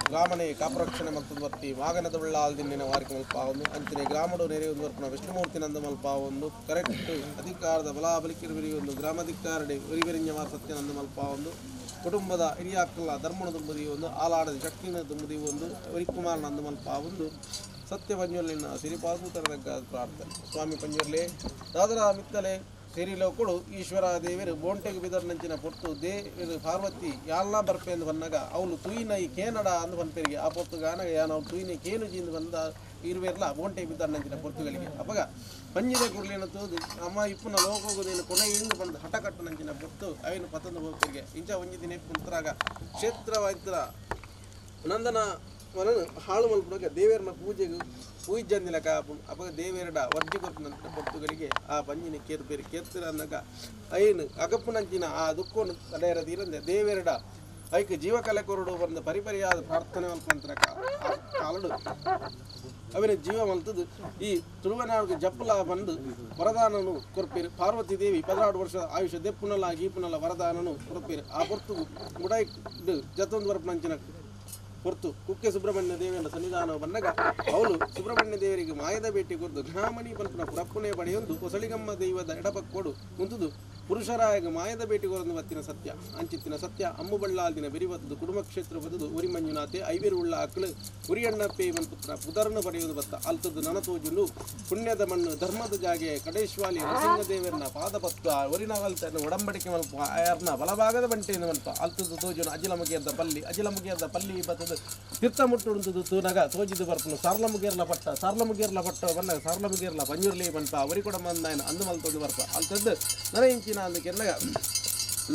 ಗ್ರಾಮನೆ ಕಾಪರಕ್ಷಣೆ ಮತ್ತು ಬರ್ತಿ ವಾಗನದ ಉಳ್ಳಾಲ್ದಿನ್ನಿನ ವಾರಿಕ ಮಲ್ಪಾವೊಂದು ಅಂಚನೆ ಗ್ರಾಮಡು ನೆರೆಯೊಂದು ವರ್ಪಣ ವಿಷ್ಣುಮೂರ್ತಿ ನಂದ ಮಲ್ಪಾವೊಂದು ಕರೆಕ್ಟ್ ಅಧಿಕಾರದ ಬಲಾಬಲಿಕಿರುವಿರಿ ಒಂದು ಗ್ರಾಮಾಧಿಕಾರಡೆ ಉರಿವೆರಿಂಜ ಸತ್ಯನಂದ ಮಲ್ಪಾವೊಂದು ಕುಟುಂಬದ ಹಿರಿಯಾಕ್ಕಲ್ಲ ಧರ್ಮನ ದುಂಬುದಿ ಒಂದು ಆಲಾಡದ ಶಕ್ತಿನ ದುಂಬುದಿ ಒಂದು ವರಿಕುಮಾರನ ಅಂದ ಮಲ್ಪಾವೊಂದು ಸತ್ಯ ಪಂಜುರ್ಲಿನ ಸಿರಿಪಾದೂತರದ ಪ್ರಾರ್ಥನೆ. ಸ್ವಾಮಿ ಪಂಜುರ್ಲಿ ದಾದರ ಮಿತ್ತಲೆ ಸಿರಿಲೋಕುಡು ಈಶ್ವರ ದೇವರು ಬೋಂಟೆಗೆ ಬಿದರ್ನಂಚಿನ ಪೊಟ್ಟು ದೇವರು ಪಾರ್ವತಿ ಯಾಲ್ನ ಬರ್ಪೆ ಎಂದು ಬಂದಾಗ ಅವಳು ತುಯಿನೈ ಕೇನಡ ಅಂದು ಬಂಪೆರಿಗೆ ಆ ಪೊತ್ತು ಗಾನಗ ಯಾನ ಅವಳು ತುಯಿನೈ ಕೇನುಜಿ ಎಂದು ಬಂದ ಇರುವೆರ್ಲ ಬೋಂಟೆಗೆ ಬಿದರ್ನಂಚಿನ ಪೊರ್ತುಗಳಿಗೆ ಅಪಗ ಪಂಜಿದ ಕುರ್ಲಿನ ತೂದು ಅಮ್ಮ ಇಪ್ಪುನ ಲೋಕೋಗುದೇನು ಕೊನೆಯಿಂದ ಬಂದು ಹಠ ಕಟ್ಟನಂಚಿನ ಪೊತ್ತು ಅವೇನು ಪತ್ತೊಂದು ಹೋಗ್ತಿರಿಗೆ ಇಂಚ ಒಂಜಿ ದಿನ ಕುಂತರಾಗ ಕ್ಷೇತ್ರವಾಯ್ತರ ನಂದನ ವನನು ಹಾಳು ಮಲ್ಪುನಗ ದೇವೇರ್ನ ಪೂಜೆಗೆ ಪೂಜಂದಿಲ ಕಾಪು ಅಪಗ ದೇವೇರಡ ವರ್ಜಿ ಕೊರ್ಪುನಂತ ಪೊರ್ತುಗಳಿಗೆ ಆ ಪಂಜಿನ ಕೇರ್ಪೇರು ಕೇರ್ತಿರ ಅಂದಾಗ ಐನು ಅಗಪ್ಪುನಂಚಿನ ಆ ದುಕ್ಕೋನು ತಡೆಯರ ತೀರಂದೆ ದೇವೇರಡ ಐಕ್ ಜೀವಕಲೆ ಕೊರಡು ಬಂದ ಪರಿಪರಿಯಾದ ಪ್ರಾರ್ಥನೆ ಮಲ್ಪಂತರ ಕಾಲಡು ಅವಿನ ಜೀವ ಮಲ್ತದು ಈ ತುಳುವನಾಡಿಗೆ ಜಪ್ಪಲ ಬಂದು ವರದಾನನು ಕೊರ್ಪೇರು. ಪಾರ್ವತಿ ದೇವಿ 16 ವರ್ಷ ಆಯುಷ ದೆಪ್ಪುನಲ ಗೀಪುನಲ ವರದಾನನು ಕೊರ್ಪೇರು. ಆ ಪೊರ್ತು ಮುಡಾಯಿ ಜತೊಂದು ವರ್ಪನಂಚಿನ ಹೊರ್ತು ಕುಕ್ಕೆ ಸುಬ್ರಹ್ಮಣ್ಯ ದೇವನ ಸನ್ನಿಧಾನ ಬಂದಾಗ ಅವಳು ಸುಬ್ರಹ್ಮಣ್ಯ ದೇವರಿಗೆ ಮಾಯದ ಭೇಟಿ ಕೊರದು ಘನಾಮಣಿ ಪಂಪನ ಪುರಪ್ಪುನೆ ಪಡೆಯೊಂದು ಕೊಸಳಿಗಮ್ಮ ದೈವದ ಎಡಪಕ್ಕೊಡು ಕುಂತುದು ಪುರುಷರಾಯಗ ಮಾಯದ ಭೇಟಿ ಕೊರದು ಬತ್ತಿನ ಸತ್ಯ ಅಂಚಿತ್ತಿನ ಸತ್ಯ ಅಮ್ಮುಬಳ್ಳಾಲ್ದಿನ ಬೆರಿಬತ್ತದು ಕುಟುಂಬ ಕ್ಷೇತ್ರ ಬದುದು ಉರಿ ಮಂಜುನಾಥೆ ಐವೇರು ಉಳ್ಳ ಅಕ್ಕಳು ಉರಿಯಣ್ಣಪ್ಪೆ ಇವನ್ ಪುತ್ರ ಪುದರನ್ನು ಪಡೆಯುವುದು ಬತ್ತ ಅಲ್ತದ್ದು ನನತೋಜುಲು ಪುಣ್ಯದ ಮಣ್ಣು ಧರ್ಮದ ಜಾಗೆ ಕಡೇಶ್ವಾಲಿ ನರಸಿಂಹದೇವರನ್ನ ಪಾದಪತ್ವ ಒರಿನವಲ್ತನ್ನು ಒಡಂಬಡಿಕೆ ಮಲ್ಪ ಆಯರ್ನ ಬಲಭಾಗದ ಬಂಟೆಯನ್ನು ಮಲ್ಪ ಅಲ್ತದ್ದು ತೋಜುನು ಅಜಿಲಮುಗಿಯದ್ದ ಪಲ್ಲಿ ಅಜಿಲಮುಗಿಯದ್ದ ಪಲ್ಲಿ ಬತ್ತದು ತೀರ್ಥ ಮುಟ್ಟುಂಟುದು ತೂನಗ ತೋಜಿದು ಬರ್ಪುನು ಸಾರ್ಲಮುಗೇರ್ಲ ಪಟ್ಟ ಸಾರ್ಲಮುಗೇರ್ಲ ಪಟ್ಟ ಬನ್ನ ಸಾರ್ಲಮುಗೇರ್ಲ ಪಂಜುರ್ಲಿ ಪನ್ಪ ಒರಿಕೊಡ ಮಂದಾಯನ ಅಂದು ಮಲ್ತೊಂದು ಬರ್ಪ ಅಲ್ತದ್ದು ನನ ಇಂಚಿನ ಅಂದು ಕೆನ್ನಗ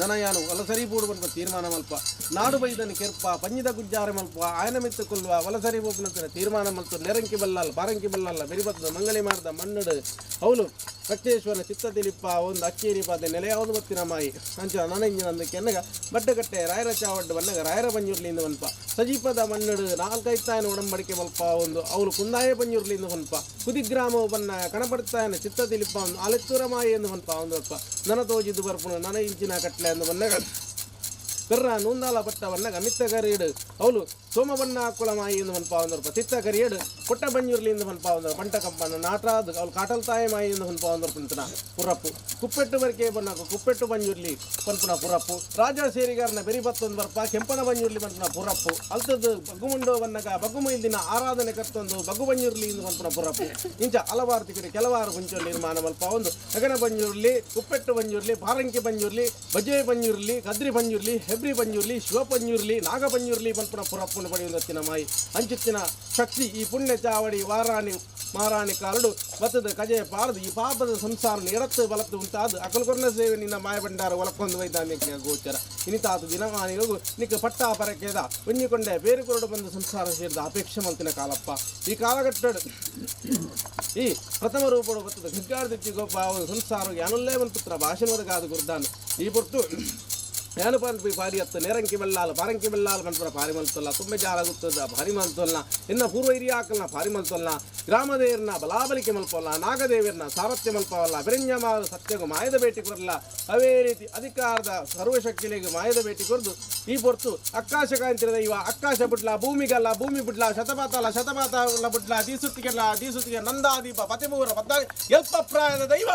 ನನ ಯಾನು ವಲಸರಿ ಬೂಡು ಬನ್ಪ ತೀರ್ಮಾನ ಮಲ್ಪ ನಾಡು ಬೈದನು ಕೆರ್ಪ ಪಂಜಿದ ಗುಜ್ಜಾರ ಮಲ್ಪ ಆಯನ ಮಿತ್ತು ಕೊಲ್ವ ವಲಸರಿ ಬೋಪನಂತರ ತೀರ್ಮಾನ ಮಲ್ತು ನೆರಂಕಿ ಬಲ್ಲಲ್ಲ ಬಾರಂಕಿ ಬಲ್ಲಲ್ಲ ಬೆರಿಬತ್ತದ ಮಂಗಲಿ ಮಾಡಿದ ಮಣ್ಣಡು ಅವಳು ಸಕ್ತೇಶ್ವರನ ಚಿತ್ತ ತಿಳಿಪ್ಪ ಒಂದು ಅಕ್ಕೇರಿ ಪಾದೆ ನೆಲೆಯಾವುದು ಬತ್ತಿನ ಮಾಯಿ ಅಂಚ ನನ ಇಂಜಿನ ಅಂದು ಕೆನ್ನಗ ಬಡ್ಡಗಟ್ಟೆ ರಾಯರ ಚಾವಡ್ಡು ಬನ್ನಗ ರಾಯರ ಪಂಜುರ್ಲಿಂದ ವನ್ಪ ಸಜೀಪದ ಮಣ್ಣಡು ನಾಲ್ಕೈತಾಯನ ಒಡಂಬಡಿಕೆ ಮಲ್ಪ ಒಂದು ಅವಳು ಕುಂದಾಯ ಪಂಜುರ್ಲಿಂದ ವನ್ಪ ಕುದಿಗ್ರಾಮವು ಬನ್ನ ಕಣಪಡ್ತಾಯನ ಚಿತ್ತ ತಿಳಿಪ್ಪ ಒಂದು ಆಲೆತ್ತೂರ ಮಾಯಿ ಎಂದು ವನ್ಪ ಒಂದು ಅಲ್ಪ ನನ ತೋಜಿದ್ದು ಬರ್ಪುನು ನನ ಇಂಚಿನ ಕಟ್ಲೆ ಅಂದು ಬನ್ನಗ ಕರ್ರ ನೂಂದಾಲ ಪಟ್ಟ ಬನ್ನಗ ಮಿತ್ತ ಕರಿಯಡು ಅವಳು ಸೋಮಬಣ್ಣ ಕುಳ ಮಾಯಿ ಎಂದು ಮನ್ಪ ಒಂದರ್ಪ ತಿತ್ತ ಕರಿಯಡು ಕೊಟ್ಟ ಬಂಜುರ್ಲಿಂದ ಮನ್ಪ ಒಂದರ ಬಂಟ ಕಂಪನ ನಾಟ್ರಾದ್ ಅವಳು ಕಾಟಲ್ ತಾಯಿ ಮಾಯಿ ಎಂದು ಮನ್ಪ ಒಂದರ್ಪಂತನ ಪುರಪ್ಪು ಕುಪ್ಪೆಟ್ಟು ಬರಿಕೆ ಬನ್ನಕ ಕುಪ್ಪೆಟ್ಟು ಬಂಜುರ್ಲಿ ಪನ್ಪುನ ಪುರಪ್ಪು ರಾಜ ಸೇರಿಗಾರನ ಬೆರಿಬತ್ತೊಂದು ಬರ್ಪ ಕೆಂಪನ ಬಂಜುರ್ಲಿ ಪನ್ಪುನ ಪುರಪ್ಪು ಅಲ್ತದ್ದು ಬಗ್ಗುಮುಂಡೋ ಬನ್ನಗ ಬಗ್ಗುಮೈಲ್ದಿನ ಆರಾಧನೆ ಕರ್ತೊಂದು ಬಗ್ಗು ಬಂಜುರ್ಲಿ ಎಂದು ಪನ್ಪುನ ಪುರಪ್ಪು ಇಂಚ ಹಲವಾರು ತಿಕಡೆ ಕೆಲವಾರು ಮುಂಚೆ ನಿರ್ಮಾಣ ಮಲ್ಪ ಒಂದು ನಗನ ಬಂಜುರ್ಲಿ ಕುಪ್ಪೆಟ್ಟು ಬಂಜುರ್ಲಿ ಬಾರಂಕಿ ಬಂಜುರ್ಲಿ ಬಜೆ ಬಂಜುರ್ಲಿ ಕದ್ರಿ ಬಂಜುರ್ಲಿ ಹೆಬ್ರಿ ಬಂಜುರ್ಲಿ ಶಿವ ಪಂಜುರ್ಲಿ ನಾಗ ಪಂಜುರ್ಲಿ ಪನ್ಪುನ ಪುರಪ್ಪುನ ಪಡೆಯುತ್ತಿನ ಮಾಯಿ ಅಂಚಿತ್ತಿನ ಶಕ್ತಿ ಈ ಪುಣ್ಯ ಚಾವಡಿ ವಾರಾಣಿ ಮಾರಾಣಿ ಕಾಲಡು ಬತ್ತದ ಕಜೆ ಪಾರದು ಈ ಪಾಪದ ಸಂಸಾರ ಎಡತ್ತು ಬಲತ್ತು ಉಂಟಾದು ಅಕಲ್ಕೊರ್ನ ಸೇವೆ ನಿನ್ನ ಮಾಯ ಭಂಡಾರ ಒಲಕ್ಕೊಂದು ವೈದಾನ್ಯ ಗೋಚರ ಇನಿತಾತು ದಿನಮಾನಿಗೂ ನಿಕ್ಕ ಪಟ್ಟ ಪರಕೇದ ಒಂಜಿಕೊಂಡೆ ಬೇರೆ ಕೊರಡು ಬಂದು ಸಂಸಾರ ಸೇರಿದ ಅಪೇಕ್ಷೆ ಮಲ್ತಿನ ಕಾಲಪ್ಪ ಈ ಕಾಲಘಟ್ಟಡು ಈ ಪ್ರಥಮ ರೂಪಡು ಬತ್ತದ ಗಗ್ಗಾರ್ದಿಚ್ಚಿ ಗೋಪ ಸಂಸಾರ ಯಾನುಲ್ಲೇ ಪುತ್ರ ಭಾಷಣದ ಗುರ್ದಾನ್ ಈ ಪೊರ್ತು ಯಾನು ಪನ್ಪಿ ಪಾರಿ ಅತ್ತ ನೇರಂಕಿ ಬಲ್ಲಾಲ ಪಾರಂಕಿ ಬಲ್ಲಾಲ ಪನ್ಪುರ ಪಾರಿ ಮಲ್ತೊಲ್ಲ ತುಂಬೆ ಜಾಲ ಗುತ್ತದ ಭಾರಿ ಮಲ್ತೊಲ್ಲ ಇನ್ನ ಪೂರ್ವ ಹಿರಿಯಾಕಲ್ನ ಭಾರಿ ಮಲ್ತೊಲ್ಲ ಗ್ರಾಮದೇವರನ್ನ ಬಲಾಬಲಿಕೆ ಮಲ್ಪೊಲ್ಲ ನಾಗದೇವರನ್ನ ಸಾರಥ್ಯ ಮಲ್ಪವಲ್ಲ ಬೆರಿಂಜಮಾರ ಸತ್ಯಗೂ ಮಾಯದ ಭೇಟಿ ಕೊರಲ್ಲ ಅವೇ ರೀತಿ ಅಧಿಕಾರದ ಸರ್ವಶಕ್ತಿಲಿಗೆ ಮಾಯದ ಭೇಟಿ ಕೊರದು ಈ ಪೊರ್ತು ಅಕ್ಕಾಶ ಕಾಂತಿರದ ಇವ ಅಕ್ಕಾಶ ಬಿಡ್ಲ ಭೂಮಿಗಲ್ಲ ಭೂಮಿ ಬಿಡ್ಲ ಶತಪಾತಲ ಶತಪಾತಲ ಬಿಡ್ಲ ದೀಸುತ್ತಿಗೆಲ್ಲ ದೀಸುತ್ತಿಗೆ ನಂದಾದೀಪ ಪತಿಮೂರ ಪದ್ದ ಎಲ್ಪಪ್ರಾಯದ ದೈವ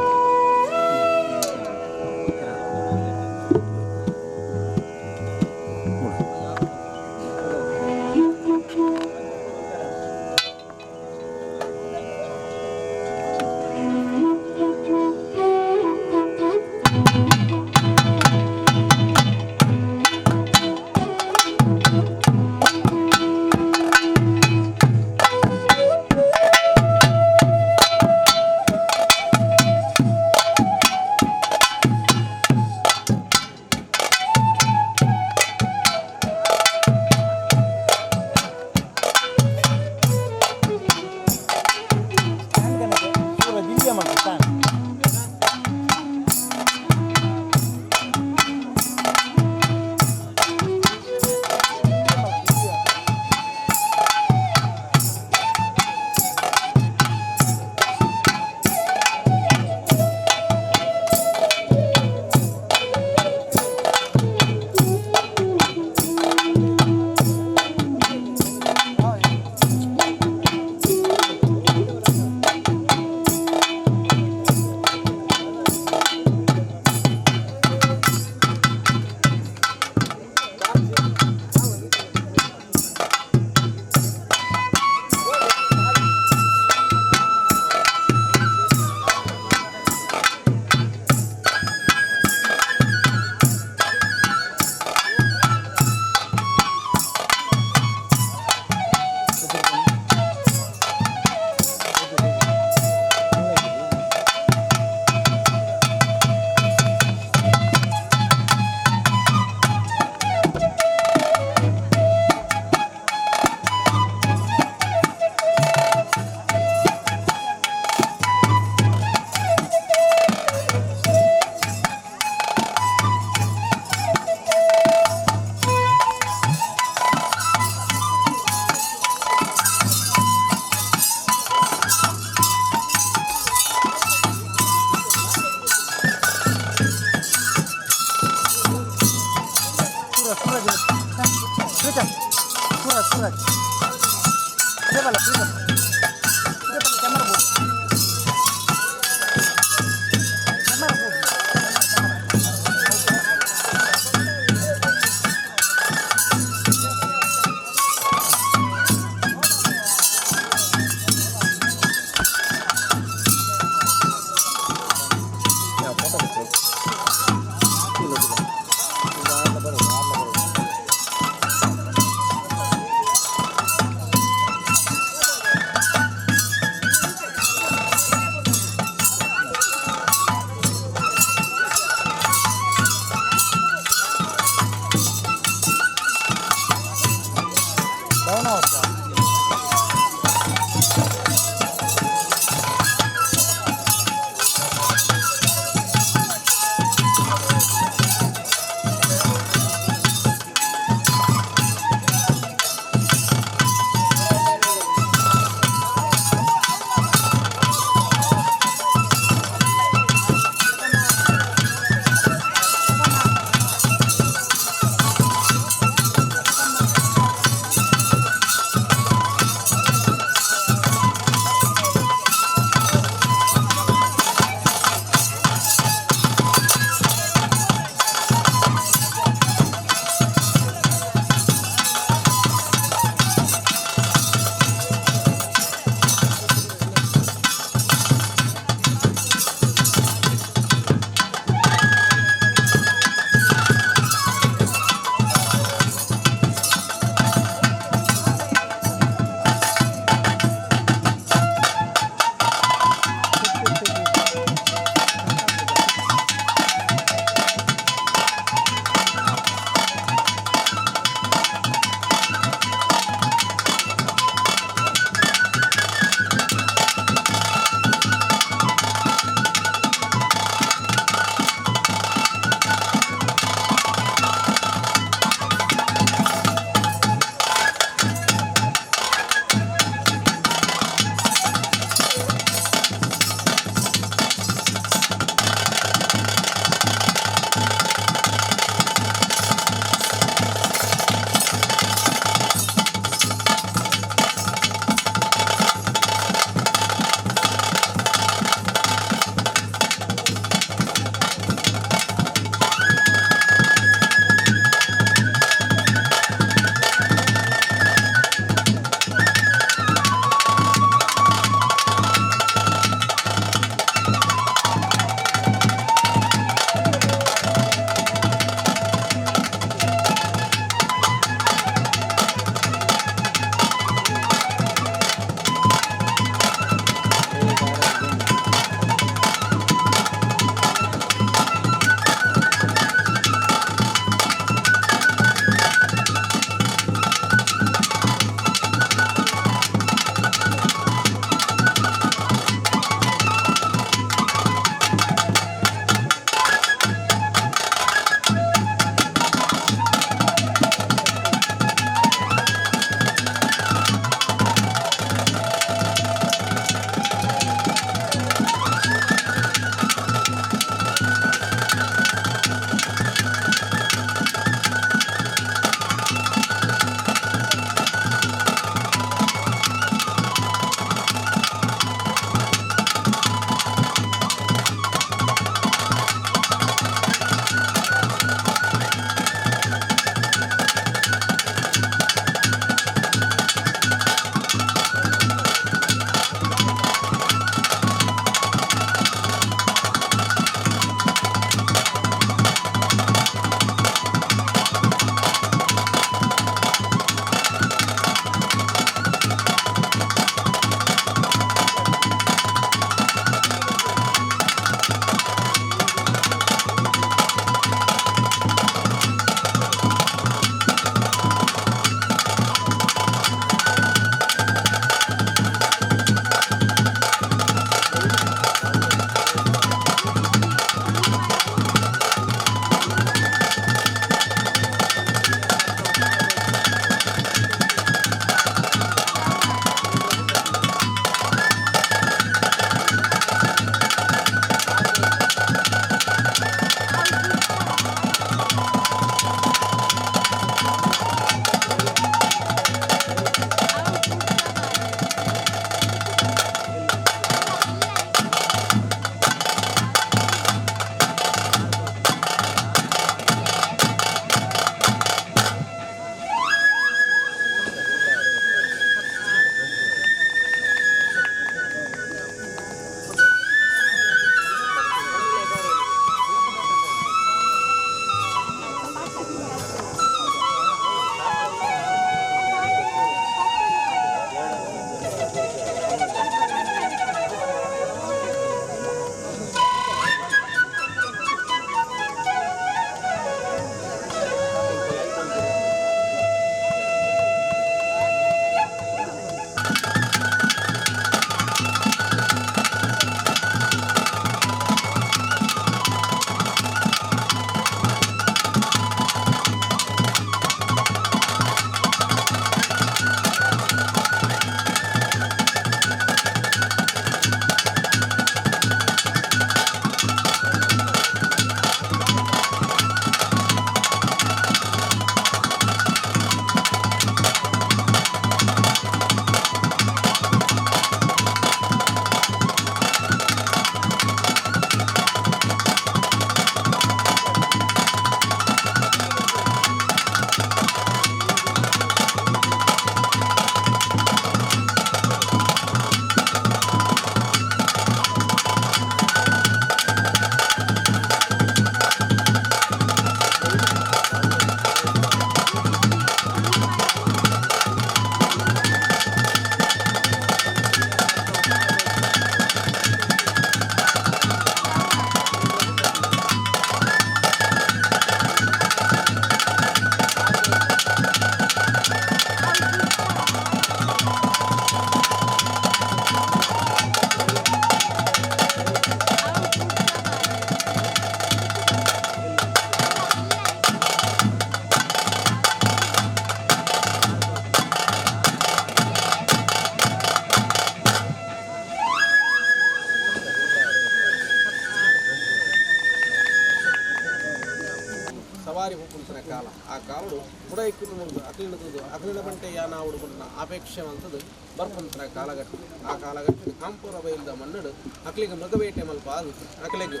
ಸವಾರಿ ಹೋಗ್ಕೊಂತನ ಕಾಲ ಆ ಕಾಲಡು ಬುಡೈ ಕುಟುಂಬ ಅಕಲಿನದು ಅಕಲಿನ ಬಂಟೆ ಯಾನ ಉಡುಕೊಂಡ ಅಪೇಕ್ಷೆ ಅಂತದ್ದು ಬರ್ಪಂತನ ಕಾಲಘಟ್ಟ ಆ ಕಾಲಘಟ್ಟದ ಕಾಂಪುರ ಬೈಲ್ದ ಮನ್ನಡು ಅಕಲಿಗೆ ಮೃಗಬೇಟೆ ಮಲ್ಪ ಅದು ಅಕಲಿಗೆ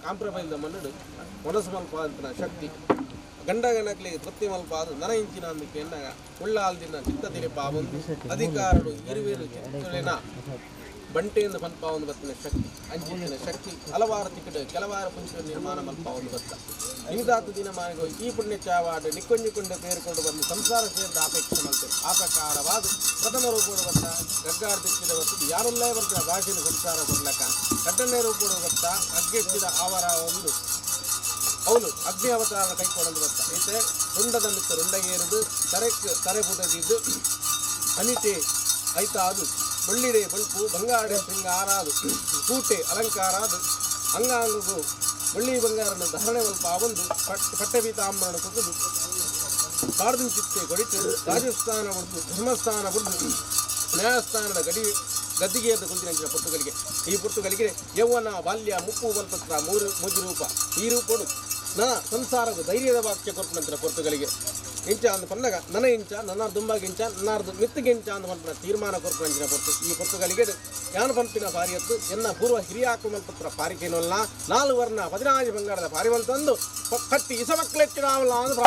ಕಾಂಪುರ ಬೈಲ್ದ ಮನ್ನಡು ಮನಸ್ಸು ಮಲ್ಪ ಅಂತನ ಶಕ್ತಿ ಗಂಡಗಣಕ್ಲಿಗೆ ತೃಪ್ತಿ ಮಲ್ಪ ಅದು ನನ ಇಂಚಿನ ಅಂದಕ್ಕೆ ಎನ್ನಾಗ ಉಳ್ಳಾಲ್ದಿನ ಚಿತ್ತ ದಿಲಿಪ ಒಂದು ಅಧಿಕಾರಡು ಇರುವೇರು ಚಿತ್ತಲಿನ ಬಂಟೆಯಿಂದ ಮಲ್ಪ ಒಂದು ಬತ್ತಿನ ಶಕ್ತಿ ಅಂಚಿನ ಶಕ್ತಿ ಹಲವಾರು ತಿಕ್ಕಡು ಕೆಲವಾರು ಪುಂಚ ನಿರ್ಮಾಣ ಮಲ್ಪ ಒಂದು ಬತ್ತ ನಿಮಿದಾತು ದಿನ ಮಾನಿಗೋ ಈ ಪುಣ್ಯ ಚಾವಾಡು ನಿಕ್ಕೊಂಜಿಕೊಂಡು ಪೇರಿಕೊಂಡು ಬಂದು ಸಂಸಾರ ಸೇರಿದ ಅಪೇಕ್ಷೆ ಮಲ್ತೆ ಆ ಪ್ರಕಾರವಾದ ಪ್ರಥಮ ರೂಪೋಡು ಬತ್ತ ಗಗ್ಗಾರ ದಿಕ್ಕಿದ ಬರ್ತದೆ ಯಾರುಲ್ಲೇ ಬರ್ತಿನ ಭಾಷೆಯನ್ನು ಸಂಸಾರ ಕೊಡ್ಲಕ್ಕ ಎರಡನೇ ರೂಪೋಡು ಬತ್ತ ಅಗ್ಗೆಚ್ಚಿದ ಆವರ ಒಂದು ಅವನು ಅಗ್ನಿ ಅವತಾರ ಕೈಕೊಡಲು ಬತ್ತ ಐತೆ ರುಂಡದ ಮಿತ್ತ ರುಂಡಗೇರಿದು ತರೆಕ್ ತರೆ ಪುಟದಿದ್ದು ಅನಿತೆ ಐತ ಅದು ಬಳ್ಳಿಡೆ ಬಳ್ಪು ಬಂಗಾರಡೆ ಶೃಂಗಾರಾದು ಕೂಟೆ ಅಲಂಕಾರಾದು ಅಂಗಾಂಗಗೂ ಬಳ್ಳಿ ಬಂಗಾರನ ಧಾರಣೆ ಮಲ್ಪ ಒಂದು ಪಟ್ಟಪೀತಾಂಬರನ ಕುಸಿದು ಪಾರ್ದು ಚಿತ್ತೆ ಕೊಡಿತು ರಾಜಸ್ಥಾನ ಬಿಡ್ದು ಧರ್ಮಸ್ಥಾನ ಬಿಡ್ದು ನ್ಯಾಯಸ್ಥಾನದ ಗಡಿ ಗದ್ದಿಗೆಯದ್ದು ಕುಂತಿನ ಪುರ್ತುಗಳಿಗೆ ಈ ಪುರ್ತುಗಳಿಗೆ ಯೌವನ ಬಾಲ್ಯ ಮುಪ್ಪು ಬಲ್ಪತ್ರ ಮೂರು ಮೂಜಿ ರೂಪ ಈ ರೂಪಡು ನನ್ನ ಸಂಸಾರದ ಧೈರ್ಯದ ವಾಕ್ಯ ಕೊರ್ಪುನಂತರ ಪೊರ್ತುಗಳಿಗೆ ಇಂಚ ಅಂದ ಪನ್ನಗ ನನ್ನ ಇಂಚ ನನ್ನ ದುಂಬಾಗಿಂಚ ನನ್ನಾರ್ದು ಮಿತ್ತಿಗಿಂಚ ಅಂದ ಪನ್ಪನ ತೀರ್ಮಾನ ಕೊರ್ಪುನಂಚಿನ ಪೊರ್ತು ಈ ಪೊರ್ತುಗಳಿಗೆ ಯಾನು ಪಂಪಿನ ಪಾರಿಯತ್ತು ಎನ್ನ ಪೂರ್ವ ಹಿರಿಯಾಕು ಮಲ್ಪತ್ರ ಪಾರಿಕೇನಲ್ಲ ನಾಲ್ಕು ವರ್ಣ 14 ಬಂಗಾರದ ಪಾರಿವಂತಂದು ಕಟ್ಟಿ ಇಸಮಕ್ಲೆಚ್ಚಿಡಾವಲ್ಲ ಅಂದು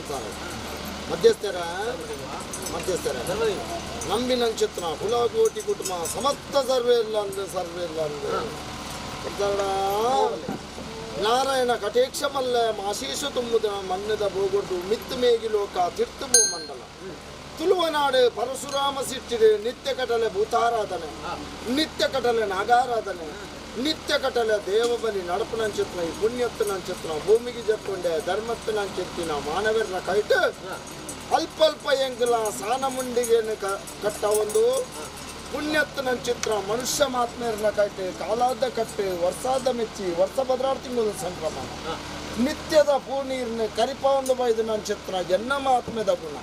ಸಂಸಾರ ಮಧ್ಯಸ್ಥರ ಮಧ್ಯಸ್ಥರ ನಂಬಿನಂಚಿತ್ರ ಕುಲಕೋಟಿ ಕುಟುಂಬ ಸಮಸ್ತ ಸರ್ವೇ ಇಲ್ಲ ಅಂದ್ರೆ ಸರ್ವೇ ಇಲ್ಲ ಅಂದ್ರೆ ನಾರಾಯಣ ಕಟೇಕ್ಷ ಮಲ್ಲ ಆಶೀಷ ತುಂಬುದ ಮನ್ನದ ಬೋಗೊಡ್ಡು ಮಿತ್ತು ಮೇಗಿ ಲೋಕ ತಿರ್ತು ಭೂಮಂಡಲ ತುಳುವನಾಡು ಪರಶುರಾಮ ಸಿಟ್ಟಿಡು ನಿತ್ಯ ಕಟಲೆ ಭೂತಾರಾಧನೆ ನಿತ್ಯ ಕಟಲೆ ನಾಗಾರಾಧನೆ ನಿತ್ಯ ಕಟಲೆ ದೇವಬಲಿ ನಡಪುನಂಚಿತ್ರ ಈ ಪುಣ್ಯತ್ತನಂಚಿತ್ರ ಭೂಮಿಗೆ ಜಪ್ಪುಂಡೆ ಧರ್ಮತ್ತನಂಚಿತ್ತಿನ ಮಾನವರನ್ನ ಕೈಟು ಅಲ್ಪ ಅಲ್ಪ ಎಂಕಲ ಸಾನಮುಂಡಿಗೆ ಕಟ್ಟ ಒಂದು ಪುಣ್ಯತ್ತನಂಚಿತ್ರ ಮನುಷ್ಯ ಮಾತ್ಮೇರನ ಕೈಟು ಕಾಲಾದ ಕಟ್ಟು ವರ್ಷಾದ ಮೆಚ್ಚಿ ವರ್ಷ ಬದಲಾರು ತಿಂಗಳು ಸಂಕ್ರಮಣ ನಿತ್ಯದ ಪೂನೀರ್ನ ಕರಿಪ ಒಂದು ಬೈದು ನಂಚಿತ್ರ ಎನ್ನ ಮಾತ್ಮೆದ ಗುಣ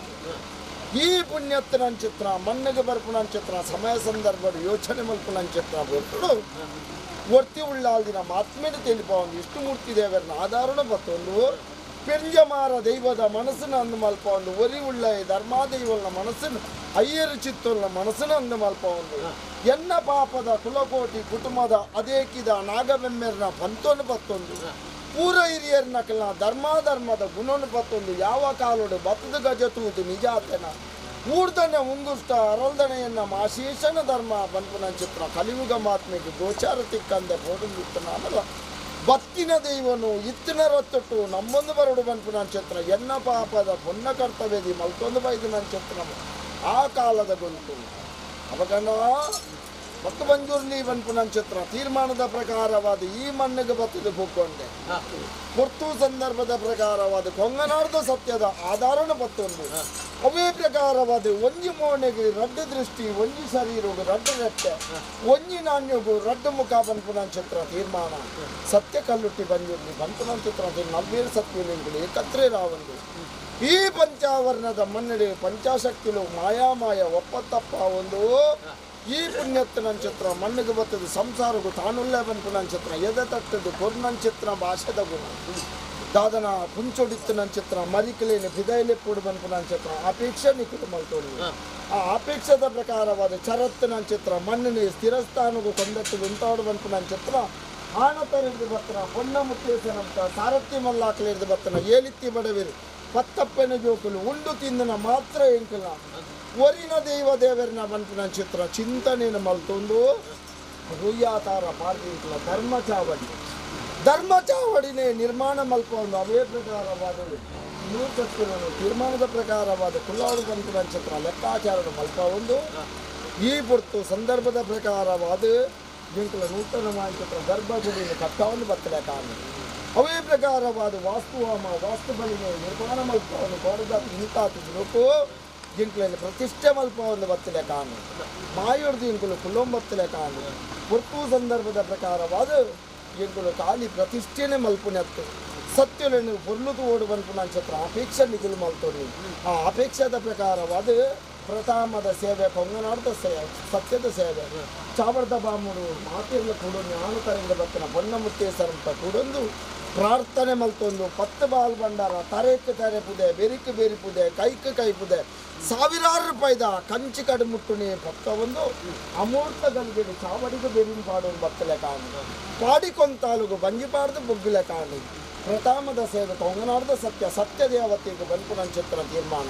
ಈ ಪುಣ್ಯತ್ತನಂಚಿತ್ರ ಮಣ್ಣಿಗೆ ಬರ್ಪುನಂಚಿತ್ರ ಸಮಯ ಸಂದರ್ಭ ಯೋಚನೆ ಮಲ್ಪುನಂಚಿತ್ರ ಬರ್ತಡು ಒರ್ತಿ ಉಳ್ಳಾಲ್ದಿನ ಮಾತ್ಮೇಲೆ ತಿಳಿಪ ಒಂದು ಇಷ್ಟಮೂರ್ತಿ ದೇವರನ್ನ ಆಧಾರಣ ಬತ್ತೊಂದು ಪೆಂಜಮಾರ ದೈವದ ಮನಸ್ಸನ್ನು ಅಂದು ಮಲ್ಪ ಒಂದು ಒರಿ ಉಳ್ಳ ಧರ್ಮಾದೈವನ ಮನಸ್ಸನ್ನು ಅಯ್ಯರು ಚಿತ್ತುಳ್ಳ ಮನಸ್ಸನ್ನು ಅಂದು ಮಲ್ಪ ಒಂದು ಎನ್ನ ಪಾಪದ ಕುಲಕೋಟಿ ಕುಟುಂಬದ ಅದೇಕಿದ ನಾಗಬೆಮ್ಮೆರ್ನ ಪಂತೋನು ಬತ್ತೊಂದು ಪೂರ ಹಿರಿಯರ್ನ ಕೆಲ ಧರ್ಮಾಧರ್ಮದ ಗುಣನು ಬತ್ತೊಂದು ಯಾವ ಕಾಲೋಡು ಬತ್ತದ ಗಜ ತೂತು ನಿಜಾತನ ಊರ್ದನೆ ಉಂಗುಷ್ಟ ಅರಲ್ದನೆಯನ್ನ ಮಾಶೀಷನ ಧರ್ಮ ಬನ್ಪುನ ಚಿತ್ರ ಕಲಿಯುಗ ಮಾತ್ಮೆಗೆ ಗೋಚಾರ ತಿಕ್ಕಂದೆ ಫೋಟು ಬತ್ತಿನ ದೈವನು ಇತ್ತಿನ ರೊತ್ತೊಟ್ಟು ನಮ್ಮೊಂದು ಬರಡು ಬನ್ಪುನ ಚಿತ್ರ ಎನ್ನ ಪಾಪದ ಪೊನ್ನ ಕರ್ತವ್ಯದಿ ಮಲ್ತೊಂದು ಬೈದು ನನ್ನ ಚಿತ್ರ ಆ ಕಾಲದ ಗುಂತು ಅವಕಂಡ ಮತ್ತು ಬಂಜೂರ್ಲಿ ಬನ್ಪುನ ಚಿತ್ರ ತೀರ್ಮಾನದ ಪ್ರಕಾರವಾದ ಈ ಮಣ್ಣಿಗೆ ಬತ್ತಿದು ಪೂಕೊಂಡೆ ಪೊರ್ತು ಸಂದರ್ಭದ ಪ್ರಕಾರವಾದ ಕೊಂಗನಾರ್ದ ಸತ್ಯದ ಆಧಾರನ ಬತ್ತೊಂದು ಅವೇ ಪ್ರಕಾರವಾದ ಒಂಜಿ ಮೋನೆಗೆ ರಡ್ಡು ದೃಷ್ಟಿ ಒಂಜಿ ಶರೀರಗು ರಡ್ಡು ರೆಟ್ಟೆ ಒಂಜಿ ನಾಣ್ಯಗು ರಡ್ಡು ಮುಖ ಬನ್ಪುನ ಚಿತ್ರ ತೀರ್ಮಾನ ಸತ್ಯ ಕಲ್ಲುಟ್ಟಿ ಬಂಜುರ್ಲಿ ಬನ್ಪುನ ಚಿತ್ರ ನಲ್ವೇರು ಸತ್ಯಲಿಂಗುలు ಏಕತ್ರೇ ರಾವಂದು ಈ ಪಂಚಾವರ್ಣದ ಮನ್ನಡಿ ಪಂಚಾಶಕ್ತಿಲು ಮಾಯಾಮಾಯ ಒಪ್ಪತ್ತಪ್ಪ ಒಂದು ಈ ಪುಣ್ಯತ್ತನ ಚಿತ್ರ ಮಣ್ಣಿಗೆ ಬತ್ತದು ಸಂಸಾರಗು ತಾನುಲ್ಲೇ ಬನ್ಪುನ ಚಿತ್ರ ಎದೆ ತಟ್ಟದು ಕೊರ್ನಂಚಿತ್ರ ಭಾಷೆದ ಗುಣ ದಾದನ ಪುಂಚೊಡಿತ್ತನ ಚಿತ್ರ ಮರಿಕಲೇನು ಬಿದೈಲೆ ಪೂಡು ಬನ್ಪುನ ಚಿತ್ರ ಅಪೇಕ್ಷೆ ನಿಖಿಲು ಮಲ್ತೋಡು ಆ ಅಪೇಕ್ಷದ ಪ್ರಕಾರವಾದ ಚರತ್ತಿನ ಚಿತ್ರ ಮಣ್ಣಿನ ಸ್ಥಿರಸ್ಥಾನಗೂ ಕೊಂದತ್ತು ಉಂಟಾಡು ಬನ್ಪುನ ಚಿತ್ರ ಆಣತರಿಡ್ದು ಬತ್ತನ ಪೊನ್ನ ಮುತ್ತೇಸನಂತ ಸಾರಥಿ ಮಲ್ಲಾಕಲಿಡ್ದು ಬತ್ತನ ಏಲಿತ್ತಿ ಬಡವಿರು ಪತ್ತಪ್ಪನ ಜೋಕುಲು ಉಂಡು ತಿಂದನ ಮಾತ್ರ ಎಂಕಲ ಒರಿನ ದೈವ ದೇವರನ ಬನ್ಪುನ ಚಿತ್ರ ಚಿಂತನೆಯನ್ನು ಮಲ್ತೊಂದು ರುಯ್ಯಾತಾರ ಪಾರ್ದಿಂಕಲ ಧರ್ಮ ಚಾವಡಿ ಧರ್ಮ ಚಾವಡಿನೇ ನಿರ್ಮಾಣ ಮಲ್ಕೊಂಡು ಅವೇ ಪ್ರಕಾರವಾದ ನೂರು ತೀರ್ಮಾನದ ಪ್ರಕಾರವಾದ ಕುಲ್ಲಾಡು ಬನ್ಪುನ ಚಿತ್ರ ಲೆಕ್ಕಾಚಾರ ಮಲ್ಪ ಒಂದು ಈ ಪುರ್ತು ಸಂದರ್ಭದ ಪ್ರಕಾರವಾದ ಜಿಂಕಲ ನೂತನ ಚಿತ್ರ ಗರ್ಭಗುಡಿಯನ್ನು ಕಟ್ಟವನ್ನು ಬತ್ತಲೆ ಕಾರಣ ಅವೇ ಪ್ರಕಾರವಾದ ವಾಸ್ತುವಾಮ ವಾಸ್ತು ಬಲಿನೇ ನಿರ್ಮಾಣ ಮಲ್ಪವನ್ನು ಕೊಡದ ಇಂತಾತು ಜಿಂಕಲಲ್ಲಿ ಪ್ರತಿಷ್ಠೆ ಮಲ್ಪವನ್ನು ಬತ್ತಲೆ ಕಾಣು ಮಾಯುರ್ದು ಇಂಕುಲು ಕುಲ್ಲೊಂಬತ್ತಲೆ ಕಾಣು ಪುರ್ತು ಸಂದರ್ಭದ ಪ್ರಕಾರವಾದ ಇಂಕುಲು ಖಾಲಿ ಪ್ರತಿಷ್ಠೆನೆ ಮಲ್ಪುನೆತ್ತು ಸತ್ಯలను ಪೊರ್ಲುತು ಓಡು ಬನ್ಪುನ ಚಿತ್ರ ಅಪೇಕ್ಷೆ ನಿಗುಲು ಮಲ್ತೋಡಿ ಆ ಅಪೇಕ್ಷೆದ ಪ್ರಕಾರವಾದ ಪ್ರಥಮದ ಸೇವೆ ಕೊಂಗನಾಡದ ಸೇವೆ ಸತ್ಯದ ಸೇವೆ ಚಾವರ್ದ ಬಾಮುಡು ಮಾತಿರ್ಲ ಕೂಡು ಜ್ಞಾನ ತರಂಗ ಬತ್ತನ ಬೊನ್ನ ಮುತ್ತೇಸರಂತ ಕೂಡೊಂದು ಪ್ರಾರ್ಥನೆ ಮಲ್ತೊಂದು ಪತ್ತು ಬಾಲ್ ಬಂಡಾರ ತರೇಕ್ ತರೆಪುದೆ ಬೆರಿಕ್ ಬೆರಿಪುದೆ ಕೈಕ್ ಕೈಪುದೆ ಸಾವಿರಾರು ರೂಪಾಯಿದ ಕಂಚಿ ಕಡು ಮುಟ್ಟುನಿ ಭಕ್ತ ಒಂದು ಅಮೂರ್ತ ಗಲ್ಗೆಡು ಚಾವಡಿಗೆ ಬೆರಿನ ಪಾಡು ಬತ್ತಲೆ ಕಾಣು ಪಾಡಿಕೊಂತಾಲುಗು ಬಂಜಿ ಪಾಡ್ದು ಬೊಗ್ಗುಲೆ ಕಾಣು ಪ್ರಥಮದ ಸೇವೆ ಕೊಂಗನಾಡದ ಸತ್ಯ ಸತ್ಯ ದೇವತೆಗೆ ಬನ್ಪುನ ಚಿತ್ರ ತೀರ್ಮಾನ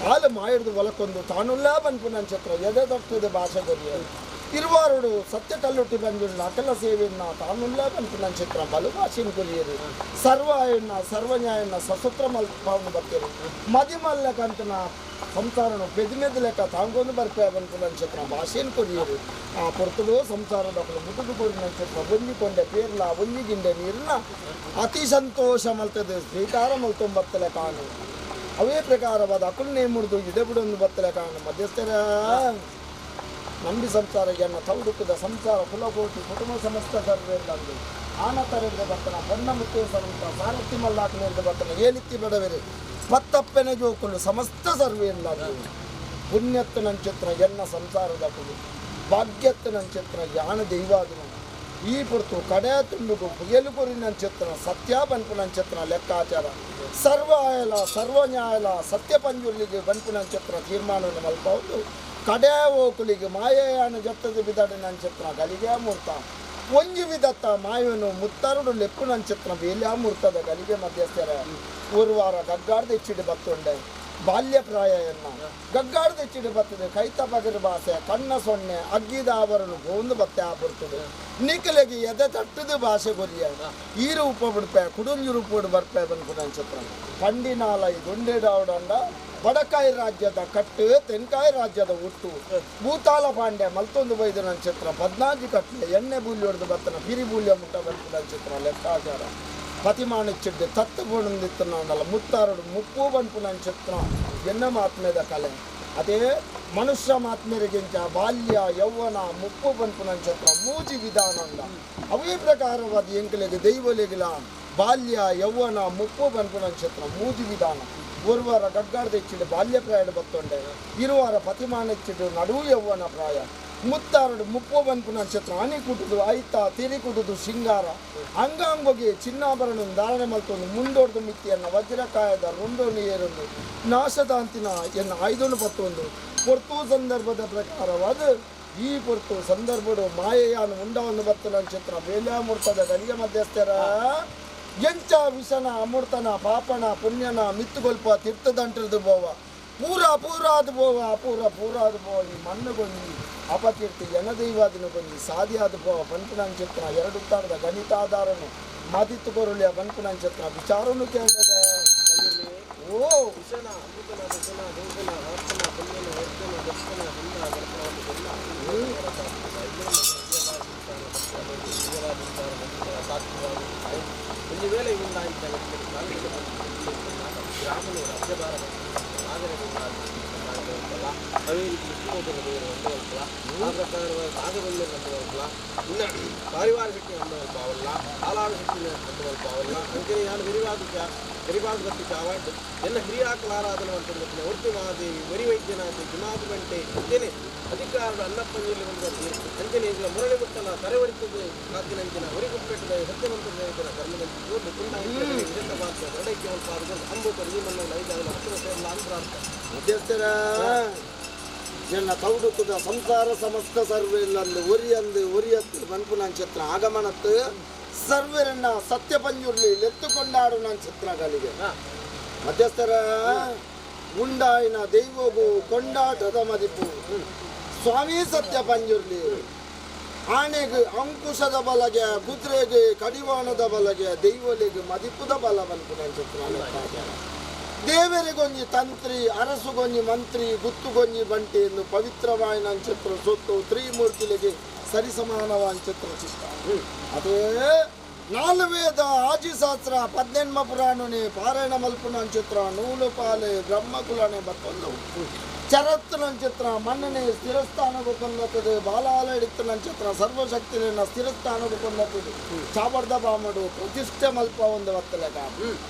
ಹಾಲು ಮಾಯಿಡ್ದು ಒಲಕೊಂದು ತಾನುಲ್ಲ ಬನ್ಪುನ ಚಿತ್ರ ಎದೆ ತಟ್ಟುದು ಭಾಷೆ ಗೊರಿಯಲು ಇರುವಾರುಡು ಸತ್ಯ ಕಲ್ಲುಟ್ಟಿ ಬಂಜುಳ್ಳ ಅಕಲ ಸೇವೆಯನ್ನ ತಾನುಲ್ಲ ಬನ್ಪುನ ಚಿತ್ರ ಬಲು ಭಾಷೆನ ಕೊರಿಯರು ಸರ್ವಾಯಣ್ಣ ಸರ್ವನ್ಯಾಯಣ್ಣ ಸಸೂತ್ರ ಮಲ್ಪವನ್ನು ಬರ್ತೀರಿ ಮದಿಮಲ್ಲ ಕಂತನ ಸಂಸಾರನು ಪೆದಿಮೆದ ಲೆಕ್ಕ ತಾಂಗೊಂದು ಬರ್ಪೆ ಬನ್ಪುನ ಚಿತ್ರ ಭಾಷೆನ ಕೊರಿಯರು ಆ ಪೊರ್ತುಡು ಸಂಸಾರದ ಮುಟುದು ಕೊರಿನ ಚಿತ್ರ ಒಂಜಿಕೊಂಡೆ ಪೇರ್ಲ ಒಂಜಿ ಗಿಂಡೆ ನೀರನ್ನ ಅತಿ ಸಂತೋಷ ಮಲ್ತದೆ ಸ್ವೀಕಾರ ಮಲ್ತೊಂಬತ್ತಲೆ ಕಾಣು ಅವೇ ಪ್ರಕಾರವಾದ ಅಕುಲ್ನೇ ಮುರಿದು ಇದೆ ಬಿಡೊಂದು ಬತ್ತಲೆ ಕಾಣು ಮಧ್ಯಸ್ಥರ ನಂಬಿ ಸಂಸಾರ ಎನ್ನ ತೌಡುಕದ ಸಂಸಾರ ಕುಲಕೋಟಿ ಕುಟುಂಬ ಸಮಸ್ತ ಸರ್ವೇಂದು ಆನ ತರೆದ ಬರ್ತನ ಬೊನ್ನ ಮುತ್ತೇಸರಂತ ಸಾರಥಿ ಮಲ್ಲಾಕನೇರ್ದ ಬರ್ತನ ಏಲಿತ್ತಿ ಬಡವೆರೆ ಪತ್ತಪ್ಪೆನ ಜೋಕುಲು ಸಮಸ್ತ ಸರ್ವೇಂದು ಪುಣ್ಯತ್ತನಂಚಿತ್ರ ಎನ್ನ ಸಂಸಾರದ ಕುಲು ಭಾಗ್ಯತ್ತನಂಚಿತ್ರ ಯಾನ ದೈವಾದಿನ ಈ ಪುರ್ತು ಕಡೆ ತುಂಡುಗು ಪುಯಲು ಕೊರಿನಂಚಿತ್ರ ಸತ್ಯ ಬನ್ಪುನಂಚಿತ್ರ ಲೆಕ್ಕಾಚಾರ ಸರ್ವ ಆಯಲ ಸರ್ವ ನ್ಯಾಯಲ ಸತ್ಯ ಪಂಜುರ್ಲಿಗೆ ಬನ್ಪುನಂಚಿತ್ರ ತೀರ್ಮಾನವನ್ನು ಮಲ್ಪೌದು ಕಡೆ ಓಕುಲಿಗೆ ಮಾಯೆಯಾನ ಜತ್ತದ ಬಿದಡಿನಂಚಿತ್ರ ಗಲಿಗೆ ಮೂರ್ತ ಒಂಜಿ ವಿಧತ್ತ ಮಾಯನು ಮುತ್ತರುಡು ಲೆಪ್ಪುನಂಚಿತ್ರ ಬೇಲ್ಯಾಮೂರ್ತದ ಗಲಿಗೆ ಮಧ್ಯಸ್ಥರ ಒಂದು ವಾರ ಗಗ್ಗಾಡ್ದ ಇಚ್ಚಿಡು ಬತ್ತುಂಡೆ ಬಾಲ್ಯಪ್ರಾಯ ಎನ್ನ ಗಗ್ಗಾಡ್ದ ಇಚ್ಚಿಡು ಬತ್ತದೆ ಕೈತ ಪಗರು ಭಾಷೆ ಕಣ್ಣ ಸೊನ್ನೆ ಅಗ್ಗಿದ ಆವರನು ಗೋಂದು ಬತ್ತೆ ಆಪುರ್ತದೆ ನಿಕಲೆಗೆ ಎದೆ ತಟ್ಟದ ಭಾಷೆ ಕೊರಿಯ ಈ ರೂಪ ಬಿಡ್ಪೆ ಕುಡುಂಜಿ ರೂಪೋಡು ಬರ್ಪೆ ಬನ್ಪುನ ಚಿತ್ರ ಪಂಡಿನಾಲ ದೊಂಡೆಡಾವಡಂಡ ಬಡಕಾಯಿ ರಾಜ್ಯದ ಕಟ್ಟು ತೆನ್ಕಾಯಿ ರಾಜ್ಯದ ಒಟ್ಟು ಭೂತಾಲ ಪಾಂಡೆ ಮಲ್ತೊಂದು ಬೈದ ನನ್ನ ಚಿತ್ರ ಪದ್ನಾಜಿ ಕಟ್ಲೆ ಎಣ್ಣೆ ಬೂಲಿ ಹೊಡೆದು ಬತ್ತನ ಬಿರಿ ಬೂಲ್ಯ ಮುಟ್ಟ ಬನ್ಪುನ ಚಿತ್ರ ಲೆಕ್ಕಾಚಾರ ಪತಿಮಾನಿಚ್ಚಿಡ್ಡೆ ತತ್ತು ಬೋಣಂದಿತ್ತನಾಂಡಲ ಮುತ್ತಾರಡು ಮುಪ್ಪು ಬನ್ಪುನ ಚಿತ್ರ ಎನ್ನ ಮಾತ್ಮೇದ ಕಲೆ ಅದೇ ಮನುಷ್ಯ ಮಾತ್ಮೇರಿಗಿಂತ ಬಾಲ್ಯ ಯೌವನ ಮುಪ್ಪು ಬನ್ಪುನ ಚಿತ್ರ ಮೂಜಿ ವಿಧಾನಂಡ ಅವೇ ಪ್ರಕಾರವಾದ ಎಂಕಲೆಗೆ ದೈವಲೆಗಿಲ ಬಾಲ್ಯ ಯೌವನ ಮುಪ್ಪು ಬನ್ಪುನ ಚಿತ್ರ ಮೂಜಿ ವಿಧಾನ ಒರುವಾರ ಗಗ್ಗಾಡ್ದ ಇಚ್ಚಿಡು ಬಾಲ್ಯ ಪ್ರಾಯಡು ಬತ್ತೊಂಡೆ ಇರುವಾರ ಪತಿಮಾನ ಇಚ್ಚಿಡು ನಡುವು ಯೌವನ ಪ್ರಾಯ ಮುತ್ತಾರಡು ಮುಪ್ಪು ಬನ್ಪುನ ಚಿತ್ರ ಆನಿ ಕುಟುದು ಐತ ತಿರಿ ಕುಟುದು ಸಿಂಗಾರ ಅಂಗಾಂಗೋಗಿ ಚಿನ್ನಾಭರಣ ಧಾರಣೆ ಮಲ್ತೊಂದು ಮುಂದೊಡ್ದು ಮಿತ್ತಿಯನ್ನ ವಜ್ರಕಾಯದ ರುಂಡೋನು ಏರೊಂದು ನಾಶದಾಂತಿನ ಎನ್ನ ಆಯ್ದೊಂದು ಪತ್ತೊಂದು ಪೊರ್ತು ಸಂದರ್ಭದ ಪ್ರಕಾರವಾದ ಈ ಪೊರ್ತು ಸಂದರ್ಭಡು ಮಾಯೆಯಾನು ಉಂಡವನ್ನು ಬತ್ತನ ಚಿತ್ರ ಬೇಲ್ಯಾಮೂರ್ತದ ಗಲಿಯ ಮಧ್ಯಸ್ಥರ ಎಂಚ ವಿಷನ ಅಮೂರ್ತನ ಪಾಪನ ಪುಣ್ಯನ ಮಿತ್ತುಗೊಲ್ಪ ತೀರ್ಥದಂಟರದು ಬೋವ ಪೂರ ಪೂರಾದ ಬೋವ ಅಪೂರ ಪೂರಾದ ಬೋವ ಈ ಮಣ್ಣುಗೊಂಜಿ ಅಪಕೀರ್ತಿ ಜನದೈವಾದಿನ ಗೊಂಜಿ ಸಾದಿಯಾದ ಬೋವ ಪಂಪುನಂಚಿತ್ರ ಎರಡು ತಾರದ ಗಣಿತಾಧಾರನು ಮದಿತ್ತು ಕೊರುಳಿಯ ಪಂಪುನಂಚಿತ್ರ ವಿಚಾರನು ಕೇಳಿದೆ. ಓ ವಿಷನ ಅಮೃತನ ದಶನ ದೋಷನ ವರ್ತನ ಪುಣ್ಯನ ವರ್ಧನ ದರ್ಶನ ಗಂಧ ಗರ್ಭನ ಒಂದು ವೇಳೆ ಗ್ರಾಮನು ರಾಜ್ಯಭಾರ ಅವೇ ರೀತಿ ವಿಷ್ಣುಮೂರ್ತಿ ಆ ಪ್ರಕಾರವಾದ ನಾಗಬಲ್ಯ ನಂಬುವಲ್ಲ ಇನ್ನು ಪಾರಿವಾರ ಶಕ್ತಿ ನಂಬುವಲ್ಪ ಅವಲ್ಲ ಆಲಾರ ಶಕ್ತಿ ನಂಬುವಲ್ಪ ಅವಲ್ಲ ಅಂಕನೆ ಯಾನು ವಿರಿವಾದ ವಿರಿವಾದ ಬತ್ತಿ ಚಾವಾಡ್ ಎನ್ನ ಹಿರಿಯಾಕಲಾರಾಧನೆ ಅಂತ ಒರ್ತಿ ಮಹಾದೇವಿ ವರಿ ವೈದ್ಯನಾಥಿ ಜುಮಾದು ಗಂಟೆ ಅಂಜನೆ ಅಧಿಕಾರದ ಅನ್ನಪ್ಪಂಜಲಿ ಒಂದು ಅಂಜನೆ ಇಂದ್ರ ಮುರಳಿ ಮುಟ್ಟನ ತರೆವರಿತದೆ ಕಾತಿನಂಚಿನ ಹೊರಿಗುಪ್ಪೆಟ್ಟದ ಸತ್ಯವಂತ ದೇವತರ ಧರ್ಮದಂತೆ ಜೋಡು ಪುಣ್ಯ ವಿಜಂತ ಪಾತ್ರ ಎರಡಕ್ಕೆ ಒಂದು ಪಾದಗಳು ಅಂಬು ನೀಮನ್ನು ಐದಾಗಲು ಹತ್ತಿರ ಸೇರಲ ಅಂತ ಮಧ್ಯಸ್ಥರ ಜನ ತೌಡುಕುದ ಸಂಸಾರ ಸಮಸ್ತ ಸರ್ವೆಲ್ಲಂದು ಒರಿಯಂದು ಒರಿಯತ್ತು ಬನ್ಪುನ ಚಿತ್ರ ಆಗಮನತ್ತು ಸರ್ವೆರನ್ನ ಸತ್ಯ ಪಂಜುರ್ಲಿ ಲೆತ್ತುಕೊಂಡಾಡು ನನ್ನ ಚಿತ್ರಗಳಿಗೆ ಮಧ್ಯಸ್ಥರ ಉಂಡಾಯಿನ ದೈವಗು ಕೊಂಡಾಟದ ಮದಿಪು ಸ್ವಾಮಿ ಸತ್ಯ ಪಂಜುರ್ಲಿ ಆನೆಗೆ ಅಂಕುಶದ ಬಲಗೆ ಕುದುರೆಗೆ ಕಡಿವಾಣದ ಬಲಗೆ ದೈವಲಿಗೆ ಮದಿಪುದ ಬಲ ಬನ್ಪುನ ಚಿತ್ರ ಲೆಕ್ಕಾಚಾರ. ದೇವರಿಗೊಂಜಿ ತಂತ್ರಿ ಅರಸುಗೊಂಜಿ ಮಂತ್ರಿ ಗುತ್ತುಗೊಂಜಿ ಬಂಟಿ ಎಂದು ಪವಿತ್ರವಾಯಿನ ಚಿತ್ರ ಸೊತ್ತು ತ್ರಿಮೂರ್ತಿಲಿಗೆ ಸರಿಸಮಾನವಾದ ಚಿತ್ರ ಚಿತ್ರ. ಅದೇ ನಾಲ್ವೇದ ಆಜಿಶಾಸ್ತ್ರ ಪದ್ನೆನ್ಮ ಪುರಾಣನೆ ಪಾರಾಯಣ ಮಲ್ಪುನ ಚಿತ್ರ ನೂಲು ಪಾಲೆ ಬ್ರಹ್ಮಕುಲನೆ ಬತ್ತೊಂದು ಚರತ್ನ ಚಿತ್ರ ಮನ್ನನೆ ಸ್ಥಿರಸ್ಥಾನకు ಕೊಂದತ್ತದೆ ಬಾಲಾಲ ಹಿಡಿತನ ಚಿತ್ರ ಸರ್ವಶಕ್ತಿನ ಸ್ಥಿರಸ್ಥಾನకు ಕೊಂದತ್ತದೆ ಚಾಬರ್ದ ಬಾಮಡು ಪ್ರತಿಷ್ಠೆ ಮಲ್ಪ ಒಂದು ಬತ್ತಲೆಗ.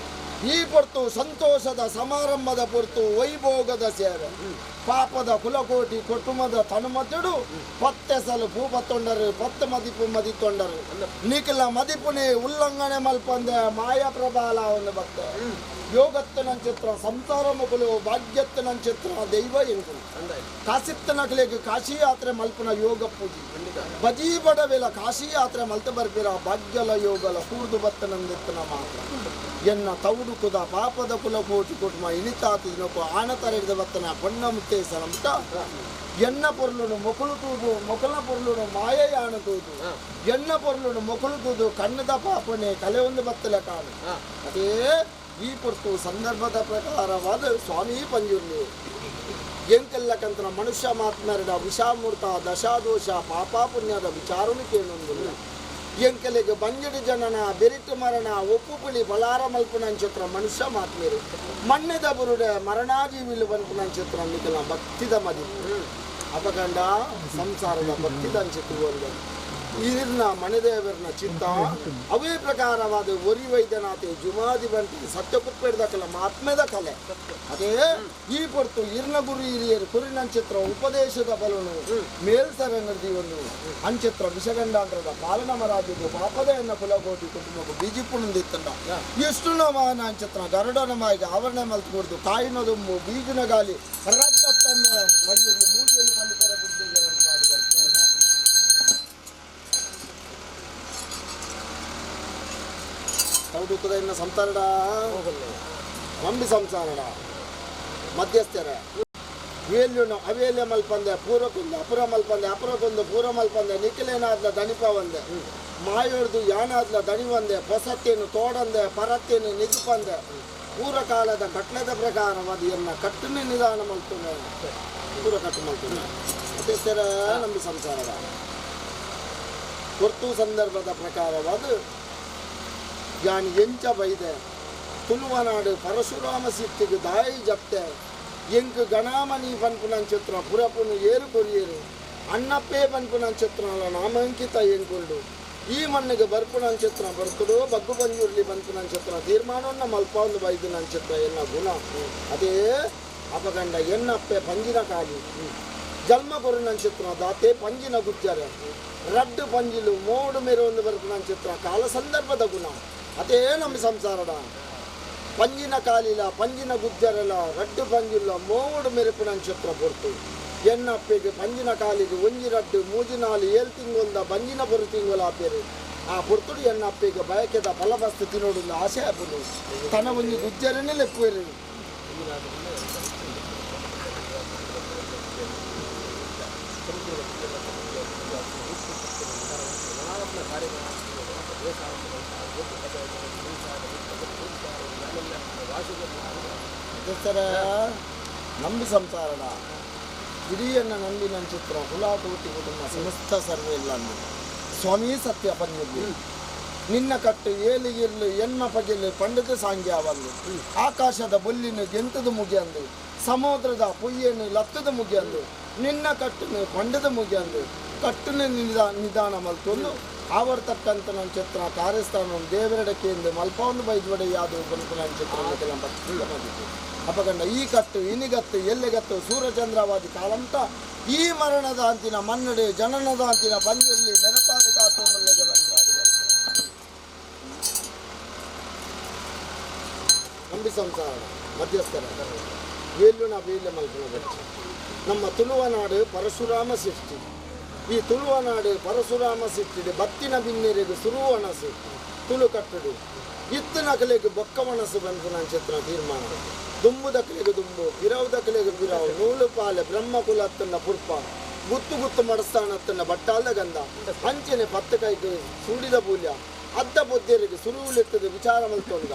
ಈ ಪೊರ್ತು ಸಂತೋಷದ ಸಮಾರಂಭದ ಪೊರ್ತು ವೈಭೋಗದ ಸೇವೆ ಪಾಪದ ಕುಲಕೋಟಿ ಕುಟುಂಬದ ತನುಮತಿಡು ಪತ್ತೆಸಲು ಪೂ ಪತ್ತೊಂಡರು ಪತ್ತು ಮದಿಪು ಮದಿತೊಂಡರು ನಿಖಿಲ ಮದಿಪುನೆ ಉಲ್ಲಂಘನೆ ಮಲ್ಪಂದೆ ಮಾಯಾ ಪ್ರಬಾಲ ಒಂದು ಭಕ್ತ ಯೋಗತ್ತನ ಚಿತ್ರ ಸಂಸಾರ ಮುಗುಲು ಭಾಗ್ಯತ್ತನ ಚಿತ್ರ ದೈವ ಎಂಕುಲು ಕಾಸಿತ್ತನಕಲೆಗ್ ಕಾಶಿ ಯಾತ್ರೆ ಮಲ್ಪುನ ಯೋಗ ಪೂಜೆ ಬಜೀ ಬಡವೆಲ ಕಾಶಿ ಯಾತ್ರೆ ಮಲ್ತ ಬರ್ಪಿರ ಭಾಗ್ಯಲ ಯೋಗಲ ಕೂರ್ದು ಬತ್ತನಂದಿತ್ತನ ಮಾತ್ರ ಎನ್ನ ತೌಡುಕುದ ಪಾಪದ ಕುಲಕೋಟಿ ಕುಟುಂಬ ಇನಿತಾತಿನೊಕ್ಕು ಆನತರೆಡ್ದ ಬತ್ತನ ಬಣ್ಣ ಮುತ್ತೇಸನ ಮುಟ ಎನ್ನ ಪೊರ್ಲುನು ಮೊಕಲು ತೂದು ಮೊಕಲ ಪೊರ್ಲುನು ಮಾಯೆಯಾಣ ತೂದು ಎನ್ನ ಪೊರ್ಲುನು ಮೊಕಲು ತೂದು ಕಣ್ಣದ ಪಾಪನೆ ಕಲೆ ಒಂದು ಬತ್ತಲ ಕಾಣು. ಅದೇ ಈ ಪೊರ್ತು ಸಂದರ್ಭದ ಪ್ರಕಾರವಾದ ಸ್ವಾಮಿ ಪಂಜುರ್ಲಿ ಎಂಕೆಲ್ಲಕಂತನ ಮನುಷ್ಯ ಮಾತ್ಮರದ ವಿಷಾಮೂರ್ತ ದಶಾದೋಷ ಪಾಪ ಪುಣ್ಯದ ವಿಚಾರನು ಕೇಳೊಂದಿಲ್ಲ ಎಂಕೆಲೆಗೆ ಬಂಜಡಿ ಜನನ ಬೆರಿಟು ಮರಣ ಒಪ್ಪು ಪುಳಿ ಬಲಾರ ಮಲ್ಪುನ ಚಿತ್ರ ಮನುಷ್ಯ ಮಾತ್ಮೇರು ಮಣ್ಣದ ಬುರುಡೆ ಮರಣಾಜೀವಿಲು ಬನ್ಪುನ ಚಿತ್ರ ನಿಖಲ ಭಕ್ತಿದ ಮದಿ ಅಪಗಂಡ ಸಂಸಾರದ ಭಕ್ತಿದ ಅಂಚಿತ್ತು ಒಂದು ಇರ್ನ ಮಣದೇವರನ ಚಿತ್ತ ಅವೇ ಪ್ರಕಾರವಾದ ಒರಿ ವೈದ್ಯನಾಥೆ ಜುಮಾದಿ ಬಂಟಿ ಸತ್ಯಕುಪ್ಪೆಡ್ದ ಕಲೆ ಮಾತ್ಮೆದ ಕಲೆ. ಅದೇ ಈ ಪೊರ್ತು ಇರ್ನ ಗುರು ಹಿರಿಯರು ಕುರಿನಂಚಿತ್ರ ಉಪದೇಶದ ಬಲನು ಮೇಲ್ಸರಂಗದಿ ಒಂದು ಅಂಚಿತ್ರ ವಿಷಗಂಡಾಂತರದ ಪಾಲನಮರಾಜು ಪಾಪದ ಎನ್ನ ಕುಲಕೋಟಿ ಕುಟುಂಬಕ್ಕೂ ಬೀಜಿಪುಣಂದಿತ್ತಂಡ ಎಷ್ಟು ನಮಾನ ಅಂಚಿತ್ರ ಗರುಡನ ಮಾಯಿಗೆ ಆವರಣೆ ಮಲ್ತು ಕೊಡ್ದು ಕಾಯಿನ ದುಂಬು ಬೀಜಿನ ಗಾಲಿ ರಡ್ಡತ್ತನ್ನ ಮೈಯಲ್ಲಿ ಮೂಜೆಯನ್ನು ಪಲ್ಲಿತರ ಬುದ್ಧಿಗೆ ತೌಡುಕುದ ಇನ್ನ ಸಂತಾರಡ ನಂಬಿ ಸಂಸಾರಡ ಮಧ್ಯಸ್ಥರ ವೇಲ್ಯುನು ಅವೇಲ್ಯ ಮಲ್ಪಂದೆ ಪೂರಕ್ಕೊಂದು ಅಪುರ ಮಲ್ಪಂದೆ ಅಪುರಕ್ಕೊಂದು ಪೂರ ಮಲ್ಪಂದೆ ನಿಖಿಲೇನಾದ್ಲ ದಣಿಪ ಒಂದೆ ಮಾಯೋರ್ದು ಯಾನಾದ್ಲ ದಣಿವಂದೆ ಪೊಸತ್ತೇನು ತೋಡಂದೆ ಪರತ್ತೇನು ನಿಜಪಂದೆ ಪೂರ ಕಾಲದ ಕಟ್ಲದ ಪ್ರಕಾರವಾದ ಎನ್ನ ಕಟ್ಟನೆ ನಿಧಾನ ಮಲ್ತುನೆ ಪೂರ ಕಟ್ಟು ಮಲ್ತುನೆ ಮಧ್ಯಸ್ಥರ ನಂಬಿ ಸಂಸಾರದ ಹೊರ್ತು ಸಂದರ್ಭದ ಪ್ರಕಾರವಾದ ಯಾನ್ ಎಂಚ ಬೈದೆ ತುಳುವನಾಡು ಪರಶುರಾಮ ಸಿಟ್ಟಿಗೆ ದಾಯಿ ಜಪ್ತೆ ಎಂಕ್ ಗಣಾಮಣಿ ಪನ್ಪುನಂಚಿತ್ರ ಪುರಪುನು ಏರು ಕೊರಿಯೇರು ಅಣ್ಣಪ್ಪೇ ಪನ್ಪುನಂಚಿತ್ರಲ ನಾಮಾಂಕಿತ ಎಂಕುಂಡು ಈ ಮಣ್ಣಿಗೆ ಬರ್ಪುನಂಚಿತ್ರ ಬರ್ತಡೋ ಬಗ್ಗು ಬಂಜುರ್ಲಿ ಪನ್ಪುನಂಚಿತ್ರ ತೀರ್ಮಾನವನ್ನ ಮಲ್ಪೊಂದು ಬೈದುನಂಚಿತ್ರ ಎನ್ನ ಗುಣ ಅದೇ ಅಪಗಂಡ ಎನ್ನಪ್ಪೆ ಪಂಜಿನ ಕಾಲಿ ಜನ್ಮ ಕೊರುನಂಚಿತ್ರ ದಾತೆ ಪಂಜಿನ ಗುಜ್ಜರೆ ರಡ್ಡು ಪಂಜಿಲು ಮೋಡು ಮೇರೊಂದು ಬರ್ಪುನಂಚಿತ್ರ ಕಾಲ ಸಂದರ್ಭದ ಗುಣ ಅದೇ ನಮ್ಮ ಸಂಸಾರದ ಪಂಜಿನ ಕಾಲಿಲ ಪಂಜಿನ ಗುಜ್ಜರಲ ರಡ್ಡು ಪಂಜಿಲ್ಲ ಮೋಡು ಮೆರುಪುನಂಚಿತ್ರ ಪೊರ್ತು ಎನ್ನಪ್ಪೆಗೆ ಪಂಜಿನ ಕಾಲಿಗೆ ಒಂಜಿ ರಡ್ಡು ಮೂಜಿ ನಾಲು ಏಳು ತಿಂಗೊಲ್ದ ಬಂಜಿನ ಪೊರು ತಿಂಗೊಲ ಆಪೇರು ಆ ಪೊರ್ತುಡು ಎನ್ನಪ್ಪೆಗೆ ಬಯಕೆದ ಫಲವಸ್ತು ತಿನ್ನೋಡು ಆಸೆ ಆಪುಂಡು ತನ ಒಂಜಿ ಗುಜ್ಜರನೇ ಲೆಪ್ಪುವೆರು ನಂಬಿ ಸಂಸಾರದ ಇಡೀಯನ್ನ ನಂಬಿ ಚಿತ್ರ ಕುಲಾಕೋಟಿ ಕುಟುಂಬ ಸಮಸ್ತ ಸರ್ವ ಇಲ್ಲ ಸ್ವಾಮಿ ಸತ್ಯ ಪನ್ನುಗ್ಗಿ ನಿನ್ನ ಕಟ್ಟು ಏಲು ಇರ್ಲು ಎಣ್ಮ ಪಗಿಲು ಪಂಡದ ಸಾಂಗ್ಯಾವಂದು ಆಕಾಶದ ಬೊಲ್ಲಿನ ಗೆಂತದ ಮುಗಿಯಂದು ಸಮುದ್ರದ ಪೊಯ್ಯನ್ನು ಲತ್ತದ ಮುಗಿಯಂದು ನಿನ್ನ ಕಟ್ಟನು ಪಂಡದ ಮುಗಿಯಂದು ಕಟ್ಟನು ನಿಧಾನ ಮಲ್ತೊಂದು ಆವರ್ತಕ್ಕಂತ ನನ್ನ ಚಿತ್ರ ಕಾರ್ಯಸ್ಥಾನ ದೇವರಡಕೆಯಿಂದ ಮಲ್ಪವನ್ನು ಬೈದ್ವಡೆ ಯಾವುದು ಬಂತು ನನ್ನ ಚಿತ್ರ ಅಪಗಂಡ ಈ ಕಟ್ಟು ಇನಿಗತ್ತು ಎಲ್ಲೆಗತ್ತು ಸೂರ್ಯಚಂದ್ರವಾದಿ ಕಾಲಂತ ಈ ಮರಣದ ಅಂತಿನ ಮನ್ನಡೆ ಜನನದ ಅಂತಿನ ಬಂಜಲ್ಲಿ ಮೆರಪಾದ ಕಾತು ಮಲ್ಲೆಗೆ ನಂಬಿ ಸಂಸಾರ ಮಧ್ಯಸ್ಥರ ವೇಲ್ಯುನ ವೇಲ್ಯ ಮಲ್ಪನ ಬಚ್ಚ ನಮ್ಮ ತುಳುವನಾಡು ಪರಶುರಾಮ ಸೃಷ್ಟಿ ಈ ತುಳುವನಾಡು ಪರಶುರಾಮ ಸೃಷ್ಟಿ ಬತ್ತಿನ ಬಿನ್ನೆರೆಗೆ ಸುರುವಣಸು ತುಳು ಕಟ್ಟಡು ಇತ್ತಿನ ಕಲೆಗೆ ಬೊಕ್ಕವಣಸು ಬಂತು ನನ್ನ ಚಿತ್ರ ತೀರ್ಮಾನ ದುಂಬು ದಕ್ಕಲೆಗೆ ದುಂಬು ಪಿರವು ದಕ್ಕಲೆಗೆ ಪಿರವು ನೂಲು ಪಾಲೆ ಬ್ರಹ್ಮಕುಲತ್ತನ್ನ ಪುರ್ಪ ಗುತ್ತು ಗುತ್ತು ಮಡಸ್ಥಾನತ್ತನ್ನ ಬಟ್ಟಾಲ ಗಂಧ ಅಂಚನೆ ಪತ್ತು ಕೈಗೆ ಸುಡಿದ ಪೂಲ್ಯ ಅದ್ದ ಬೊದ್ದೆರಿಗೆ ಸುರುವುಲೆತ್ತದ ವಿಚಾರ ಮಲ್ತೊಂದ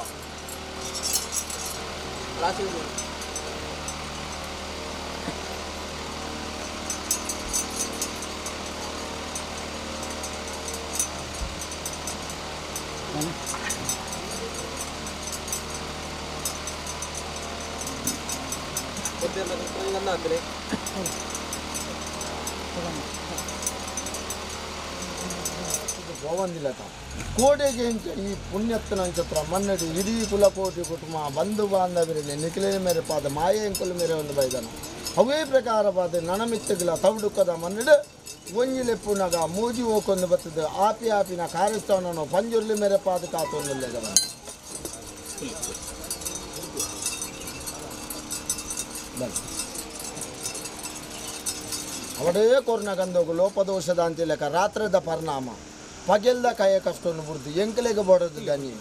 ಪೋವಂದಿಲ್ಲತ ಕೋಟೆಗೆ ಈ ಪುಣ್ಯತ್ತನ ಚಿತ್ರ ಮನ್ನಡಿ ಇಡೀ ಕುಲಕೋಟಿ ಕುಟುಂಬ ಬಂಧು ಬಾಂಧವರಲ್ಲಿ ನಿಖಿಲೇ ಮೇರೆ ಪಾದ ಮಾಯೆ ಎಂಕುಲ ಮೇರೆ ಒಂದು ಬೈದನ ಅವೇ ಪ್ರಕಾರವಾದ ನನಮಿತ್ತುಗಳ ತೌಡುಕದ ಮನ್ನಡು ಒಂಜಿಲೆಪ್ಪುನಗ ಮೂಜಿ ಹೋಕೊಂದು ಬರ್ತದೆ ಆಪಿ ಆಪಿನ ಕಾರ್ಯಸ್ಥಾನನು ಪಂಜುರ್ಲಿ ಮೇರೆ ಪಾದ ಕಾತೊಂದು ಅವಡೇ ಕೊರ್ನ ಗಂದೋಗು ಲೋಪದೋಷದ ಅಂತಿಲೆಕ ರಾತ್ರದ ಪರಿಣಾಮ ಪಗೆಲ್ದ ಕಾಯ ಕಷ್ಟವನ್ನು ಬುಡ್ದು ಎಂಕಲೆಗೆ ಬಡದು ದನಿ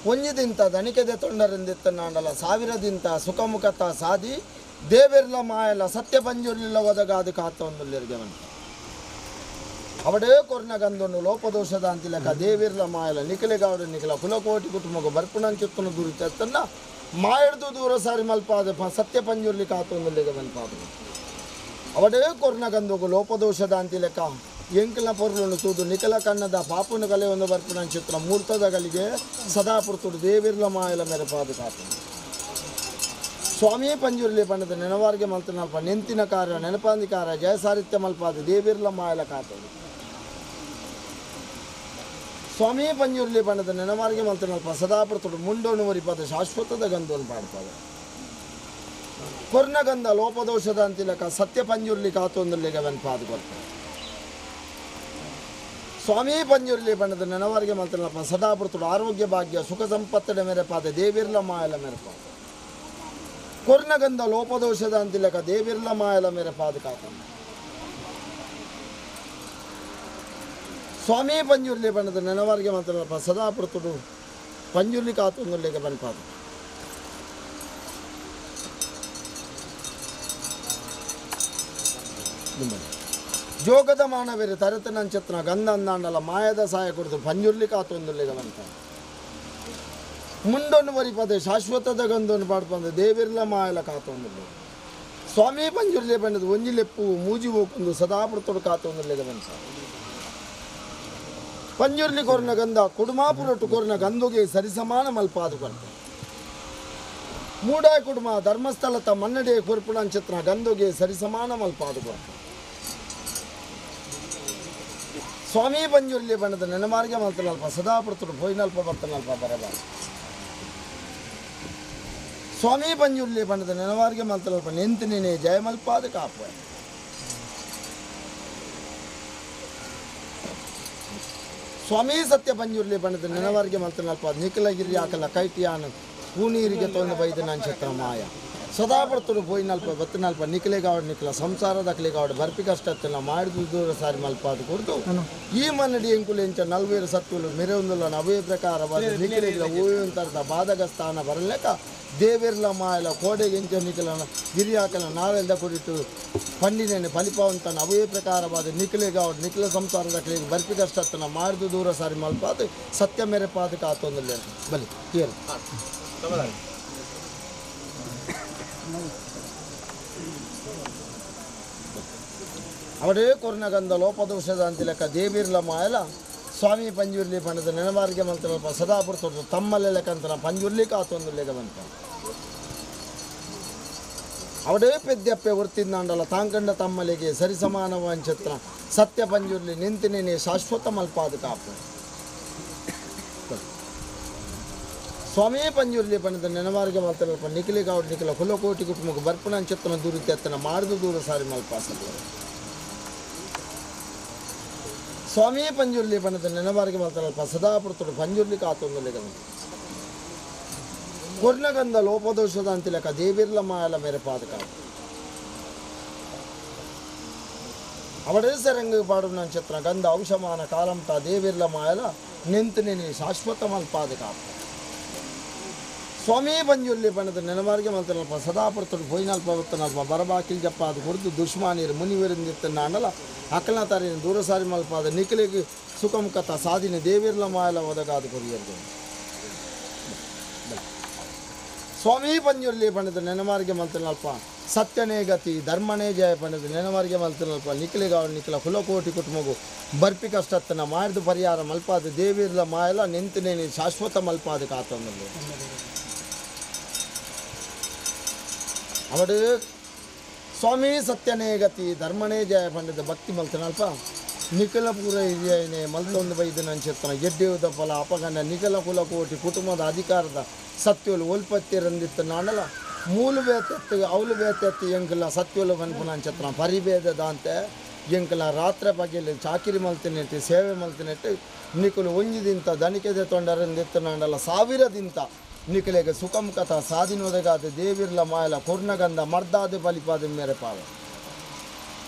ಒಂಜಿದಿಂತ ದಣಿಕೆದೆ ತೊಂಡರಿಂದಿತ್ತನಾಂಡಲ ಸಾವಿರದಿಂತ ಸುಖಮುಖತ ಸಾದಿ ದೇವೆರ್ಲ ಮಾಯಲ ಸತ್ಯ ಪಂಜುರ್ಲಿಲ್ಲ ಒದಗಾದು ಕಾತೊಂದುಲ್ಲೆರ್ಗೆ ಅವಡೇ ಕೊರ್ನ ಗಂದೊಂದು ಲೋಪದೋಷದ ಅಂತಿಲೆಕ ದೇವಿರ್ಲ ಮಾಯಲ ನಿಖಲೆಗಾಡು ನಿಖಲ ಕುಲಕೋಟಿ ಕುಟುಂಬకు ಬರ್ಪುಣಂಚಿತ್ತನು ದೂರ ತನ್ನ ಮಾಯಡ್ದು ದೂರ ಸಾರಿ ಮಲ್ಪಾದ ಸತ್ಯ ಪಂಜುರ್ಲಿ ಕಾತೊಂದುಲ್ಲೆಗೆ ಮಲ್ಪಾದ ಅವಡೇ ಕೊರ್ನ ಗಂದೋಗು ಲೋಪದೋಷದ ಅಂತಿಲೆಕ ಎಂಕಲ ಪೊರ್ಲುನು ತೂದು ನಿಖಲ ಕಣ್ಣದ ಪಾಪುನ ಕಲೆ ಒಂದು ಬರ್ಪುಣ ಚಿತ್ರ ಮೂರ್ತದ ಗಲಿಗೆ ಸದಾ ಪುರ್ತುಡು ದೇವಿರ್ಲ ಮಾಯಲ ಮೇರೆ ಪಾದ ಕಾತು ಸ್ವಾಮಿ ಪಂಜುರ್ಲಿ ಬಣ್ಣದ ನೆನವಾರ್ಗೆ ಮಲ್ತನಲ್ಪ ನೆಂತಿನ ಕಾರ್ಯ ನೆನಪಾಂದಿ ಕಾರ್ಯ ಜಯಸಾರಿತ್ಯ ಮಲ್ಪಾದ ದೇವಿರ್ಲ ಮಾಯಲ ಕಾತು ಸ್ವಾಮಿ ಪಂಜುರ್ಲಿ ಬಣ್ಣದ ನೆನವಾರ್ಗೆ ಮಲ್ತನಲ್ಪ ಸದಾ ಪುರ್ತುಡು ಮುಂಡೋನು ಒರಿಪಾದ ಶಾಶ್ವತದ ಗಂಧವನ್ನು ಪಾಡ್ಪಾದ ಕೊರ್ನಗಂಧ ಲೋಪದೋಷದ ಅಂತಿಲಕ ಸತ್ಯ ಪಂಜುರ್ಲಿ ಕಾತೊಂದುಲ್ಲಿಗೆ ಪಾದ ಕೊರ್ತ ಸ್ವಾಮಿ ಪಂಜುರ್ಲಿ ಬಣ್ಣದ ನೆನವರಿಗೆ ಮಲ್ತನಲ್ಪ ಸದಾಪುರ್ತುಡು ಆರೋಗ್ಯ ಭಾಗ್ಯ ಸುಖ ಸಂಪತ್ತಡ ಮೇರೆ ಪಾದ ದೇವಿರ್ಲ ಮಾಯಲ ಮೇರೆ ಪಾದ ಕೊರ್ನಗಂಧ ಲೋಪದೋಷದ ಅಂತಿಲಕ ದೇವಿರ್ಲ ಮಾಯಲ ಮೇರೆ ಪಾದ ಕಾತ ಸ್ವಾಮಿ ಪಂಜುರ್ಲಿ ಬಣ್ಣದ ನೆನವರಿಗೆ ಮಲ್ತನಲ್ಪ ಸದಾಪುರ್ತುಡು ಪಂಜುರ್ಲಿ ಕಾತೊಂದುಲ್ಲಿಗೆ ಪಾದ ಜೋಗದ ಮಾನವೇರು ತರತನಂಚತ್ನ ಗಂಧಂದಾಂಡಲ ಮಾಯದ ಸಹಾಯ ಕೊಡ್ತು ಪಂಜುರ್ಲಿ ಕಾತೊಂದುಲ್ಲೆಗವಂತ ಮುಂಡೊನ್ನು ವರಿಪದೆ ಶಾಶ್ವತದ ಗಂಧವನ್ನು ಪಾಡ್ಪಂದ ದೇವಿರ್ಲ ಮಾಯಲ ಕಾತೊಂದುಲ್ಲೆ ಸ್ವಾಮಿ ಪಂಜುರ್ಲೆ ಬಂದದ್ದು ಒಂಜಿಲೆಪ್ಪು ಮೂಜಿ ಹೋಕೊಂಡು ಸದಾಪುರತೊಡು ಕಾತೊಂದುಲ್ಲೆಗವಂತ ಪಂಜುರ್ಲಿ ಕೊರ್ನ ಗಂಧ ಕುಡುಮಾಪುರೊಟ್ಟು ಕೊರ್ನ ಗಂಧುಗೆ ಸರಿಸಮಾನ ಮಲ್ಪಾದು ಕೊರ್ತ ಮೂಡಾಯ ಕುಡುಮ ಧರ್ಮಸ್ಥಳತ ಮನ್ನಡೆ ಕೊರ್ಪುಣಂಚತ್ನ ಗಂಧುಗೆ ಸರಿಸಮಾನ ಮಲ್ಪಾದು ಕೊರ್ತ ಸ್ವಾಮಿ ಪಂಜುರ್ಲಿ ಬಣ್ಣದ ನೆನಮಾರ್ಗೆ ಮಲ್ತನಲ್ಪ ಸದಾಪುರತೊಡು ಪೋಯಿನಲ್ಪ ಬರ್ತನಲ್ಪ ಬರಬಾರ ಸ್ವಾಮಿ ಪಂಜುರ್ಲಿ ಬಣ್ಣದ ನೆನವಾರ್ಗೆ ಮಲ್ತನಲ್ಪ ನೆಂತು ನೆನೆ ಜಯಮಲ್ಪಾದ ಕಾಪು ಸ್ವಾಮಿ ಸತ್ಯ ಪಂಜುರ್ಲಿ ಬಣ್ಣದ ನೆನವಾರ್ಗೆ ಮಲ್ತನಲ್ಪ ನಿಖಲಗಿರಿ ಹಾಕಲ ಕೈಟಿಯಾನು ಪೂನೀರಿಗೆ ತೊಂದು ಬೈದ ನಕ್ಷತ್ರ ಮಾಯ ಸದಾಪುರತೊಡು ಪೋಯಿನಲ್ಪ ಬತ್ತನಲ್ಪ ನಿಖಲೆಗಾವಡು ನಿಖಲ ಸಂಸಾರದ ಅಕ್ಲೆಗಾವಡು ಬರ್ಪಿ ಕಷ್ಟ ಮಾಡಿದ ದೂರ ಸಾರಿ ಮಲ್ಪಾದು ಕೊಡ್ತು ಈ ಮನ್ನಡಿ ಎಂಕುಲು ಎಂಚ ನಲ್ವೇರು ಸತ್ವಲು ಮೆರೆಯೊಂದುಲ್ಲ ಅವೇ ಪ್ರಕಾರವಾದ ನಿಖಲಿಗಿಲ ಓಯುವಂತರದ ಬಾಧಕ ಸ್ಥಾನ ಬರಲೇಕ ದೇವಿರ್ಲ ಮಾಯಲ ಕೋಡೆಗೆ ಎಂಚ ನಿಖಲನ ಗಿರಿಯಾಕಲ ನಾವೆಲ್ದ ಕುರಿತು ಪಂಡಿನೇನೆ ಫಲಿಪವಂತನ ಅವೇ ಪ್ರಕಾರವಾದ ನಿಖಲಿಗಾವಡು ನಿಖಲ ಸಂಸಾರದ ಅಕ್ಲೆಗೆ ಬರ್ಪಿ ಕಷ್ಟತ್ತನ ಮಾಡಿದ ದೂರ ಸಾರಿ ಮಲ್ಪಾದು ಸತ್ಯ ಮೇರೆ ಪಾದಕ ಆತೊಂದಿಲ್ಲ ಬಲಿ ಏನು ಅವಡೇ ಕೊರ್ನಗಂಧ ಲೋಪದೋಷದ ಅಂತಿಲಕ್ಕ ದೇವಿರ್ಲ ಮಾಯಲ ಸ್ವಾಮಿ ಪಂಜುರ್ಲಿ ಪಂಡದ ನೆನವಾರಿಗೆ ಮಂತ್ರ ಸದಾಪುರ ತೋರ್ತು ತಮ್ಮಲ್ಲೆ ಲೆಕ್ಕಂತನ ಪಂಜುರ್ಲಿ ಕಾತೊಂದು ಲೆಗವಂತ ಅವಡೇ ಪೆದ್ದಪ್ಪೆ ವೃತ್ತಿಂದಾಂಡಲ ತಾಂಕಂಡ ತಮ್ಮಲಿಗೆ ಸರಿಸಮಾನವಂಚತ್ರ ಸತ್ಯ ಪಂಜುರ್ಲಿ ನಿಂತಿನೇನೆ ಶಾಶ್ವತ ಮಲ್ಪಾದ ಕಾಪು ಸ್ವಾಮಿ ಪಂಜುರ್ಲಿ ಪಂಡದ ನೆನವಾರಿಗೆ ಮಲ್ತನಲ್ಪ ನಿಖಲಿ ಗಾವಡ್ ನಿಖಲ ಕುಲಕೋಟಿ ಕುಟುಂಬಕ್ಕೆ ಬರ್ಪಣಂಚತ್ತನ ದೂರಿತೆತ್ತನ ಮಾಡಿದ ದೂರ ಸಾರಿ ಮಲ್ಪಾಸ ಸ್ವಾಮಿ ಪಂಜುರ್ಲಿ ಬಣ್ಣದ ನೆನವಾರಿಗೆ ಮಲ್ತನಲ್ಪ ಸದಾಪುರತೊಡು ಪಂಜುರ್ಲಿ ಕಾತೊಂದು ಕೊರ್ನಗಂಧ ಲೋಪದೋಷದ ಅಂತಿಲಕ ದೇವಿರ್ಲ ಮಾಯಲ ಮೇರೆ ಪಾದಕ ಅವಡೇ ಸರಂಗ ಪಾಡು ನಕ್ಷತ್ರ ಗಂಧ ಔಷಮಾನ ಕಾಲಂತ ದೇವಿರ್ಲ ಮಾಯಲ ನಿಂತು ಶಾಶ್ವತ ಮಲ್ಪಾದಕ ಸ್ವಾಮಿ ಪಂಜುರ್ಲಿ ಬಣ್ಣದ ನೆನವಾರಿಗೆ ಮಲ್ತನಲ್ಪ ಸದಾಪುರತೊಡು ಪೋಯಿನಲ್ಪ ಬತ್ತನಲ್ಪ ಬರಬಾಕಿಲ್ ಜಪ್ಪಾದ ಕೊಡ್ದು ದುಷ್ಮಾನೀರು ಮುನಿವರಿಂದಿತ್ತನಾಂಡಲ ಅಕ್ಕನ ತಾರಿನ ದೂರ ಸಾರಿ ಮಲ್ಪಾದ ನಿಖಲಿಗೆ ಸುಖಮುಖತ ಸಾಧಿನ ದೇವಿರ್ಲ ಮಾಯಲ ಒದಗಾದ ಕೊರಿಯರ್ದು ಸ್ವಾಮಿ ಪಂಜುರ್ಲಿ ಬಣ್ಣದ ನೆನಮಾರಿಗೆ ಮಲ್ತನಲ್ಪ ಸತ್ಯನೇ ಗತಿ ಧರ್ಮನೇ ಜಯ ಪಂಡದ ನೆನಮಾರಿಗೆ ಮಲ್ತನಲ್ಪ ನಿಖಲಿಗಾವ ನಿಖಲ ಕುಲಕೋಟಿ ಕುಟುಂಬಗು ಬರ್ಪಿ ಕಷ್ಟತ್ತನ ಮಾಡಿದ ಪರಿಹಾರ ಮಲ್ಪಾದ ದೇವಿರ್ಲ ಮಾಯಲ ನಿಂತನೇನೆ ಶಾಶ್ವತ ಮಲ್ಪಾದ ಕಾತೊಂದು ಅವಡು ಸ್ವಾಮಿ ಸತ್ಯನೇ ಗತಿ ಧರ್ಮನೇ ಜಯ ಪಂಡಿತ ಭಕ್ತಿ ಮಲ್ತನಲ್ಪ ನಿಖಲ ಪೂರ ಹಿರಿಯನೇ ಮಲ್ತೊಂದು ಬೈದನ ಅಂಚೆತ್ತನ ಗೆಡ್ಡೆಯುದ ಫಲ ಅಪಗಂಡ ನಿಖಲ ಕುಲಕೋಟಿ ಕುಟುಂಬದ ಅಧಿಕಾರದ ಸತ್ಯಲು ಒಲ್ಪತ್ತಿರಂದಿತ್ತ ನಾಡಲ ಮೂಲು ಬೇತೆತ್ತು ಅವಲು ಬೇತೆತ್ತು ಎಂಕಲ ಸತ್ಯಲು ಬನ್ಪುನ ಅಂಚೆತ್ತನ ಪರಿಭೇದದಾಂತೆ ಎಂಕಲ ರಾತ್ರಿ ಬಗೆಯಲ್ಲಿ ಚಾಕಿರಿ ಮಲ್ತಿನೆಟ್ಟು ಸೇವೆ ಮಲ್ತಿನೆಟ್ಟು ನಿಖಲು ಒಂಜಿದಿಂತ ದಣಿಕೆದೆ ತೊಂಡರಂದಿತ್ತ ನಾಡಲ ಸಾವಿರದಿಂತ ನಿಖಲೆಗೆ ಸುಖಮುಖತ ಸಾಧಿನೊದಗಾದ ದೇವಿರ್ಲ ಮಾಯಲ ಕೊರ್ನಗಂಧ ಮರ್ದಾದ ಬಲಿಪಾದ ಮೇರೆ ಪಾವ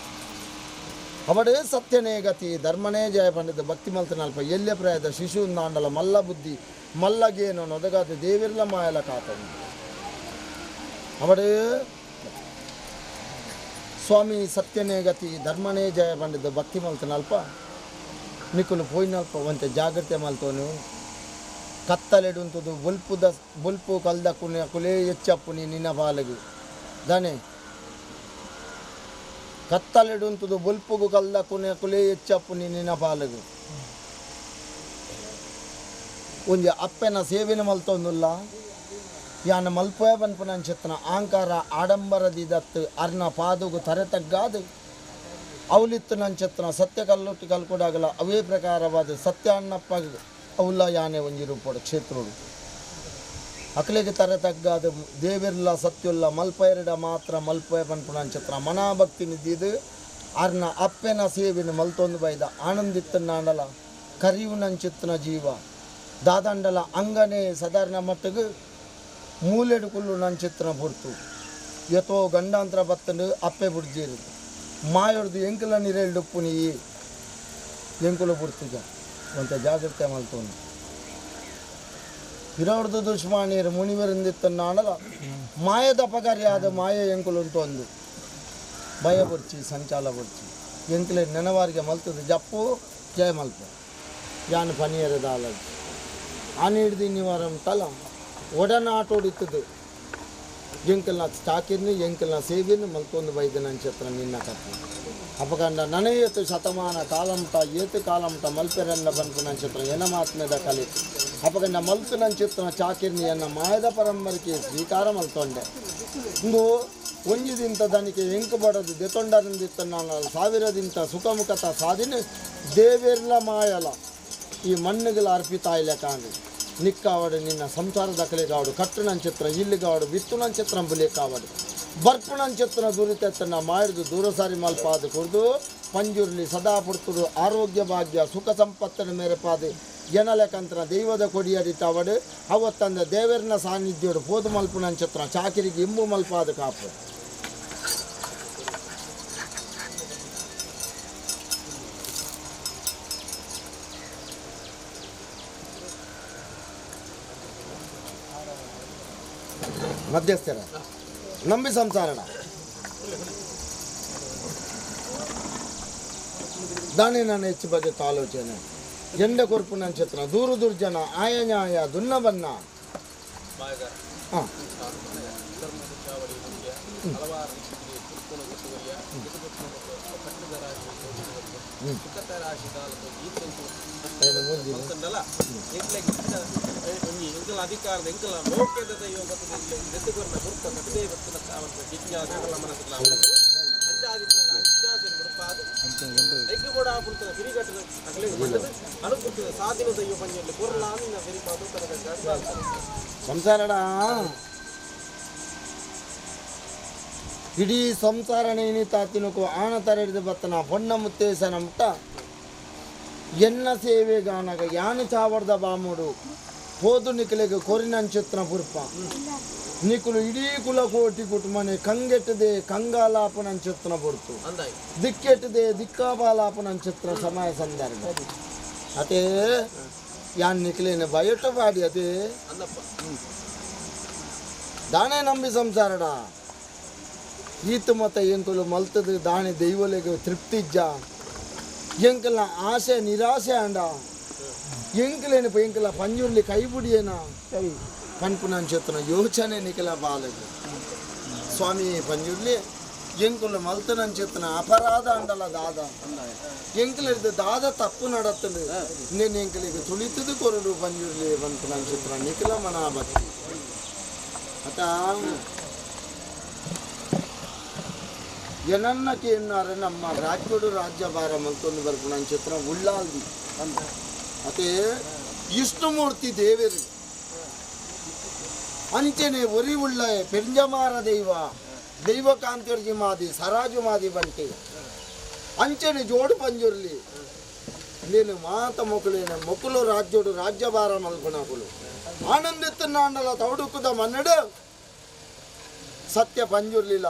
ಅವಡೇ ಸತ್ಯನೇ ಗತಿ ಧರ್ಮನೇ ಜಯ ಪಂಡಿತ ಭಕ್ತಿ ಮಲ್ತನಲ್ಪ ಎಲ್ಯ ಪ್ರಾಯದ ಶಿಶು ನಾಂಡಲ ಮಲ್ಲ ಬುದ್ಧಿ ಮಲ್ಲಗೇನು ನೊದಗಾದ ದೇವಿರ್ಲ ಮಾಯಲ ಕಾತನು ಅವಡೇ ಸ್ವಾಮಿ ಸತ್ಯನೇ ಗತಿ ಧರ್ಮನೇ ಜಯ ಪಂಡಿತ ಭಕ್ತಿ ಮಲ್ತನಲ್ಪ ನಿಖಲು ಪೋಯಿನಲ್ಪ ಒಂತೆ ಜಾಗ್ರತೆ ಮಲ್ತೋನು ಕತ್ತಲೆಡುಂತದು ಬುಲ್ಪುದ ಬುಲ್ಪು ಕಲ್ದ ಕುನೆ ಕುಲೇ ಹೆಚ್ಚಪ್ಪುನಿ ನಿನ್ನ ಬಾಲಗು ದಾನೆ ಕತ್ತಲೆಡುಂತದು ಬುಲ್ಪುಗು ಕಲ್ದ ಕುನೆ ಕುಲೇ ಹೆಚ್ಚಪ್ಪುನಿ ನಿನ್ನ ಬಾಲಗು ಒಂಜಿ ಅಪ್ಪೆನ ಸೇವಿನ ಮಲ್ತೊಂದುಲ್ಲ ಯಾನ ಮಲ್ಪೋಯ ಬನ್ಪುನ ಅಂಚೆತ್ತನ ಆಂಕಾರ ಆಡಂಬರದಿದತ್ತು ಅರ್ನ ಪಾದುಗು ತರೆ ತಗ್ಗಾದು ಅವಲಿತ್ತು ನಂಚೆತ್ತನ ಸತ್ಯ ಕಲ್ಲೊಟ್ಟು ಕಲ್ಕೊಡಾಗಲ ಅವೇ ಪ್ರಕಾರವಾದ ಸತ್ಯ ಅಣ್ಣಪ್ಪ ಅವಲ್ಲ ಯಾನೆ ಒಂಜಿ ರೂಪೋಡು ಕ್ಷೇತ್ರೋಡು ಅಕ್ಲೆಗೆ ತರೆ ತಗ್ಗಾದ ದೇವಿರ್ಲ ಸತ್ಯುಲ್ಲ ಮಲ್ಪೈರಡ ಮಾತ್ರ ಮಲ್ಪಯ ಪನ್ಪುನ ಅಂಚತ್ರ ಮನಾಭಕ್ತಿ ನಿದ್ದಿದು ಅರ್ನ ಅಪ್ಪೆನ ಸೇವಿನ ಮಲ್ತೊಂದು ಬೈದ ಆನಂದಿತ್ತನಾಂಡಲ ಕರಿಯುನಂಚಿತ್ತನ ಜೀವ ದಾದಂಡಲ ಅಂಗನೇ ಸಾಧಾರಣ ಮಟ್ಟಿಗೆ ಮೂಲೆಡು ಕುಲ್ಲು ನಂಚಿತ್ತನ ಪುರ್ತು ಯಥೋ ಗಂಡಾಂತರ ಬತ್ತಂಡು ಅಪ್ಪೆ ಬುಡ್ಜೀರು ಮಾಯೊಡ್ದು ಎಂಕುಲ ನೀರೆಲ್ಡುಪ್ಪುನಿ ಎಂಕುಲ ಪುರ್ತುಗ ಒಂತ ಜಾಗ್ರತೆ ಮಲ್ತೊಂದು ಹಿರೋಡ್ದು ದುಷ್ಮಾನೀರು ಮುನಿವರಿಂದಿತ್ತನ್ನಾಡಲ ಮಾಯದ ಪಗರಿಯಾದ ಮಾಯ ಎಂಕುಲುಂಟು ಒಂದು ಭಯ ಬೊರ್ಚಿ ಸಂಚಾಲ ಬೊರ್ಚಿ ಎಂಕ್ಲೆ ನೆನವಾರಿಗೆ ಮಲ್ತದ ಜಪ್ಪು ಜಯ ಮಲ್ಪ ಯಾನ್ ಪನಿಯರ ದಾಲಜ್ ಆನಿಡ್ದು ನಿವಾರಂ ತಲ ಒಡನಾಟೋಡಿತ್ತದು ಎಂಕಲ್ನ ಚಾಕಿರ್ನಿ ಎಂಕಲ್ನ ಸೇವೆಯನ್ನು ಮಲ್ತೊಂದು ಬೈದನ ಚಿತ್ರ ನಿನ್ನ ಕಥೆ ಅಪಕಂಡ ನನಯೇತು ಶತಮಾನ ಕಾಲಂಟ ಏತು ಕಾಲಂಟ ಮಲ್ಪೆರನ್ನ ಬನ್ಪುನ ಚಿತ್ರ ಎನ ಮಾತ್ಮೆದ ಕಲಿ ಅಪಕಂಡ ಮಲ್ತು ಚಿತ್ರ ಚಾಕಿರ್ನಿ ಎನ್ನ ಮಾಯದ ಪರಂಪರೆಗೆ ಸ್ವೀಕಾರ ಮಲ್ತೊಂಡೆ ಇಂದು ಒಂಜಿದಿಂತ ದನಿಕೆ ಎಂಕು ಬಡದು ದೆತೊಂಡರಿಂದಿತ್ತ ನಾನು ಸಾವಿರದಿಂತ ಸುಖಮುಖತ ಸಾಧಿನ ದೇವೇರ್ಲ ಮಾಯಲ ಈ ಮಣ್ಣುಗಳ ಅರ್ಪಿತಾಯಿಲೆ ಕಾಂಡು ನಿಕ್ಕಾವಡು ನಿನ್ನ ಸಂಸಾರದ ಕಲೆಗಾವಡು ಕಟ್ಟುನ ಚಿತ್ರ ಇಲ್ಲಿಗಾವಡು ಬಿತ್ತುನ ಚಿತ್ರ ಬುಲಿಕಾವಡು ಬರ್ಪುಣ ಚಿತ್ರ ದುರಿತೆತ್ತನ ಮಾಯದು ದೂರಸಾರಿ ಮಲ್ಪಾದ ಕುಡ್ದು ಪಂಜುರ್ಲಿ ಸದಾ ಪುರ್ತುಡು ಆರೋಗ್ಯ ಭಾಗ್ಯ ಸುಖ ಸಂಪತ್ತಿನ ಮೇರೆಪಾದೆ ಜನಲೆಕಂತ್ರ ದೈವದ ಕೊಡಿಯಡಿತಾವಡು ಅವತ್ತಂದ ದೇವರನ ಸಾನ್ನಿಧ್ಯೋಡು ಪೋದು ಮಲ್ಪುನ ಚಿತ್ರ ಚಾಕಿರಿಗೆ ಇಂಬು ಮಲ್ಪಾದ ಕಾಪು ಮಧ್ಯಸ್ಥರ ನಂಬಿ ಸಂಸಾರಣ ದಾನೆ ನಾನು ಹೆಚ್ಚು ಬಗ್ಗೆ ಆಲೋಚನೆ ಎಂಡ ಕೊರ್ಪು ನನ್ನ ಚಿತ್ರ ದೂರು ದುರ್ಜನ ಆಯನ್ಯಾಯ ದುನ್ನಬನ್ನ ಹಾಂ ಅಧಿಕಾರದ ಎಂಕಲ ಮೋಕೆದ ದೈವ ಬರ್ತದೆ ಗುರುತ ಕಟ್ಟದೆ ಬರ್ತದ ಜಿಜ್ಞಾಸೆ ಮನಸ್ಸಿಲ್ಲ ಅಂಚಾದಿತ್ನ ಜಿಜ್ಞಾಸೆ ಬಿಡುಪಾದು ಐಕ್ಯ ಕೂಡ ಪುರ್ತದ ಪಿರಿಗಟ್ಟದ ಅಗಲೆ ಬಂದದ ಅನುಕೃತದ ಸಾಧಿನ ದೈವ ಪಂಜಲ್ಲಿ ಕೊರ್ಲಾನಿನ ಬೆರಿಪಾದು ತನಕ ಸಂಸಾರಡ ಇಡೀ ಸಂಸಾರನೇ ತಾತಿನಕು ಆಣ ತರೆಡಿದ ಬತ್ತನ ಹೊನ್ನ ಮುತ್ತೇಸನ ಮುಟ್ಟ ಎನ್ನ ಸೇವೆಗಾನಗ ಯಾನು ಚಾವರ್ದ ಬಾಮುಡು ಹೋದು ನಿಕಲೆಗೆ ಕೊರಿನಂಚಿತ್ರ ಪುರ್ಪ ನಿಕುಲು ಇಡೀ ಕುಲ ಕೋಟಿ ಕುಟುಂಬನೆ ಕಂಗೆಟ್ಟದೆ ಕಂಗಾಲಾಪನಂಚಿತ್ರ ಪುರ್ತು ದಿಕ್ಕೆಟ್ಟದೆ ದಿಕ್ಕಾಬಾಲಾಪನಂಚಿತ್ರ ಸಮಯ ಸಂದರ್ಭ ಅದೇ ಯಾನ್ ನಿಕಲೇನ ಬಯಟ ಬಾಡಿ ಅದೇ ದಾನೆ ನಂಬಿ ಸಂಸಾರಡ ಈತ ಮತ ಎಂಕುಲು ಮಲ್ತದ ದಾಣೆ ದೈವಲೆಗೆ ತೃಪ್ತಿಜ್ಜ ಎಂಕಲ್ನ ಆಸೆ ನಿರಾಸೆ ಅಂಡ ಎಂಕಲೇನಪ್ಪ ಎಂಕಲ ಪಂಜುರ್ಲಿ ಕೈಬುಡಿಯೇನ ಪನ್ಪುನಂಚೆತ್ತನ ಯೋಚನೆ ನಿಕಲ ಬಾಲಗ ಸ್ವಾಮಿ ಪಂಜುರ್ಲಿ ಎಂಕುಲು ಮಲ್ತನಂಚೆತ್ತನ ಅಪರಾಧ ಅಂಡಲ ದಾದ ಎಂಕಲಿರ್ದು ದಾದ ತಪ್ಪು ನಡತ್ತದು నేను ಎಂಕಲಿಗೆ ತುಳಿತದು ಕೊರಡು ಪಂಜುರ್ಲಿ ಪನ್ಪುನಂಚೆತ್ತನ ನಿಖಲ ಮನಾಭಕ್ತಿ ಅತ ಏನನ್ನಕ್ಕೆ ಎನ್ನಾರೆ ನಮ್ಮ ರಾಜ್ಯಡು ರಾಜ್ಯಭಾರ ಮಲ್ತೊಂದು ಬರ್ಪುನಂಚಿತ್ರ ಉಳ್ಳಾಲ್ದಿ ಅದೇ ವಿಷ್ಣುಮೂರ್ತಿ ದೇವರು ಅಂಚನೆ ಒರಿ ಉಳ್ಳ ಪೆಂಜಮಾರ ದೈವ ದೈವಕಾಂತಿರ್ಜಿ ಮಾದಿ ಸರಾಜು ಮಾದಿ ಬಂಟಿ ಅಂಚನೆ ಜೋಡು ಪಂಜುರ್ಲಿ నేను ಮಾತ ಮೊಕುಲೇನ ಮೊಕುಲು ರಾಜ್ಯೋಡು ರಾಜ್ಯಭಾರ ಮಲ್ಪುನಕುಲು ಆನಂದಿತ್ತನಾಂಡಲ ತೌಡುಕುದ ಮನ್ನಡು ಸತ್ಯ ಪಂಜುರ್ಲಿಲ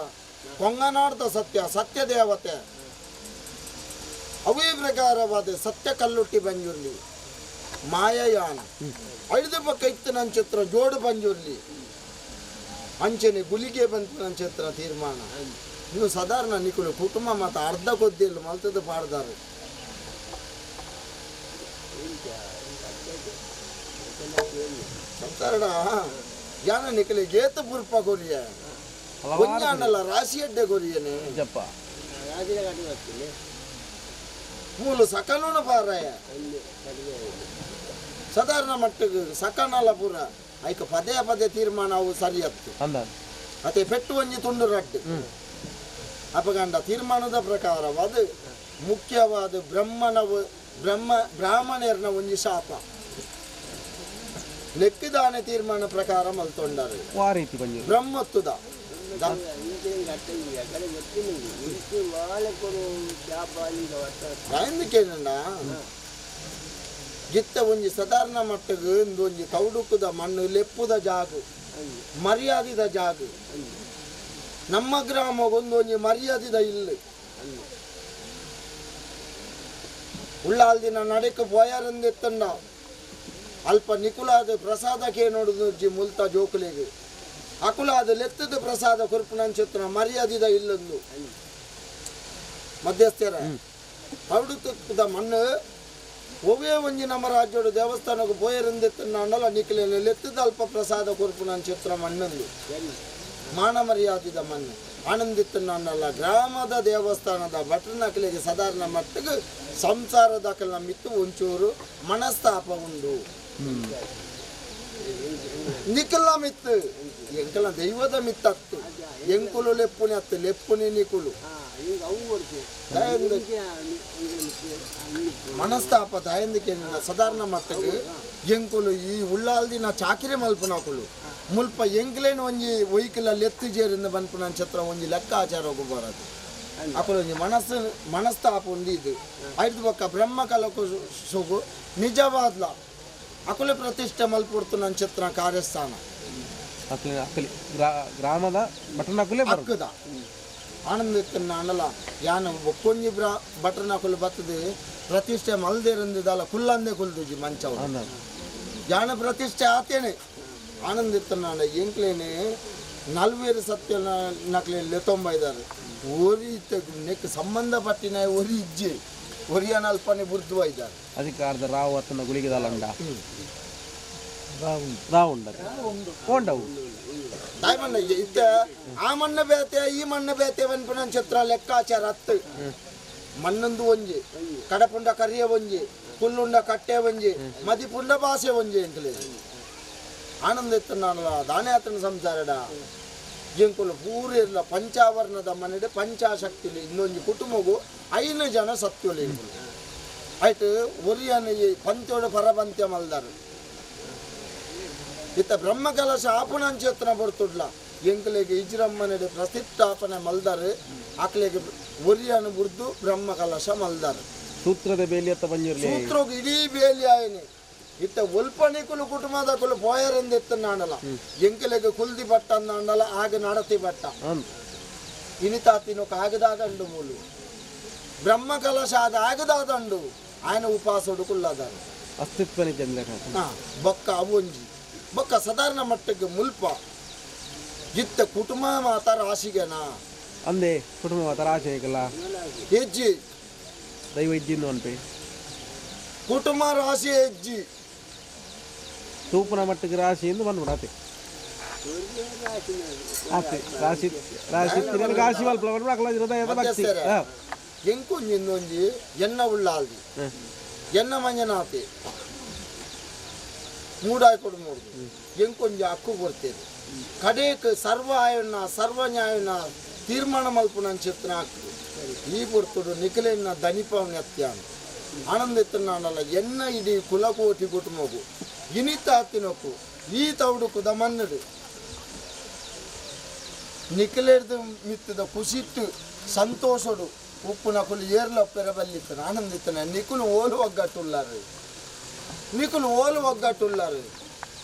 ಕೊಂಗನಾಡ್ದ ಸತ್ಯ ಸತ್ಯ ದೇವತೆ ಅವೇ ಪ್ರಕಾರವಾದ ಸತ್ಯ ಕಲ್ಲುಟ್ಟಿ ಪಂಜುರ್ಲಿ ಮಾಯಯಾನ ಐದು ಪಕ್ಕ ಇತ್ತು ನನ್ನ ಚಿತ್ರ ಜೋಡು ಪಂಜುರ್ಲಿ ಅಂಚನೆ ಗುಲಿಗೆ ಬಂತು ನನ್ನ ಚಿತ್ರ ತೀರ್ಮಾನ ನೀವು ಸಾಧಾರಣ ನಿಕುಲು ಕುಟುಂಬ ಮತ್ತು ಅರ್ಧ ಕೊದ್ದಿಲ್ಲ ಮಲ್ತದ ಪಾಡ್ದಾರು ಸಂಸಾರಡ ಯಾನ ನಿಕಲಿ ಗೇತ ಪುರ್ಪ ಕೊರಿಯ ಒಂಜಾಂಡಲ ರಾಶಿ ಅಡ್ಡೆ ಕೊರಿಯನೆ ಮೂಲು ಸಕಲುನ ಪಾರಾಯ ಸಾಧಾರಣ ಮಟ್ಟಿಗೆ ಸಕನಲ ಪೂರ ಐಕ ಪದೇ ಪದೇ ತೀರ್ಮಾನ ಅವು ಸರಿಯತ್ತು ಅತೆ ಪೆಟ್ಟು ಒಂಜಿ ತುಂಡು ರಡ್ಡು ಅಪಗಂಡ ತೀರ್ಮಾನದ ಪ್ರಕಾರವಾದ ಮುಖ್ಯವಾದ ಬ್ರಹ್ಮನ ಬ್ರಹ್ಮ ಬ್ರಾಹ್ಮಣರ್ನ ಒಂಜಿ ಶಾಪ ಲೆಕ್ಕಿದಾನೆ ತೀರ್ಮಾನ ಪ್ರಕಾರ ಮಲ್ತೊಂಡರು ಬ್ರಹ್ಮತ್ವದ ఎందుకేనంಡ ಗಿತ್ತ ಒಂಜಿ ಸಾಧಾರಣ ಮಟ್ಟಗ್ ಒಂಜಿ ತೌಡುಕುದ ಮಣ್ಣು ಲೆಪ್ಪುದ ಜಾಗು ಮರ್ಯಾದಿದ ಜಾಗು ನಮ್ಮ ಗ್ರಾಮಗೊಂದೊಂಜಿ ಮರ್ಯಾದಿದ ಇಲ್ಲು ಉಳ್ಳಾಲ್ದಿನ ನಡಕ್ಕೆ ಪೋಯಾರಂದೆತ್ತಂಡ ಅಲ್ಪ ನಿಕುಲಾದ ಪ್ರಸಾದಕ್ಕೆ ನೋಡುದು ಮುಲ್ತ ಜೋಕುಲೆಗೆ ಅಕುಲಾದ ಲೆತ್ತದ ಪ್ರಸಾದ ಕೊರ್ಪುನಂಚಿತ್ರ ಮರ್ಯಾದಿದ ಇಲ್ಲೊಂದು. ಮಧ್ಯಸ್ಥರ ತೌಡುದ ಮಣ್ಣು ಒವ್ವೇ ಒಂಜಿ ನಮ್ಮ ರಾಜ್ಯಡು ದೇವಸ್ಥಾನಕ್ಕೆ ಪೋಯರಿಂದಿತ್ತಂಡಲ ನಿಖಿಲ ಲೆತ್ತದ ಅಲ್ಪ ಪ್ರಸಾದ ಕೊರ್ಪುನ ಚಿತ್ರ ಮಣ್ಣಂದು ಮಾನ ಮರ್ಯಾದಿದ ಮಣ್ಣು ಆನಂದಿತ್ತನ್ನಲ್ಲ ಗ್ರಾಮದ ದೇವಸ್ಥಾನದ ಭಟ್ರನಕಲಿಗೆ ಸಾಧಾರಣ ಮಟ್ಟಿಗೆ ಸಂಸಾರದ ಮಿತ್ತು ಒಂಚೂರು ಮನಸ್ತಾಪ ಉಂಡು ನಿಖಲ ಮಿತ್ತು ಎಂಕಲ ದೈವದ ಮಿತ್ತತ್ತು ಎಂಕುಲು ಲೆಪ್ಪುನಿ ಅತ್ತು ಲೆಪ್ಪುನಿ ನಿಕುಲು ಮನಸ್ತಾಪ ದಯಂದಿಕೆ ಸಾಧಾರಣ ಮಟ್ಟಕ್ಕೆ ಎಂಕುಲು ಈ ಉಳ್ಳಾಲ್ದಿನ ಚಾಕಿರಿ ಮಲ್ಪನಕುಲು ಮುಲ್ಪ ಎಂಕ್ಲೇನು ಒಂಜಿ ಒಯ್ಕಿಲ ಲೆತ್ತು ಜೇರಿಂದ ಬನ್ಪುನ ಛತ್ರ ಒಂಜಿ ಲೆಕ್ಕಾಚಾರ ಬರದು ಅಕುಲು ಒಂಜಿ ಮನಸ್ಸು ಮನಸ್ತಾಪ ಉಂದು ಇದು ಐದು ಬೊಕ್ಕ ಬ್ರಹ್ಮ ಕಲಕು ಸುಗು ನಿಜವಾದ್ಲ ಅಕುಲು ಪ್ರತಿಷ್ಠೆ ಮಲ್ಪುಡ್ತು ನನ್ನ ಚಿತ್ರ ಕಾರ್ಯಸ್ಥಾನ ಗ್ರಾಮದ ಬಟನಕುಲೆ ಅಕ್ಕದ ಆನಂದ ಇತ್ತಲ್ಲ ಯಾನ ಒಕ್ಕೊಂಜಿ ಬ್ರಾ ಬಟನಕುಲು ಬರ್ತದೆ ಪ್ರತಿಷ್ಠೆ ಮಲ್ದೇರಂದಿದಲ್ಲ ಕುಲ್ಲಂದೇ ಕುಲ್ದುಜಿ ಮಂಚವ ಯಾನ ಪ್ರತಿಷ್ಠೆ ಆತೇನೆ ಆನಂದ ಇತ್ತನಾಡ ಎಂಕ್ಲೇನೆ ನಲ್ವೇರು ಸತ್ಯ ನಕ್ಲೆ ಲೆತ್ತೊಂಬೈದಾರೆ ಒರಿ ನೆಕ್ ಸಂಬಂಧಪಟ್ಟಿನ ಒರಿ ಇಜ್ಜೆ ಒರಿಯ ನಲ್ಪನೆ ಬುರ್ದು ಇದ್ದಾರೆ ಅಧಿಕಾರದ ರಾವು ಅತ್ತನ ಗುಳಿಗೆದಲ್ಲಂಡ ರಾವುಂಡ ಕೊಂಡವು ತಾಯ್ಮಣ್ಣ ಇತ್ತ ಆ ಮಣ್ಣ ಬೇತೆ ಈ ಮಣ್ಣ ಬೇತೆ ಪನ್ಪುನ ಚಿತ್ರ ಲೆಕ್ಕಾಚಾರ ಅತ್ತು ಮಣ್ಣೊಂದು ಒಂಜಿ ಕಡಪುಂಡ ಕರಿಯ ಒಂಜಿ ಕುಲ್ಲುಂಡ ಕಟ್ಟೆ ಒಂಜಿ ಮದಿಪುಂಡ ಭಾಷೆ ಒಂಜಿ ಎಂಕಲೆ ಆನಂದ ಇತ್ತನಾಡಲ ದಾನೆ ಆತನ ಸಂಸಾರಡ ಎಂಕುಲು ಪೂರಿರ್ಲ ಪಂಚಾವರಣದ ಮನೆಡೆ ಪಂಚಾಶಕ್ತಿಲಿ ಇನ್ನೊಂದು ಕುಟುಂಬಗು 5 ಜನ ಸತ್ಯೊಲು ಎಂಕುಲು ಆಯ್ತು ಒರಿಯನ ಪಂತ್ಯೋಡು ಪರಪಂತ್ಯ ಮಲ್ದಾರು ಇತ್ತ ಬ್ರಹ್ಮಕಲಶ ಆಪುಣಂಚೇತನ ಬರ್ತುಡ್ಲ ಎಂಕಲೆಗೆ ಇಜ್ರಮ್ಮನೆಡೆ ಪ್ರತಿಷ್ಠಾಪನೆ ಮಲ್ದಾರು ಆಕಲೆಗೆ ಒರಿಯನ ಬುರ್ದು ಬ್ರಹ್ಮಕಲಶ ಮಲ್ದಾರು ಸೂತ್ರದ ಬೇಲಿಯತ್ತ ಬಂಜಿರ್ಲಿ ಸೂತ್ರಗ್ ಇಡೀ ಬೇಲಿ ಆಯನೆ ಇತ್ತ ಒಲ್ಪನಿಕುಲು ಕುಟುಂಬದ ಕುಲು ಪೋಯರೆಂದು ನಾಡಲ ಎಂಕಲೆಗೆ ಕುಲ್ದಿ ಬಟ್ಟ ಅಂದಾಂಡಲ ಆಗ ನಡತಿ ಬಟ್ಟ ಇನಿತಾತಿನೊಕ ಆಗದಾದಂಡು ಮೂಲು ಬ್ರಹ್ಮಕಲಶ ಆದ ಆಗದಾದಂಡು ఆయన ಉಪವಾಸಡು ಕುಲ್ಲಾದಾರು ಅಸ್ತಿತ್ವನೇ ಚಂದ್ರ ಬೊಕ್ಕ ಅವೊಂಜಿ ಬೊಕ್ಕ ಸಾಧಾರಣ ಮಟ್ಟಕ್ಕೆ ಮುಲ್ಪ ಇತ್ತ ಕುಟುಂಬ ಮಾತ ರಾಶಿಗೆನಾ ಅಂದೆ ಕುಟುಂಬ ಮಾತ ರಾಶಿ ಏಕಲ್ಲ ಹೆಜ್ಜಿ ದೈವ ಇದ್ದಿಂದು ಅನ್ಪೆ ಕುಟುಂಬ ರಾಶಿ ಹೆಜ್ಜಿ ತೂಪನ ಮಟ್ಟಕ್ಕೆ ರಾಶಿ ಎಂದು ಬಂದ್ಬಿಡ ಆತೆ ಆತೆ ರಾಶಿ ರಾಶಿ ರಾಶಿ ಮಲ್ಪ ಹೃದಯದ ಭಕ್ತಿ ಎಂಕೊಂಜಿ ಇನ್ನೊಂಜಿ ಎನ್ನ ಉಳ್ಳಾಲ್ದಿ ಎನ್ನ ಮಂಜನಾತೆ ಮೂಡಾಯ್ ಕೊಡು ಮೂಡ್ದು ಎಂಕೊಂಜಿ ಹಕ್ಕು ಕೊಡ್ತೇನೆ ಕಡೇಕ್ ಸರ್ವ ಆಯಣ್ಣ ಸರ್ವ ನ್ಯಾಯನ ತೀರ್ಮಾನ ಮಲ್ಪುನ ಚಿತ್ರ ಹಾಕು ಈ ಪೊರ್ತುಡು ನಿಖಲೆನ್ನ ದನಿಪವನ ಅತ್ಯಾನ ಆನಂದ ಇತ್ತನಾಡಲ್ಲ ಎನ್ನ ಇಡೀ ಕುಲಕೋಟಿ ಕುಟುಂಬಗು ಇನಿತ ಹತ್ತಿನೊಕ್ಕು ಈ ತೌಡುಕು ದಮನ್ನಡು ನಿಖಲೆಡ್ದು ಮಿತ್ತದ ಕುಸಿಟ್ಟು ಸಂತೋಷಡು ಉಪ್ಪು ನಕುಲು ಏರ್ಲ ಪೆರಬಲ್ಲಿತ್ತನ ಆನಂದಿತ್ತನ ನಿಕುಲು ಓಲು ಒಗ್ಗಟ್ಟುಲ್ಲಾರು ನಿಕುಲು ಓಲು ಒಗ್ಗಟ್ಟುಲ್ಲಾರು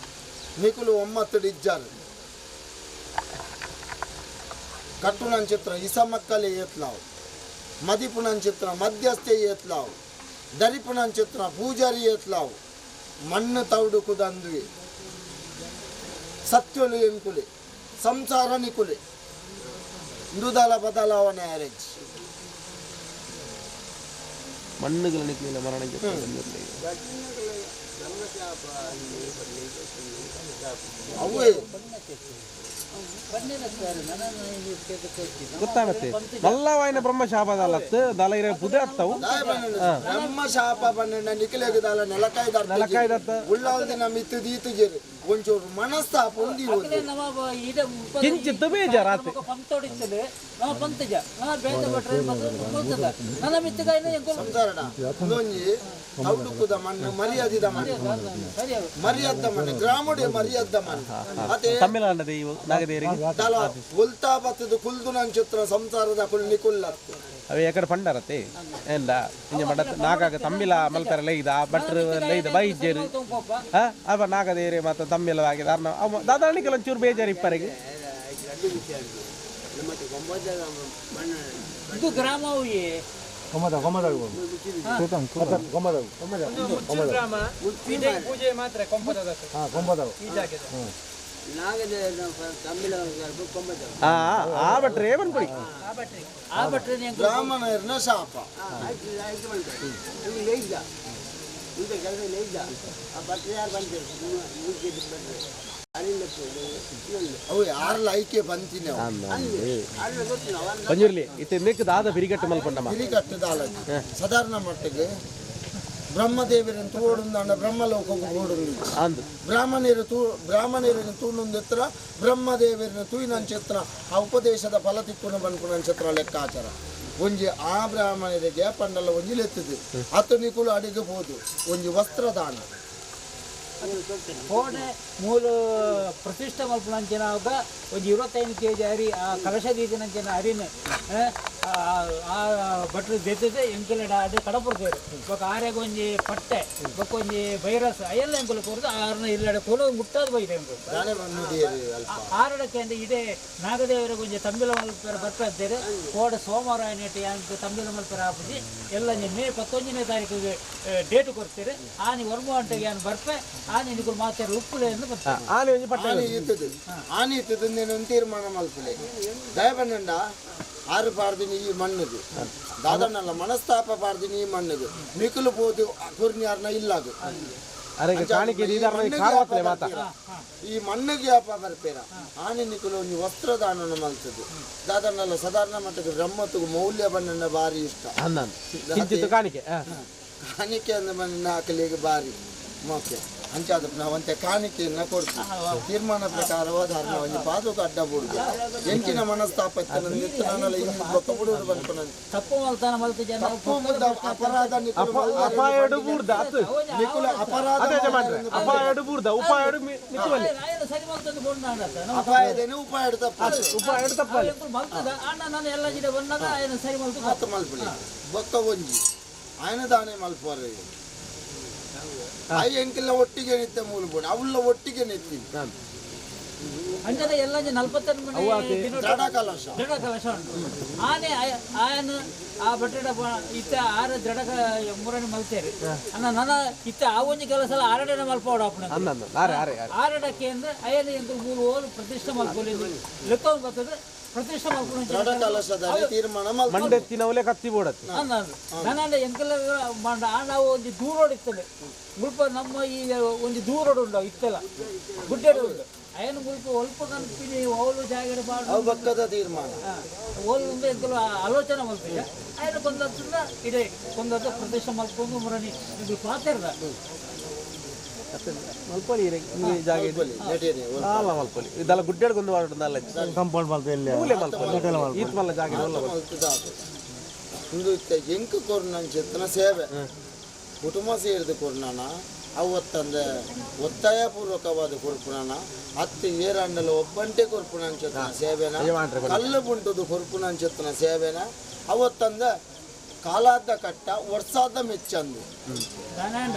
ನಿಕುಲು ಒಮ್ಮತ್ತಡು ಇಜ್ಜಾರು ಕಟ್ಟುನಂಚಿತ್ರ ಇಸಮಕ್ಕಲೆ ಏತ್ಲಾವು ಮದಿಪುನಂಚಿತ್ರ ಮಧ್ಯಸ್ಥೆ ಏತ್ಲಾವು ದರಿಪುನಂಚಿತ್ರ ಪೂಜಾರಿ ಏತ್ಲಾವು ಮಣ್ಣು ತೌಡು ಕುದಂದ್ವಿ ಸತ್ಯೊಲು ಎಂಕುಲೆ ಸಂಸಾರ ನಿಕುಲೆ ಇಂದುದಾಲ ಬದಲಾವಣೆ ಅರೇಂಜ್ ಮಣ್ಣುಗಳ ನಿಖಿಲ ಮರಣ ಅವೇ ಗೊತ್ತಾಗತ್ತೆ ಮಲ್ಲವಾಯಿನ ಬ್ರಹ್ಮ ಶಾಪದಲ್ಲತ್ತು ದಲ ಇರ ಪುದೆ ಅತ್ತವು ಬ್ರಹ್ಮ ಶಾಪ ಪನ್ನೆಂಡ ನಿಖಿಲೆಗೆ ದಾಲ ನೆಲಕಾಯ್ದ ನೆಲಕಾಯ್ದತ್ತ ಉಳ್ಳಾಲ್ದಿನ ಮಿತ್ತು ದೀತು ಜೇರು ಒಂಚೂರು ಮನಸ್ತಾಪ ಉಂದಿ ಕಿಂಚಿತ್ತು ಬೇಜಾರಾತೆ ಸಂಸಾರಡ ಇನ್ನೊಂಜಿ ತೌಡುಕುದ ಮಣ್ಣು ಮರ್ಯಾದಿದ ಮಣ್ಣು ಮರ್ಯಾದ ಮಣ್ಣು ಗ್ರಾಮಡೆ ಮರ್ಯಾದ ಮಣ್ಣು ಅದೇ ತಮಿಳುನಾಡ ದೈವ ನಾಗದೇವರಿಗೆ ತಲ ಉಲ್ತಾ ಬತ್ತದ ಕುಲ್ದು ನಂಚಿತ್ರ ಸಂಸಾರದ ಕುಲ್ ನಿಕುಲ್ಲತ್ತು ಅವೆ ಎಕಡೆ ಪಂಡರತೆ ಎಂದ ಇಂಜ ಮಡ ನಾಗಾಗ ತಮ್ಮಿಲ ಮಲ್ಪರ ಲೈದ ಭಟ್ರು ಲೈದ ಬೈಜೇರು ಅವ ನಾಗದೇರೆ ಮಾತ ತಮ್ಮಿಲ ಆಗಿದೆ ಅರ್ನ ಅವ ದಾದಾಣಿಕೆಲ್ಲ ಒಂಚೂರು ಬೇಜಾರು ಇಪ್ಪರಿಗೆ ಇದು ಗ್ರಾಮವೇ ಪೂಜೆ ಮಾತ್ರ ಕೊಂಪದ ಈ ಜಾಗದ. ಆ ಭಟ್ರೆ ಬಂದ್ಕೊಡಿ ಆ ಭಟ್ರೆ ಬ್ರಾಹ್ಮಣರನ್ನ ಶಾಪ ಅವು ಯಾರಲ್ಲ ಐಕೆ ಬಂತೀನಿ ಪಂಜುರ್ಲಿ ಇತ್ತೆ ಮೇಕ್ ದಾದ ಬಿರಿಗಟ್ಟು ಮಲ್ಪಂಡಮ್ಮ ಬಿರಿಗಟ್ಟದಾಲ ಸಾಧಾರಣ ಮಟ್ಟಿಗೆ ಬ್ರಹ್ಮದೇವರನ್ನು ತೋಡುಂದಾಂಡ ಬ್ರಹ್ಮಲೋಕಕ್ಕೆ ಓಡುಂದು ಅಂದು ಬ್ರಾಹ್ಮಣರು ತೂ ಬ್ರಾಹ್ಮಣರನ್ನು ತೂಣುಂದೆತ್ರ ಬ್ರಹ್ಮದೇವರನ್ನು ತೂಯಿನಂಚೆತ್ರ ಆ ಉಪದೇಶದ ಫಲ ತಿಕ್ಕುನ ಬನ್ಕುನಂಚತ್ರ ಲೆಕ್ಕಾಚಾರ ಒಂಜಿ ಆ ಬ್ರಾಹ್ಮಣರಿಗೆ ಪಂಡಲ ಒಂಜಿ ಲೆತ್ತಿದೆ ಅತನಿಕುಲು ಅಡಿಗೆ ಬೋದು ಒಂಜಿ ವಸ್ತ್ರದಾನ ಕೋಡೆ ಮೂಲ ಪ್ರತಿಷ್ಠೆ ಮಲ್ಪುನಂಚಿನ ಒಂಜಿ 25 ಕೆಜಿ ಅರಿ ಆ ಕಲಶ ದೀತಿನಂಚಿನ ಅರಿನ ಆ ಭಟ್ರು ದೆತ್ತದೆ ಎಂಕುಲೆಡ ಅಡೆ ಕಡಪುರ್ತೇವೆ ಬೊಕ ಆರ್ಯಾಗ ಒಂಜಿ ಪಟ್ಟೆ ಬೊಕ ಒಂಜಿ ವೈರಸ್ ಅಯ್ಯಲ್ಲ ಎಂಕುಲು ಕೊರ್ದು ಆರ್ನ ಇಲ್ಲಡೆ ಕೊಲು ಮುಟ್ಟಾದ ಬೈದೆ ಎಂಕುಲು ದಾನೆ ಬಂದಿದ್ದೀರಿ ಅಲ್ಪ ಆರಡಕ್ಕೆ ಅಂದ್ರೆ ಇದೇ ನಾಗದೇವರಿಗೆ ಒಂಜಿ ತಂಬಿಲ ಮಲ್ಪೆರ ಬರ್ತಾ ಕೋಡೆ ಸೋಮವಾರ ಏನಿಟ್ಟು ಅಂಕ ತಂಬಿಲ ಮಲ್ಪೆರ ಆಪುಜಿ ಎಲ್ಲ ಮೇ 19ನೇ ತಾರೀಕಿಗೆ ಡೇಟ್ ಕೊಡ್ತೀರಿ ಆನಿ ಒರ್ಮ ಗಂಟೆಗೆ ಏನು ಬರ್ಪೆ ಆನಿ ನಿಕುಲು ಮಾತಾಡಿ ಉಪ್ಪುಲೆ ಎಂದು ಬರ್ತಾರೆ ಆನೆ ಒಂಜಿ ಪಟ್ಟೆ ಆನಿ ಇತ್ತದು ಆನಿ ಇತ್ತದು నేను ತೀರ್ಮಾನ ಮಲ್ಪಲೆ ದಯಬಂಡ ಆರು ಪಾರ್ದಿನಿ ಈ ಮಣ್ಣದು ದಾದಣ್ಣಲ್ಲ ಮನಸ್ತಾಪ ಪಾರ್ದಿನಿ ಈ ಮಣ್ಣದು ಮಿಕ್ಕಲು ಪೋದು ಕುರ್ನಿಯಾರ್ನ ಇಲ್ಲಾಗು ಅರೆ ಕಾಣಿಕೆ ಕಾರವಾತಲೆ ಮಾತಾ ಈ ಮಣ್ಣಿಗೆ ಯಾಪ ಬರ್ಪೇರ ಆನೆ ನಿಕುಲು ಒಂಜಿ ವಸ್ತ್ರದಾನನ ಮಲ್ತದು ದಾದಣ್ಣಲ್ಲ ಸಾಧಾರಣ ಮಟ್ಟಕ್ಕೆ ಬ್ರಹ್ಮತ್ತಿಗೆ ಮೌಲ್ಯ ಬಣ್ಣ ಭಾರಿ ಇಷ್ಟ ಅಂದಂದು ಕಿಂಚಿತ್ತು ಕಾಣಿಕೆ ಕಾಣಿಕೆ ಅಂದ್ರೆ ಬಣ್ಣ ಹಾಕಲಿಕ್ಕೆ ಭಾರಿ ಮೋಕೆ ಅಂಚಾದ ನಾವಂತೆ ಕಾಣಿಕೆಯನ್ನ ಕೊಡ್ತೀವಿ ತೀರ್ಮಾನ ಪ್ರಕಾರವಾದ ಧರ್ಮ ಒಂಜಿ ಪಾದಕ ಅಡ್ಡ ಬುಡುದು ಎಂಚಿನ ಮನಸ್ತಾಪ ಇತ್ತು ಇನ್ನು ಬೊಕ್ಕ ಬುಡುದು ಬನ್ಪುನ ತಪ್ಪು ಮಲ್ತಾನ ಮಲ್ತು ಜನ ತಪ್ಪು ಮುದ್ದ ಅಪರಾಧ ನಿಕುಲು ಅಪಾಯಡು ಬೂರ್ದ ಅತ್ತು ನಿಕುಲು ಅಪರಾಧ ಅದೇ ಯಜಮಾನ್ರೆ ಅಪಾಯಡು ಬೂರ್ದ ಉಪಾಯಡು ನಿಕ್ಕುವಲ್ಲಿ ಆಯನ ಸರಿ ಮಲ್ತಂದು ಕೊಂಡಾಡತ್ತ ಅಪಾಯದೇನೆ ಉಪಾಯಡು ತಪ್ಪು ಉಪಾಯಡು ತಪ್ಪಲ್ಲಿ ಮಲ್ತದ ಅಣ್ಣ ನಾನು ಎಲ್ಲ ಜಿಡ ಬಂದಾಗ ಆಯನ ಸರಿ ಮಲ್ತು ಆತ ಮಲ್ಪುಲಿ ಬೊಕ್ಕ ಒಂಜಿ ಆಯನ ದಾನೆ ಮಲ್ಪುವರೆ ಆಯ್ ಎಂಕೆಲ್ಲ ಒಟ್ಟಿಗೆ ನಿತ್ತೆ ಮೂಲು ಬೋಡು ಅವುಲ್ಲ ಒಟ್ಟಿಗೆ ನಿತ್ತೀನಿ ಅಂಚನೆ ಎಲ್ಲ 42 ಮನೆ ದೃಢ ಕಲಶ ದೃಢ ಕಲಶ ಉಂಟು ಆನೆ ಆಯನ ಆ ಬಟ್ಟೆಡ ಇತ್ತ ಆರ ದೃಢ ಮೂರನೇ ಮಲ್ತೇರಿ ಅಣ್ಣ ನನ್ನ ಇತ್ತ ಆ ಒಂಜಿ ಕೆಲಸ ಎಲ್ಲ ಆರಡನೆ ಮಲ್ಪೋಡು ಅಪ್ಪನ ಅಂದಂದು ಆರೆ ಆರೆ ಆರೆ ಆರಡಕ್ಕೆ ಅಂದ್ರೆ ಅಯ್ಯನ ಎಂಕುಲು ಮೂರು ಓಲು ಪ್ರತಿಷ್ಠೆ ಮಲ್ಪೊಲಿ ಲೆಕ್ಕ ಬರ್ತದೆ ಪ್ರತಿಷ್ಠೆ ಮಲ್ಪೊಲಿ ದೃಢ ಕಲಶದಲ್ಲಿ ತೀರ್ಮಾನ ಮಲ್ಪ ಮಂಡೆತ್ತಿನವಲೆ ಕತ್ತಿ ಬೋಡತ್ತೆ ಅಂದಂದು ನನ್ನ ಎಂಕೆಲ್ಲ ಮಂಡ ಆ ನಾವು ಒಂಜಿ ದೂರೋಡು ಇತ್ತಲೆ ಮುಲ್ಪ ನಮ್ಮ ಈ ಒಂಜಿ ದೂರೋಡು ಉಂಡು ಇತ್ತೆಲ್ಲ ಗುಡ್ಡೆಡು ಉಂಡು ಅಯ್ಯನ ಮುಲ್ಪ ಒಲ್ಪ ಕನ್ಪಿನಿ ಓಲು ಜಾಗಡೆ ಬಾಡು ಅವು ಬಕ್ಕದ ತೀರ್ಮಾನ ಓಲು ಉಂಡು ಎಂಕುಲು ಆಲೋಚನೆ ಮಲ್ಪಿಜ ಅಯ್ಯನ ಕೊಂದತ್ತುಂದ ಇದೇ ಕೊಂದತ್ತ ಪ್ರತಿಷ್ಠೆ ಮಲ್ಪೊಂದು ಮುರಣಿ ಎಂಕುಲು ಪಾತೆರ್ದ ಮಲ್ಪೊಲಿ ಜಾಗ ಇದೆ ನಟೇನೆ ಅಲ್ಲ ಮಲ್ಪೊಲಿ ಇದೆಲ್ಲ ಗುಡ್ಡೆಡ್ ಗೊಂದು ವಾಡುಂದಲ್ಲ ಕಾಂಪೌಂಡ್ ಮಲ್ತ ಎಲ್ಲಿ ಮೂಲೆ ಮಲ್ಪೊಲಿ ಈತ್ ಮಲ್ಲ ಜಾಗ ಇದೆ, ಒಲ್ಲ ಮಲ್ತದಾತು ಇಂದು ಇತ್ತೆ ಎಂಕ್ ಕೊರ್ನಂಚಿತ್ತನ ಸೇವೆ ಕುಟುಂಬ ಸೇರಿದ ಕೊರ್ನಾನ ಅವತ್ತಂದೆ ಒತ್ತಾಯಪೂರ್ವಕವಾದ ಕೊರ್ಪುನಾನ ಅತ್ತೆ ಏರಂಡಲ ಒಬ್ಬಂಟೆ ಕೊರ್ಪುನಂಚತ್ತನ ಸೇವೆನ ಕಲ್ಲು ಬುಂಟುದು ಕೊರ್ಪುನಂಚತ್ತನ ಸೇವೆನ ಅವತ್ತಂದ ಕಾಲಾದ್ದ ಕಟ್ಟ ವರ್ಷಾದ ಮೆಚ್ಚಂದು ದಾನಾಂಡ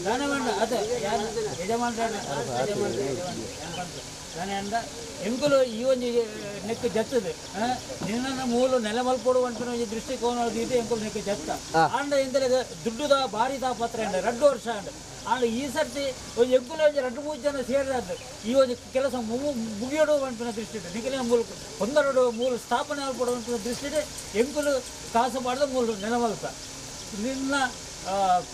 ದಾನವಂಡ ಅದೇ ಯಾರು ಯಜಮಾನ್ರ ದಾನಂಡ ಎಂಕುಲು ಈ ಒಂಜಿ ನೆಕ್ಕು ಜತ್ತದೆ ನಿನ್ನ ಮೂಲ ನೆಲೆ ಮಲ್ಪೊಡು ಅಂಟಿನ ಒಂಜಿ ದೃಷ್ಟಿಕೋನ ದೀದು ಎಂಕುಲು ನೆಕ್ಕು ಜತ್ತ ಆಂಡ ಎಂದಲೆ ದುಡ್ಡುದ ಭಾರಿ ತಾಪತ್ರ ಅಂಡ 2 ವರ್ಷ ಅಂಡ ಆಂಡ ಈ ಸರ್ತಿ ಒಂಜಿ ಎಂಕುಲು ಒಂಜಿ 2-3 ಜನ ಸೇರಿದ್ದು ಈ ಒಂಜಿ ಕೆಲಸ ಮುಗಿಯೋಡು ಅಂಟಿನ ದೃಷ್ಟಿ ನಿಖಿಲ ಮೂಲಕ ಒಂದೆರಡು ಮೂಲ ಸ್ಥಾಪನೆ ಮಲ್ಪೊಡು ಅಂಟಿನ ದೃಷ್ಟಿಡ್ ಎಂಕುಲು ಕಾಸು ಮಾಡಿದ ಮೂಲ ನೆಲ ಮಲ್ಪ ನಿನ್ನ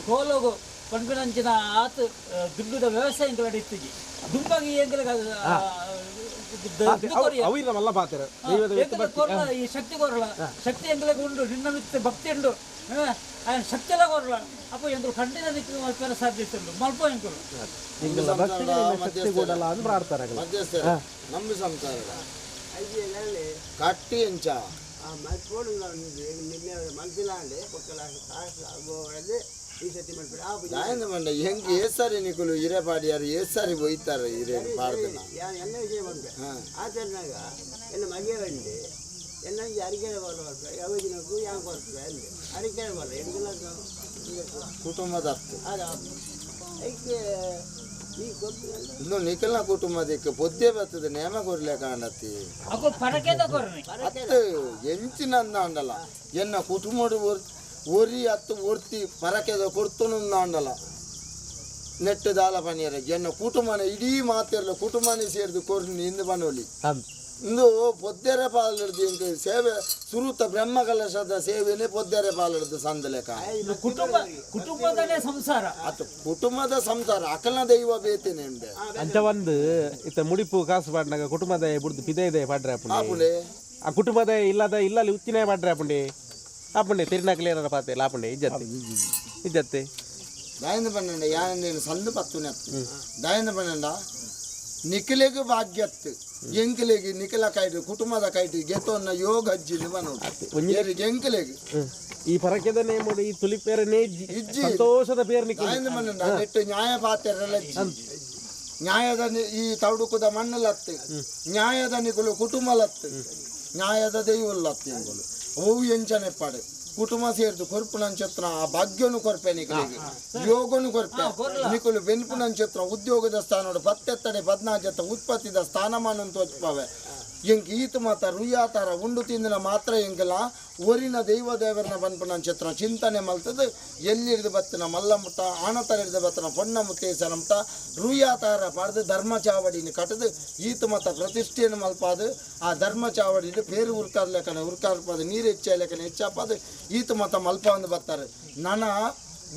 ಕೋಲಗು ಪನ್ಪಿನಂಚಿನ ಆತ ದುಡ್ಡುದ ವ್ಯವಸಾಯ ಎಂಕುಲ ಇತ್ತಿಜಿ ದುಂಬಾಗಿ ಎಂಕುಲ ಅವು ಇಲ್ಲ ಮಲ್ಲ ಪಾತೆರ ದೈವದ ಎಂಕುಲ ಕೊರ್ಲ ಈ ಶಕ್ತಿ ಕೊರಲ ಶಕ್ತಿ ಎಂಕುಲಗೆ ಉಂಡು ನಿನ್ನ ಮಿತ್ತ ಭಕ್ತಿ ಉಂಡು ಶಕ್ತಿ ಎಲ್ಲ ಕೊರಲ ಅಪ್ಪ ಎಂಕುಲು ಖಂಡಿತ ನಿಕ್ಕು ಮಲ್ಪೆರ ಸಾಧ್ಯತೆ ಉಂಡು ಮಲ್ಪ ಎಂಕುಲು ಎಂಕುಲ ಭಕ್ತಿಗೆ ನಿನ್ನ ಶಕ್ತಿ ಕೊಡಲ ಅಂದ್ ಪ್ರಾರ್ಥನೆ ಮಧ್ಯಸ್ಥರ ನಮ್ಮ ಸಂಸಾರ ಕಟ್ಟಿ ಎಂಚ ಯಾಯಂದ ಮಂಡ ಹೆಂಗ್ ಏ ಸಾರಿ ನಿಕುಲು ಹಿರೇ ಪಾಡಿಯಾರು ಏ ಸಾರಿ ಒಯ್ತಾರೆ ಹಿರೇ ಪಾಡ್ದನ ಕುಟುಂಬದ ಅರ್ಥ ಇನ್ನು ನಿಖಲ್ನ ಕುಟುಂಬದಕ್ಕೆ ಪೊದ್ದೆ ಬರ್ತದೆ ನೇಮ ಕೊರ್ಲೆ ಕಾಣತಿ ಅಕುಲು ಪರಕೆದ ಕೊರ್ನಿ ಅತ್ತು ಎಂಚಿನಂದ ಅಂಡಲ ಎನ್ನ ಕುಟುಂಬಡು ಒರಿ ಅತ್ತು ಒರ್ತಿ ಪರಕೆದ ಕೊರ್ತುನುಂದಾಂಡಲ ನೆಟ್ಟು ದಾಲ ಪನಿಯರ ಎನ್ನ ಕುಟುಂಬನ ಇಡೀ ಮಾತಿರಲ್ಲ ಕುಟುಂಬನೇ ಸೇರಿದು ಕೊರ್ನಿ ಇಂದು ಬನೋಲಿ ಇಂದು ಪೊದ್ದೆರೆ ಪಾಲಿಡ್ದು ಇಂಕ ಸೇವೆ ಸುರುತ ಬ್ರಹ್ಮ ಕಲಶದ ಸೇವೆನೇ ಪೊದ್ದೆರೆ ಪಾಲಿಡ್ದು ಸಂದಲೇಕ ಕುಟುಂಬ ಕುಟುಂಬದನೇ ಸಂಸಾರ ಅದು ಕುಟುಂಬದ ಸಂಸಾರ ಅಕಲ್ನ ದೈವ ಬೇತೇನೆ ಉಂಡೆ ಅಂಚ ಒಂದು ಇತ್ತ ಮುಡಿಪು ಕಾಸು ಪಾಡ್ನಾಗ ಕುಟುಂಬದ ಬುಡ್ದು ಪಿದೆ ಪಾಡ್ರೆ ಆಪುಂಡೆ ಆ ಕುಟುಂಬದ ಇಲ್ಲದ ಇಲ್ಲಲ್ಲಿ ಉತ್ತಿನೇ ಪಾಡ್ರೆ ಆಪುಂಡೆ ಆಪುಂಡೆ ತಿರುನಾಕಲಿ ಏನಾರ ಪಾತೆ ಲಾಪುಂಡೆ ಇಜ್ಜತ್ತೆ ಇಜ್ಜತ್ತೆ ದಾಯಂದ ಪನ್ನಂಡ ಯಾನೇನು ಸಂದು ಪತ್ತುನೆ ದಾಯಂದ ಪನ್ನಂಡ ನಿಖಿಲೆಗ್ ಭಾಗ್ಯತ್ತು ಎಂಕಲೆಗ್ ನಿಖಿಲ ಕೈಟ್ ಕುಟುಂಬದ ಕೈಟ್ ಗೆತೊನ್ನ ಯೋಗ ಅಜ್ಜಿನ ಬನೋಡು ಎಂಕಲೆಗ್ ಈ ಪರಕೆದ ನೇಮೋಡು ಈ ತುಲಿಪೇರನೇ ಇಜ್ಜಿ. ಸಂತೋಷದ ಪೇರ್ ನಿಖಿಲ ದಾಯಂದ ಪನ್ನಂಡ ನೆಟ್ಟು ನ್ಯಾಯ ಪಾತೆರಲ್ಲ ನ್ಯಾಯದ ಈ ತೌಡುಕುದ ಮಣ್ಣಲತ್ತು ನ್ಯಾಯದ ನಿಕುಲು ಕುಟುಂಬಲತ್ತು ನ್ಯಾಯದ ದೈವಲ್ಲತ್ತು ಎಂಕುಲು ಅವು ಎಂಚನೆಪ್ಪಾಡು ಕುಟುಂಬ ಸೇರ್ದು ಕೊರ್ಪುನಂಚತ್ರ ಆ ಭಾಗ್ಯನು ಕೊರ್ಪೆ ನಿಕಲಿಗೆ ಯೋಗನು ಕೊರ್ಪೆ ನಿಕುಲು ಬೆನ್ಪುನಂಚತ್ರ ಉದ್ಯೋಗದ ಸ್ಥಾನೋಡು ಪತ್ತೆತ್ತಡೆ ಪದ್ನಾಚತ್ತ ಉತ್ಪತ್ತಿದ ಸ್ಥಾನಮಾನ ತೋಚ್ಪವೆ ಎಂಕ್ ಈತ ಮಾತ ರುಯಾತಾರ ಉಂಡು ತಿಂದಿನ ಮಾತ್ರ ಎಂಕಲ ಒರಿನ ದೈವ ದೇವರನ ಪನ್ಪುನಂಚತ್ರ ಚಿಂತನೆ ಮಲ್ತದು ಎಲ್ಲಿರ್ದು ಬತ್ತಿನ ಮಲ್ಲಮುಟ್ಟ ಆಣತರಿಡ್ದು ಬತ್ತಿನ ಪೊಣ್ಣ ಮುತ್ತೇಸನ ಮುಟ್ಟ ರುಯಾತಾರ ಪಾಡ್ದು ಧರ್ಮ ಚಾವಡಿನ ಕಟ್ಟದು ಈತ ಮತ ಪ್ರತಿಷ್ಠೆಯನ್ನು ಮಲ್ಪಾದು ಆ ಧರ್ಮ ಚಾವಡಿನ ಪೇರು ಉರ್ಕಾರ್ ಲೆಕ್ಕನ ಉರ್ಕಾರ್ಪಾದು ನೀರು ಹೆಚ್ಚ ಲೆಕ್ಕನ ಹೆಚ್ಚಾಪಾದು ಈತ ಮತ ಮಲ್ಪ ಒಂದು ಬರ್ತಾರೆ ನನ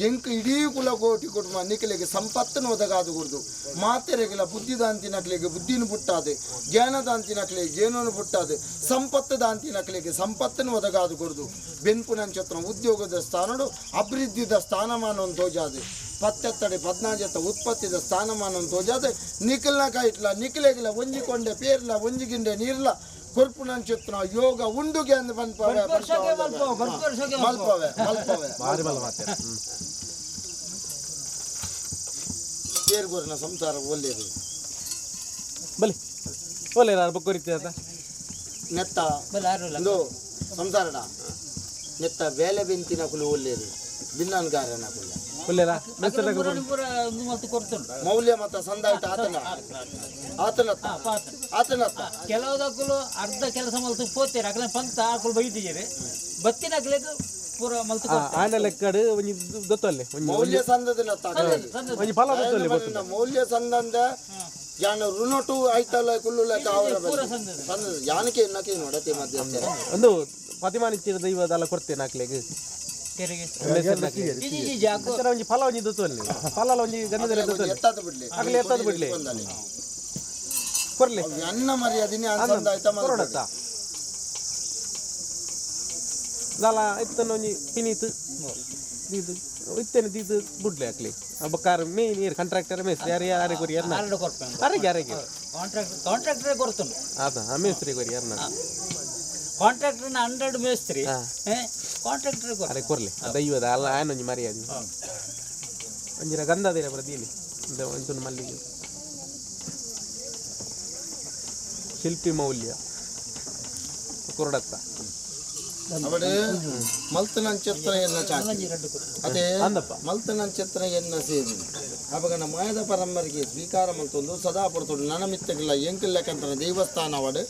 ಎಂಕ್ ಇಡೀ ಕುಲಕೋಟಿ ಕುಟುಂಬ ನಿಖಲಿಗೆ ಸಂಪತ್ತನ್ನು ಒದಗಾದು ಕುಡ್ದು ಮಾತೆರೆಗಿಲ್ಲ ಬುದ್ಧಿದಾಂತಿ ನಕಲಿಗೆ ಬುದ್ಧಿನ ಪುಟ್ಟಾದೆ ಜ್ಞಾನದಾಂತಿ ನಕಲಿಗೆ ಜ್ಞಾನನು ಪುಟ್ಟಾದೆ ಸಂಪತ್ತು ದಾಂತಿ ನಕಲಿಗೆ ಸಂಪತ್ತನ್ನು ಒದಗಾದು ಕೊಡ್ದು ಬೆನ್ಪುನಂಚತ್ರ ಉದ್ಯೋಗದ ಸ್ಥಾನಡು ಅಭಿವೃದ್ಧಿದ ಸ್ಥಾನಮಾನವನ್ನು ತೋಜಾದೆ ಪತ್ತೆತ್ತಡೆ ಪದ್ನಾಜತ್ತ ಉತ್ಪತ್ತಿದ ಸ್ಥಾನಮಾನವನ್ನು ತೋಜಾದೆ ನಿಖಲ್ನ ಕಾಯಿಟ್ಲ ನಿಖಲೆಗಿಲ್ಲ ಒಂಜಿಕೊಂಡೆ ಪೇರ್ಲ ಒಂಜಿಗಿಂಡೆ ನೀರ್ಲ ಕೊರ್ಪುನಂಚತ್ರ ಯೋಗ ಉಂಡುಗೆ ಅಂದ್ ಪನ್ಪವೆ ಮಲ್ಪವೆ ಮಲ್ಪವೆ ತೇರ್ಗೋರಿನ ಸಂಸಾರ ಒಳ್ಳೆಯದು ಬಲಿ ಒಳ್ಳೆ ಬೊಕ್ಕೊರಿತಿ ಆತ ನೆತ್ತ ಒಂದು ಸಂಸಾರಡ ನೆತ್ತ ಬೇಲೆ ಬೆಂತಿನ ಕುಲು ಒಳ್ಳೆಯದು ಬಿನ್ನನ್ಗಾರನ ಕುಲ ಒಳ್ಳೆಯಾ ಮೌಲ್ಯ ಮತ ಸಂದಾಯ್ತ ಆತನ ಆತನತ್ತ ಆತನತ್ತ ಕೆಲವುದಕ್ಕೂ ಅರ್ಧ ಕೆಲಸ ಮಲ್ತು ಪೋತೇರು ಅಕಲೆ ಪಂತ ಆಕುಲು ಬೈದಿದ್ದೀರಿ ಬತ್ತಿನ ಅಕ್ಲೆಗ್ ಪೂರ ಮಲ್ತು ಆನ ಲೆಕ್ಕಡು ಒಂಜಿ ದೊತ್ತಲ್ಲೇ ಮೌಲ್ಯ ಸಂದದಿನತ್ತ ಒಂಜಿ ಫಲ ದೊತ್ತಲ್ಲೇ ಮೌಲ್ಯ ಸಂದಂದ ಯಾನ ಋಣಟು ಆಯ್ತಲ್ಲ ಕುಲ್ಲು ಲೆಕ್ಕ ಅವರ ಸಂದದ ಯಾನಕ್ಕೆ ಎನ್ನಕ್ಕೆ ನೋಡತೆ ಮಧ್ಯಸ್ಥರ ಒಂದು ಪತಿಮಾನಿಚ್ಚಿನ ದೈವದಲ್ಲ ಕೊಡ್ತೇನೆ ಆಕ್ಲೆಗ್ ಒಂಜಿ ಫಲ ಒಂಜಿ ದೊತ್ತಲ್ಲಿ ಫಲ ಒಂಜಿ ಗಂಧದ ದೊತ್ತಲ್ಲಿ ಎತ್ತದ ಬಿಡ್ಲಿ ಅಕ್ಲೆ ಎತ್ತದ ಬಿಡ್ಲಿ ಕೊರ್ಲಿ ಅನ್ನ ಮರ್ಯಾದಿನಿ ಸಂದಾಯ್ತ ಕೊರಡತ್ತ ದಾಲ ಇತ್ತನ ಒಂಜಿ ಪಿನೀತು ದೀದು ಇತ್ತೇನೆ ದೀದು ಬುಡ್ಲೆ ಅಕ್ಲಿ ಬಕ್ಕಾರ ಮೇನ್ ಏರ್ ಕಾಂಟ್ರಾಕ್ಟರ್ ಮೇಸ್ತ್ರಿ ಯಾರು ಯಾರೇ ಕೊರಿ ಯಾರನ್ನ ಅರೆಗೆ ಅರೆಗೆ ಕಾಂಟ್ರಾಕ್ಟರ್ ಕೊಡ್ತಾನೆ ಆತ ಆ ಮೇಸ್ತ್ರಿ ಕೊರಿ ಯಾರನ್ನ ಕಾಂಟ್ರಾಕ್ಟರ್ನ 100 ಮೇಸ್ತ್ರಿ ಕಾಂಟ್ರಾಕ್ಟರ್ ಅರೆ ಕೊರ್ಲಿ ದೈವದ ಅಲ್ಲ ಆನೊಂಜಿ ಮರ್ಯಾದೆ ಒಂಜಿರ ಗಂಧದಿರ ಪ್ರದೀಲಿ ಒಂಚೂರು ಮಲ್ಲಿಗೆ ಶಿಲ್ಪಿ ಮೌಲ್ಯ ಕೊರಡತ್ತ ಅವಡು ಮಲ್ತನಂಚಿತ್ರ ಎನ್ನ ಚಾಕಿ ಅದೇ ಅಂದಪ್ಪ ಮಲ್ತನಂಚಿತ್ರ ಎನ್ನ ಸೇರಿ ಅವಾಗ ಮಾಯದ ಪರಂಪರೆಗೆ ಸ್ವೀಕಾರ ಮಲ್ತೊಂದು ಸದಾ ಪಡ್ತೊಂಡು ನನಮಿತ್ತಗಿಲ್ಲ ಎಂಕಿಲ್ಲಕಂತನ ದೇವಸ್ಥಾನ ಅವಡು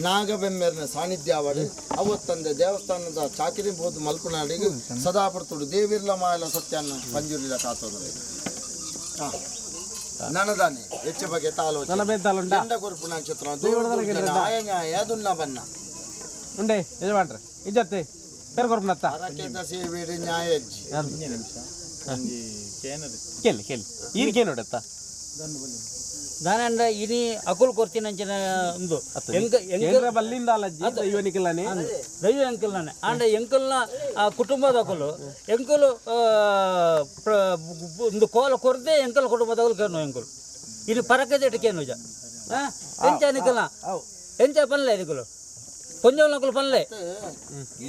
ನಾಗಬೆಮ್ಮೆರ್ನ ಸಾನ್ನಿಧ್ಯ ಅವಡು ಅವತ್ತಂದೆ ದೇವಸ್ಥಾನದ ಚಾಕಿರಿ ಬೋದು ಮಲ್ಪನಾಡಿಗೆ ಸದಾ ಪಡ್ತೊಂಡು ದೇವಿರ್ಲ ಮಾಯಲ ಸತ್ಯನ್ನ ಪಂಜುರಿಲ ಕಾತೋದು ನನದಾನೆ ಹೆಚ್ಚು ಬಗೆ ತಾಲೋಚನೆ ನನ್ನ ಬೇತಾಲುಂಡ ಎಂಡ ಕೊರ್ಪು ನಕ್ಷತ್ರ ನ್ಯಾಯ ನ್ಯಾಯ ದುನ್ನ ಬನ್ನ ಉಂಡೆ ಯಜಮಾನ್ರೆ ಇಜ್ಜತ್ತೆ ಪೇರ್ ಕೊರ್ಪುನತ್ತ ಅರಕೆದ ಸೇವೆಡು ನ್ಯಾಯ ಅಜ್ಜಿ ಕೇಳಿ ಕೇಳಿ ಈರ್ಕೇನು ನೋಡತ್ತ ದಾನಂಡ ಇನಿ ಅಕುಲ್ ಕೊರ್ತಿನಂಚಿನ ಒಂದು ಎಂಕ ಎಂಕ ಬಲ್ಲಿಂದ ಅಲ್ಲಜ್ಜಿ ದೈವ ನಿಖಿಲನೆ ದೈವ ಎಂಕಲ್ನೇ ಆಂಡ ಎಂಕಲ್ನ ಆ ಕುಟುಂಬದ ಅಕುಲು ಎಂಕುಲು ಒಂದು ಕೋಲ ಕೊರದೆ ಎಂಕಲ್ ಕುಟುಂಬದವಳು ಕೇನು ಎಂಕುಲು ಇದು ಪರಕದ ಇಟ್ಟಕೇನು ಜ ಎಂಚ ನಿಕಲ್ನ ಎಂಚ ಪನ್ಲೆ ನಿಕುಲು ಕೊಂಜೋಲ್ ಪನ್ಲೆ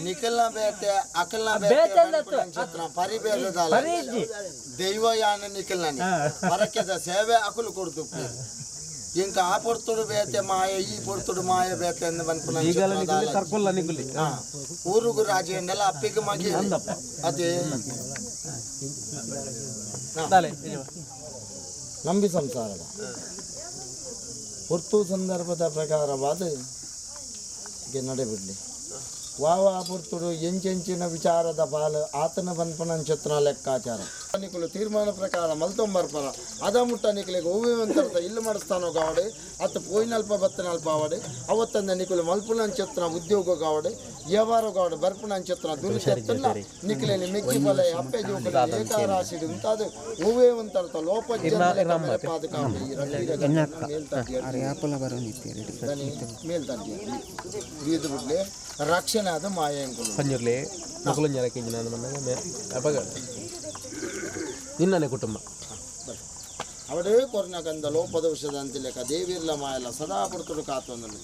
ನಿಖಲ್ನ ಬೇತೆ ಅಕಲ್ನ ಬೇತೆ ನಕ್ಷತ್ರ ಪರಿಬೇದದ ದೈವಯಾನ ನಿಖಲ್ನ ಪರಕೆದ ಸೇವೆ ಅಕುಲು ಕೊಡ್ತು ಇಂಕ ಆ ಪೊರ್ತುಡು ಬೇತೆ ಮಾಯ ಈ ಪೊರ್ತುಡು ಮಾಯ ಬೇತೆ ಅಂದ್ ಬನ್ಪುನ ತರ್ಕೊಲ್ಲ ನಿಗುಲಿ ಊರುಗು ರಾಜೇಂಡಲ ಅಪ್ಪಿಗೆ ಮಗಿ ಅದೇ ನಂಬಿ ಸಂಸಾರದ ಹೊರ್ತು ಸಂದರ್ಭದ ಪ್ರಕಾರವಾದ ನಡೆಬಿಡ್ಲಿ. ವಾವಾ ಪುರ್ತುಡು ಎಂಚೆಂಚಿನ ವಿಚಾರದ ಪಾಲು ಆತನ ಬನ್ಪನಂಚತ್ರ ಲೆಕ್ಕಾಚಾರ ನಿಕುಲು ತೀರ್ಮಾನ ಪ್ರಕಾರ ಮಲ್ತೊಂಬರ್ಪರ ಅದ ಮುಟ್ಟ ನಿಕಲಿಗೆ ಹೂವಿವಂತರ್ಥ ಇಲ್ಲು ಮಾಡಿಸ್ತಾನೋ ಗಾವಡೆ ಅತ್ತ ಪೋಯಿನಲ್ಪ ಬತ್ತನಲ್ಪ ಆವಡೆ ಅವತ್ತಂದ ನಿಕುಲು ಮಲ್ಪುನಂಚತ್ರ ಉದ್ಯೋಗ ಗಾವಡೆ ವ್ಯವಹಾರ ಗಾವಡೆ ಬರ್ಪುನಂಚತ್ರ ದುರುಶತ್ತನ್ನ ನಿಕಲೇನಿ ಮೆಕ್ಕಿ ಬಲ ಅಪ್ಪೆ ಜೋಕುಲು ಏಕಾರಾಶಿಡು ಉಂತಾದ ಹೂವೇ ಒಂತರ್ಥ ಲೋಪ ಮೇಲ್ತಡ್ಡಿ ರಕ್ಷಣೆ ಅದು ಮಾಯಂಕುಲು ಪಂಜುರ್ಲಿ ಮಕ್ಕಳು ಅಪಗ ನಿನ್ನನೆ ಕುಟುಂಬ ಅವಡೇ ಕೊರ್ನಕಂದ ಲೋಪದೋಷದ ಅಂತಿಲೆಕ ದೇವಿರ್ಲ ಮಾಯಲ ಸದಾ ಪುರ್ತುಡು ಕಾತೊಂದಲು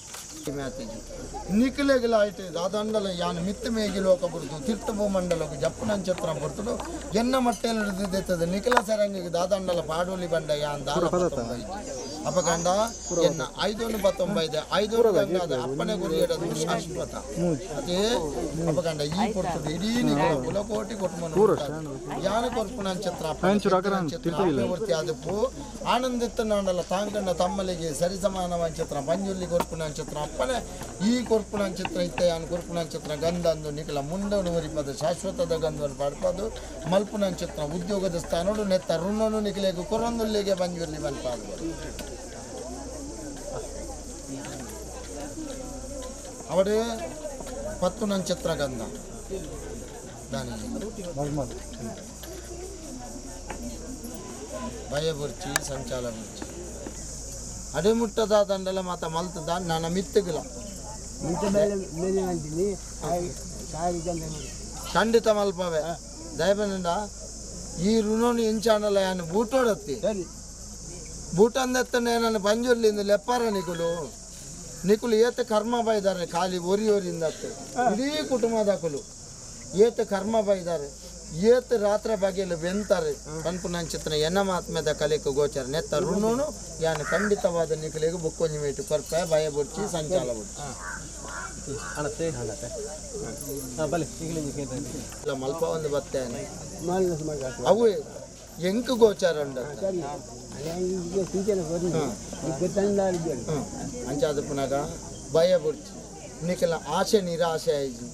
ನಿಖಲೆಗಲ ಆಯ್ತು ದಾದಂಡಲ ಯಾನ್ ಮಿತ್ತ ಮೇಗಿ ಲೋಕ ಬುರ್ತು ತಿರ್ತಬು ಮಂಡಲకు ಜಪ್ಪುನಂಚತ್ರ ಬರ್ತುಡು ಎನ್ನ ಮಟ್ಟೆಲ್ಲ ನಿಖಲ ಸರಂಗಿಗೆ ದಾದಂಡಲ ಪಾಡೋಲಿ ಬಂಡ ಯಾನ್ ದಾಲ ಅಪಗಂಡ ಎನ್ನ 519 5 ಗಂಗಾದ ಅಪ್ಪನೆ ಗುರಿಯಡದು ಶಾಶ್ವತ ಅದೇ ಅಪಗಂಡ ಈ ಪೊರ್ತುಡು ಇಡೀ ನಿಖಲ ಕುಲಕೋಟಿ ಕುಟುಂಬ ಯಾನ ಕೊರ್ಪುನಂಚತ್ರ ಅಪ್ಪನೆ ಅದಪ್ಪು ಆನಂದಿತ್ತನಾಂಡಲ ತಾಂಕಂಡ ತಮ್ಮಲಿಗೆ ಸರಿಸಮಾನವಂಚತ್ರ ಪಂಜುರ್ಲಿ ಕೊರ್ಪುನಂಚತ್ರ ಅಪ್ಪನೆ ಈ ಕೊರ್ಪುನಂಚತ್ರ ಇತ್ತ ಯಾನ್ ಕೊರ್ಪುನಂಚತ್ರ ಗಂಧಂದು ನಿಖಲ ಮುಂಡನು ಒರಿಪದು ಶಾಶ್ವತದ ಗಂಧವನ್ನು ಪಡ್ಪದು ಮಲ್ಪುನಂಚತ್ರ ಉದ್ಯೋಗದ ಸ್ಥಾನೋಡು ನೆತ್ತ ಋಣನು ನಿಖಲೆಗೆ ಕೊರೊಂದುಲ್ಲಿಗೆ ಪಂಜುರ್ಲಿ ಮಲ್ಪಾದು ಅವಡೇ ಪತ್ತು ನಂಚತ್ರ ಗಂಧ ದಾನಿ ಭಯಬುರ್ಚಿ ಸಂಚಾಲ ಬುರ್ಚಿ ಅಡೆಮುಟ್ಟದ ದಂಡಲ ಮಾತ ಮಲ್ತದ ನನ್ನ ಮಿತ್ತುಗಿಲ ಖಂಡಿತ ಮಲ್ಪವೆ ದಯಬನಿಂದ ಈ ಋಣನು ಎಂಚಾಣಲ ಯಾನು ಬೂಟೋಡತ್ತಿ ಬೂಟಂದೆತ್ತನೆ ನನ್ನ ಪಂಜುರ್ಲಿಂದ ಲೆಪ್ಪಾರ ನಿಕುಲು ನಿಕುಲು ಏತ ಕರ್ಮ ಬೈದಾರೆ ಖಾಲಿ ಒರಿ ಒರಿಂದತ್ತೆ ಇಡೀ ಕುಟುಂಬದಕುಲು ಏತ ಕರ್ಮ ಬೈದಾರೆ ಏತ ರಾತ್ರಿ ಬಗೆಲು ಬೆಂತಾರೆ ಕನ್ಪುನಂಚಿತ್ರ ಎನ್ನ ಮಾತ್ಮೆದ ಕಲೆக்கு ಗೋಚರ ನೆತ್ತ ಋಣನು ಯಾನು ಖಂಡಿತವಾದ ನಿಕಲಿಗೆ ಬುಕ್ಕೊಂಜಿ ಮೇಟು ಕೊರ್ಪೆ ಭಯ ಬುಡ್ಚಿ ಸಂಚಾಲ ಬುಡ್ಚಿ ಮಲ್ಪ ಒಂದು ಬತ್ತೆ ಅವು ಎಂಕು ಗೋಚಾರ ಉಂಡ ಅಂಚಾದ ಪುನಗ ಭಯ ಬುಡ್ಚಿ ನಿಕಲ ಆಶೆ ನಿರಾಶೆ ಆಯ್ತು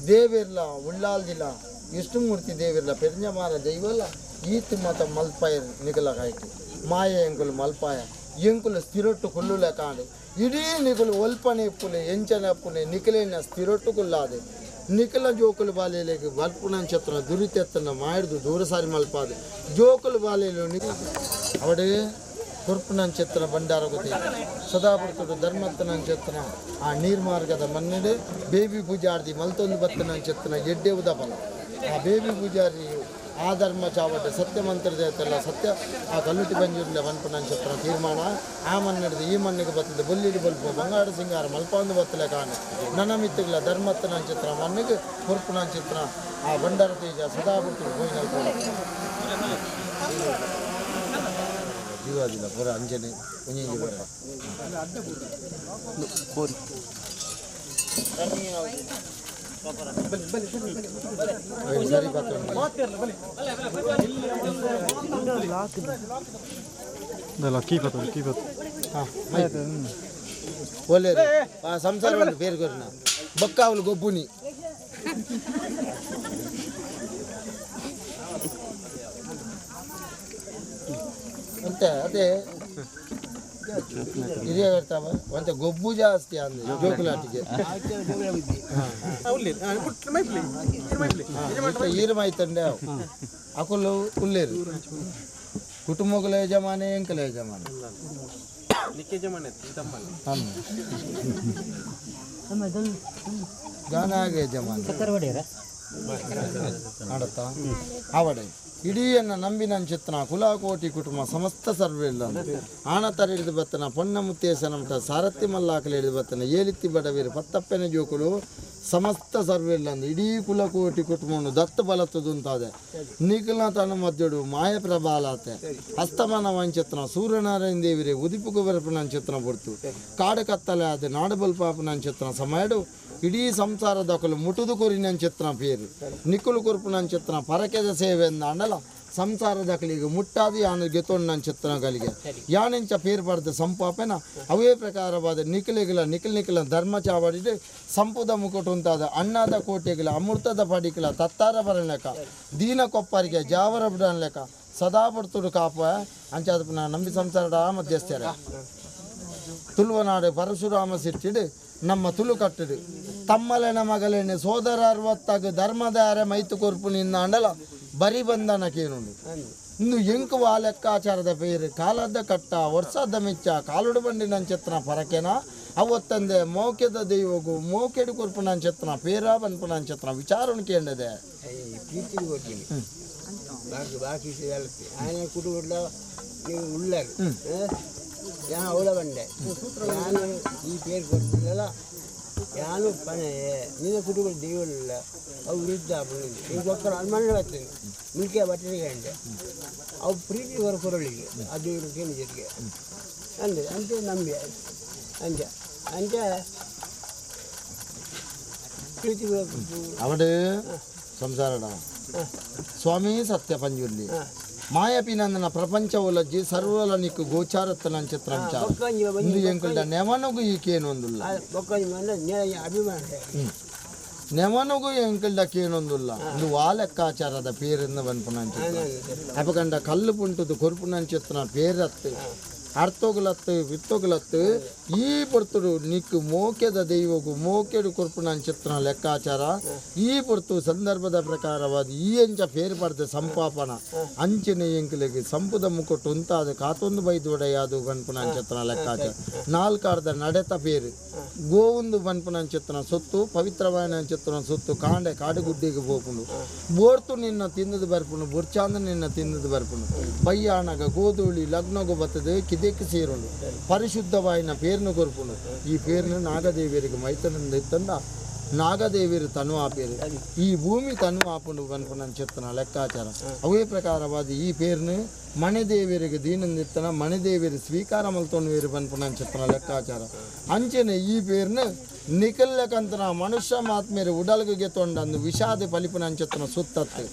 ದೇವಿರ್ಲ ಉಳ್ಳಾಲ್ದಿಲ್ಲ ವಿಷ್ಣುಮೂರ್ತಿ ದೇವಿರ್ಲ ಪೆರ್ಜಮಾರ ದೈವಲ್ಲ ಈತ ಮತ ಮಲ್ಪಾಯ ನಿಕಲ ಕಾಯ್ತು ಮಾಯ ಎಂಕುಲು ಮಲ್ಪಾಯ ಎಂಕುಲು ಸ್ಥಿರೊಟ್ಟು ಕುಲ್ಲುಲೆ ಕಾಂಡು ಇಡೀ ನಿಕುಲು ಒಲ್ಪನೆ ಇಪ್ಪುಲೆ ಎಂಚನ ಇಪ್ಪುಲೆ ನಿಕಲೇನ ಸ್ಥಿರೊಟ್ಟು ಕುಲ್ಲಾದೆ ನಿಕಲ ಜೋಕುಲು ಬಾಲೆಲೆಗೆ ಬಲ್ಪುನಂಚತ್ರ ದುರಿತೆತ್ತನ ಮಾಯ್ದು ದೂರ ಸಾರಿ ಮಲ್ಪಾದೆ ಜೋಕುಲು ಬಾಲೆಲು ನಿಕ ಅವಡೇ ಕೊರ್ಪುನಂಚತ್ರ ಭಂಡಾರ ಗೊತ್ತೆ ಸದಾಪುರ್ತುಡು ಧರ್ಮತ್ತನಂಚತ್ರ ಆ ನೀರ್ಮಾರ್ಗದ ಮನ್ನೆಡೆ ಬೇಬಿ ಪೂಜಾರ್ದಿ ಮಲ್ತೊಂದು ಬತ್ತನಂಚತ್ರ ಎಡ್ಡೆ ಉದಫಲ ಆ ಬೇಬಿ ಪೂಜಾರಿ ಆ ಧರ್ಮ ಚಾವಟೆ ಸತ್ಯಮಂತ್ರದ ಐತಲ್ಲ ಸತ್ಯ ಆ ಕಲ್ಲುಟಿ ಬಂಜಿರ್ಲೆ ವನ್ಪುನಂಚತ್ರ ತೀರ್ಮಾನ ಆ ಮಣ್ಣೆಡ್ದು ಈ ಮಣ್ಣಿಗೆ ಬರ್ತದೆ ಬೊಲ್ಲಿಡಿ ಬಲ್ಪು ಬಂಗಾರ ಸಿಂಗಾರ ಮಲ್ಪೊಂದು ಬತ್ತಲೆ ಕಾಣೆ ನನ್ನ ಮಿತ್ತುಗಳ ಧರ್ಮತ್ತನಂಚತ್ರ ಮಣ್ಣಿಗೆ ಕೊರ್ಪುನಂಚತ್ರ ಆ ಭಂಡಾರ ತೇಜ ಸದಾಪುರ್ತುಡು ಗೋಯಿನಲ್ ಜೀವಾದಿಲ್ಲ ಪೂರ ಅಂಜನೆ ಒಂಜಿ ಬರ ಸರಿ ಒಳ್ಳೆ ಸಂಸಾರ పేరు కొరిన బొక్కావులు గొబ్బుని అంతే అదే ಹಿರಿಯ ಒಂತೆ ಗೊಬ್ಬು ಜಾಸ್ತಿ ಅಂದೆ ಜೋಕುಲಾಟಿಗೆ ಈರು ಮಾಯ್ತಂಡೆ ಅಕುಲು ಉಲ್ಲೇರು ಕುಟುಂಬಗಳ ಯಜಮಾನೆ ಎಂಕಲ ಯಜಮಾನೆ ಗಾನಾಗ ಯಜಮಾನ ಆಡತ್ತಾ ಆವಡೆ ಇಡೀಯನ್ನ ನಂಬಿನಂಚಿತ್ನ ಕುಲಕೋಟಿ ಕುಟುಂಬ ಸಮಸ್ತ ಸರ್ವೆಲ್ಲ ಆಣತರ ಹಿಡಿದು ಬತ್ತನ ಪೊನ್ನ ಮುತ್ತೇಸನ ಸಾರಥಿ ಮಲ್ಲಾಕಲು ಹಿಡಿದು ಬತ್ತನ ಏಲಿತ್ತಿ ಬಡವೀರು ಪತ್ತಪ್ಪೆನ ಜೋಕುಲು ಸಮಸ್ತ ಸರ್ವೆಲ್ಲ ಇಡೀ ಕುಲಕೋಟಿ ಕುಟುಂಬವನ್ನು ದತ್ತ ಬಲತ್ತದುಂತಾದೆ ನಿಖಿಲ ತನ್ನ ಮಧ್ಯಡು ಮಾಯ ಪ್ರಬಾಲಾತೆ ಅಸ್ತಮಾನ ವಂಚತ್ನ ಸೂರ್ಯನಾರಾಯಣ ದೇವಿರೇ ಉದಿಪು ಕುಬರಪನಂಚಿತ್ನ ಪೊರ್ತು ಕಾಡು ಕತ್ತಲೆ ಆದ ನಾಡುಬಲ್ಪಾಪನಂಚಿತ್ನ ಸಮಯಡು ಇಡೀ ಸಂಸಾರದ ಕಲು ಮುಟುದು ಕೊರಿನಂಚಿತ್ನ ಪೇರು ನಿಕ್ಕುಲು ಕೊರ್ಪುನಂಚಿತ್ನ ಪರಕೆದ ಸೇವೆ ಅಂಡಲ ಸಂಸಾರದಕಲಿಗೆ ಮುಟ್ಟಾದು ಯಾನು ಗೆತೊಂಡು ನಾನು ಚಿತ್ತನ ಕಲಿಗೆ ಯಾನೆಂಚ ಪೇರು ಪಡ್ದು ಸಂಪಾಪೆನ ಅವೇ ಪ್ರಕಾರವಾದ ನಿಖಲಿಗಿಲ ನಿಖಲ್ ನಿಖಲ ಧರ್ಮ ಚಾವಡಿಡು ಸಂಪುದ ಮುಕುಟುಂತಾದ ಅಣ್ಣಾದ ಕೋಟೆಗಿಲ ಅಮೃತದ ಪಡಿಕಿಲ ತತ್ತಾರ ಬರಲೆಕ್ಕ ದೀನ ಕೊಪ್ಪರಿಗೆ ಜಾವರ ಬಿಡನ್ ಲೆಕ್ಕ ಸದಾ ಪಡ್ತುಡು ಕಾಪ ಅಂಚಾದ ನಂಬಿ ಸಂಸಾರದ ಮಧ್ಯಸ್ಥರ ತುಳುವನಾಡು ಪರಶುರಾಮ ಸಿಟ್ಟಿಡು ನಮ್ಮ ತುಳು ಕಟ್ಟಿಡು ತಮ್ಮಲೆನ ಮಗಲೇನೆ ಸೋದರ ಅರವತ್ತಾಗ ಧರ್ಮದಾರ ಮೈತು ಕೊರ್ಪು ನಿಂದಾಂಡಲ ಬರಿ ಬಂಧನಕೇನುಂಡು ಇನ್ನು ಎಂಕು ಆ ಲೆಕ್ಕಾಚಾರದ ಪೇರು ಕಾಲದ ಕಟ್ಟ ವರ್ಷದ ಮೆಚ್ಚ ಕಾಲುಡು ಬಂಡಿ ನಂచెತ್ತನ ಪರಕೆನ ಅವತ್ತಂದೆ ಮೋಕೆದ ದೈವಗು ಮೋಕೆಡು ಕೊರ್ಪು ನಂచెತ್ತನ ಪೇರ ಬನ್ಪು ನಂచెತ್ತನ ವಿಚಾರಣ ಕೇಂಡದೆ ಬಾಕಿ ఆయన ಕುಟುಂಬ ನೀವು ಉಳ್ಳರು ಯಾನು ಅವಳ ಬಂಡೆ ನಾನು ಈ ಪೇರು ಕೊಡ್ತಿಲ್ಲಲ್ಲ ಯಾನು ಪನೆ ನಿನ್ನ ಕುಟುಂಬ ದೇವಲ್ಲ ಅವು ವೃದ್ಧ ಈಗ ಒಕ್ಕರು ಅನುಮಾನ ಬರ್ತೇನೆ ಮುಲ್ಕೆ ಬಟ್ಟೆಗೆ ಅಂಡೆ ಅವು ಪ್ರೀತಿ ಹೊರ ಕೊರಳಿಗೆ ಆ ದೇವರು ಕೇಳಿ ಜೊತೆಗೆ ಅಂದೆ ಅಂತೆ ನಂಬಿ ಅಂಜ ಅಂಜ ಪ್ರೀತಿ ಅವಡು ಸಂಸಾರಡ ಸ್ವಾಮಿ ಸತ್ಯ ಪಂಜುರ್ಲಿ ಮಾಯಪಿನಂದನ ಪ್ರಪಂಚ ಒಲಜ್ಜಿ ಸರ್ವಲ ನಿಕ್ಕು ಗೋಚಾರತ್ತ ನಂಚಿತ್ರಂಚ ಇಂದು ಎಂಕುಲ್ಡ ನೆವನಗು ಈಕೇನೊಂದುಲ್ಲ ನೆವನಗು ಎಂಕುಲ್ಡ ಕೇನೊಂದುಲ್ಲ ಇಂದು ವಾ ಲೆಕ್ಕಾಚಾರದ ಪೇರಿಂದ ಬನ್ಪುನಂಚಿತ್ರ ಅಪಕಂಡ ಕಲ್ಲು ಪುಂಟುದು ಕೊರ್ಪುನಂಚಿತ್ರನ ಪೇರತ್ತು ಅರ್ಥೋಗುಲತ್ತು ವಿತ್ತೋಗುಲತ್ತು ಈ ಪೊರ್ತುಡು ನಿಕ್ಕು ಮೋಕೆದ ದೈವಗು ಮೋಕೆಡು ಕೊರ್ಪುನಂಚಿತ್ರನ ಲೆಕ್ಕಾಚಾರ ಈ ಪೊರ್ತು ಸಂದರ್ಭದ ಪ್ರಕಾರವಾದ ಈ ಎಂಚ ಪೇರು ಪಡ್ದ ಸಂಪಾಪನ ಅಂಚಿನ ಎಂಕುಲೆಗೆ ಸಂಪುದ ಮುಕೊಟ್ಟು ಉಂತಾದ ಕಾತೊಂದು ಬೈದು ಒಡೆಯಾದು ಬನ್ಪುನಂಚಿತ್ರನ ಲೆಕ್ಕಾಚಾರ ನಾಲ್ಕಾರ್ದ ನಡೆತ ಪೇರು ಗೋವುಂದು ಬನ್ಪುನಂಚಿತ್ರನ ಸೊತ್ತು ಪವಿತ್ರವಾದ ಚಿತ್ರನ ಸೊತ್ತು ಕಾಂಡೆ ಕಾಡುಗುಡ್ಡಿಗೆ ಪೋಪುಂಡು ಬೋರ್ತು ನಿನ್ನ ತಿಂದದು ಬರ್ಪುಂಡು ಬೊರ್ಚಾಂದ ನಿನ್ನ ತಿಂದದು ಬರ್ಪುಂಡು ಬಯ್ಯಾಣಗ ಗೋಧೂಳಿ ಲಗ್ನಗು ಬರ್ತದೆ ಕಿದೆಕ್ ಸೇರುಂಡು ಪರಿಶುದ್ಧವಾಯಿನ ಪೇರ್ನು ಕೊರ್ಪುಂಡು ಈ ಪೇರ್ನು ನಾಗದೇವಿಯರಿಗೆ ಮೈತನಂದ ಇತ್ತಂದ ನಾಗದೇವಿಯರು ತನು ಆಪೇರು ಈ ಭೂಮಿ ತನು ಆಪುಂಡು ಬನ್ಪುನ ಚಿತ್ತನ ಲೆಕ್ಕಾಚಾರ ಅವೇ ಪ್ರಕಾರವಾದ ಈ ಪೇರ್ನು ಮಣೆದೇವಿಯರಿಗೆ ದೀನಂದಿತ್ತನ ಮಣೆದೇವಿಯರು ಸ್ವೀಕಾರ ಮಲ್ತೊಂಡು ಬನ್ಪುನ ಚಿತ್ತನ ಲೆಕ್ಕಾಚಾರ ಅಂಚೆನೆ ಈ ಪೇರ್ನು ನಿಕಲ್ಲಕಂತನ ಮನುಷ್ಯ ಮಾತ್ಮೇರು ಉಡಲ್ಗೆ ತೊಂಡಂದು ವಿಷಾದ ಪಲಿಪುನ ಚಿತ್ತನ ಸುತ್ತತ್ತು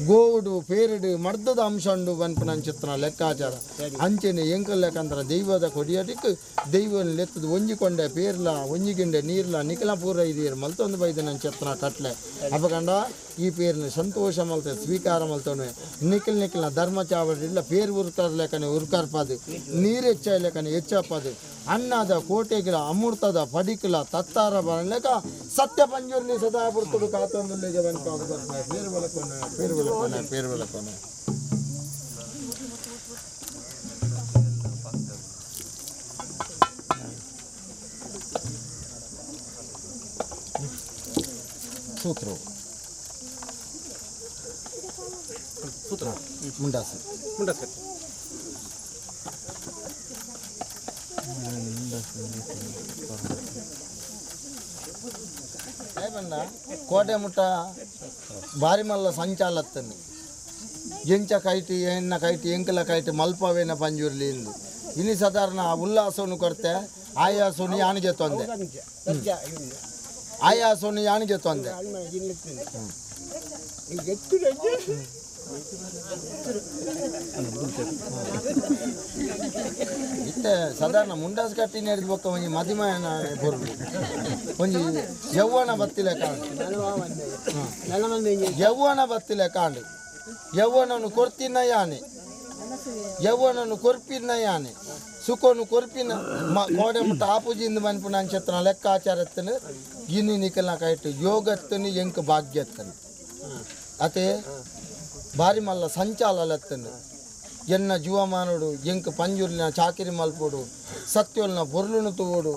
ಗೋವುಡು ಪೇರುಡು ಮರ್ದದ ಅಂಶಂಡು ಬನ್ಪುನ ಚಿತ್ತನ ಲೆಕ್ಕಾಚಾರ ಅಂಚೆನೆ ಎಂಕಲ್ಲಕಂತನ ದೈವದ ಕೊಡಿಯಟಿಕ್ ದೈವನ ಲೆತ್ತದ ಒಂಜಿಕೊಂಡೆ ಪೇರ್ಲ ಒಂಜಿಗಿಂಡೆ ನೀರ್ಲ ನಿಕಲ ಪೂರ ಇದೀರು ಮಲ್ತೊಂದು ಬೈದನ ಚಿತ್ತನ ಕಟ್ಲೆ ಅಪಕಂಡ ಈ ಪೇರ್ನ ಸಂತೋಷ ಮಲ್ತ ಸ್ವೀಕಾರ ಮಲ್ತೊಂಡು ನಿಖಲ್ ನಿಖಲ್ನ ಧರ್ಮ ಚಾವಡಿಲ್ಲ ಪೇರು ಉರ್ಕರ್ ಲೆಕ್ಕನೆ ಉರ್ಕರ್ಪದು ನೀರು ಹೆಚ್ಚ ಲೆಕ್ಕನೆ ಹೆಚ್ಚಪ್ಪದು ಅಣ್ಣದ ಕೋಟೆಗಿಲ ಅಮೃತದ ಪಡಿಕಲ ತತ್ತಾರ ಬರಲೆಕ ಸತ್ಯ ಪಂಜುರ್ಲಿ ಸದಾ ಪುರ್ತುಡು ಕಾತೊಂದುಲ್ಲಿಗೆ ಬಂದು ಪೇರು ಬಲಕೊನೆ ಪೇರು ಬಲಕೊನೆ ಪೇರು ಬಲಕೊನೆ ಸೂತ್ರ ಸೂತ್ರ ಮುಂಡಾಸು ಮುಂಡಾಸು ಕೋಟೆ ಮುಟ್ಟ ಬಾರಿ ಮಲ್ಲ ಸಂಚಾಲತ್ತನ್ನು ಎಂಚ ಕೈಟಿ ಎಣ್ಣ ಕೈಟಿ ಎಂಕಲ ಕೈಟಿ ಮಲ್ಪವೇನ ಪಂಜುರ್ಲಿ ಇಂದು ಇನಿ ಸಾಧಾರಣ ಉಲ್ಲಾಸವನ್ನು ಕೊರ್ತೆ ಆಯಾಸವನ್ನು ಯಾನಿಗೆ ತೊಂದೆ ಆಯಾಸವನ್ನು ಯಾನಿಗೆ ತೊಂದೆ ಇತ್ತೆ ಸಾಧಾರಣ ಮುಂಡಾಸ್ ಕಟ್ಟಿ ಹಿಡಿದು ಬೊಕ್ಕ ಒಂಜಿ ಮದಿಮಯನ ಪೊರ್ಲು ಒಂಜಿ ಯೌವನ ಬತ್ತಿಲೆ ಕಾಂಡು ಯೌವನ ಬತ್ತಿಲೆ ಕಾಂಡು ಯೌವನನು ಕೊರ್ತಿನ ಯಾನೆ ಯೌವನನು ಕೊರ್ಪಿನ ಯಾನೆ ಸುಖನು ಕೊರ್ಪಿನ ಕೋಡೆ ಮುಟ್ಟ ಆಪುಜಿಂದ ಮನ್ಪುನ ಅಂಚೆತ್ತನ ಲೆಕ್ಕಾಚಾರತ್ತನು ಗಿನಿ ನಿಕಲ್ನ ಕೈಟ್ ಯೋಗತ್ತನು ಎಂಕ್ ಭಾಗ್ಯತ್ತನು ಅತೆ ಬಾರಿ ಮಲ್ಲ ಸಂಚಾಲಲತ್ತನು ಎನ್ನ ಜೀವಮಾನುಡು ಎಂಕ್ ಪಂಜುರ್ಲಿನ ಚಾಕಿರಿ ಮಲ್ಪೋಡು ಸತ್ಯೊಲ್ನ ಪೊರ್ಲುನು ತೂವೋಡು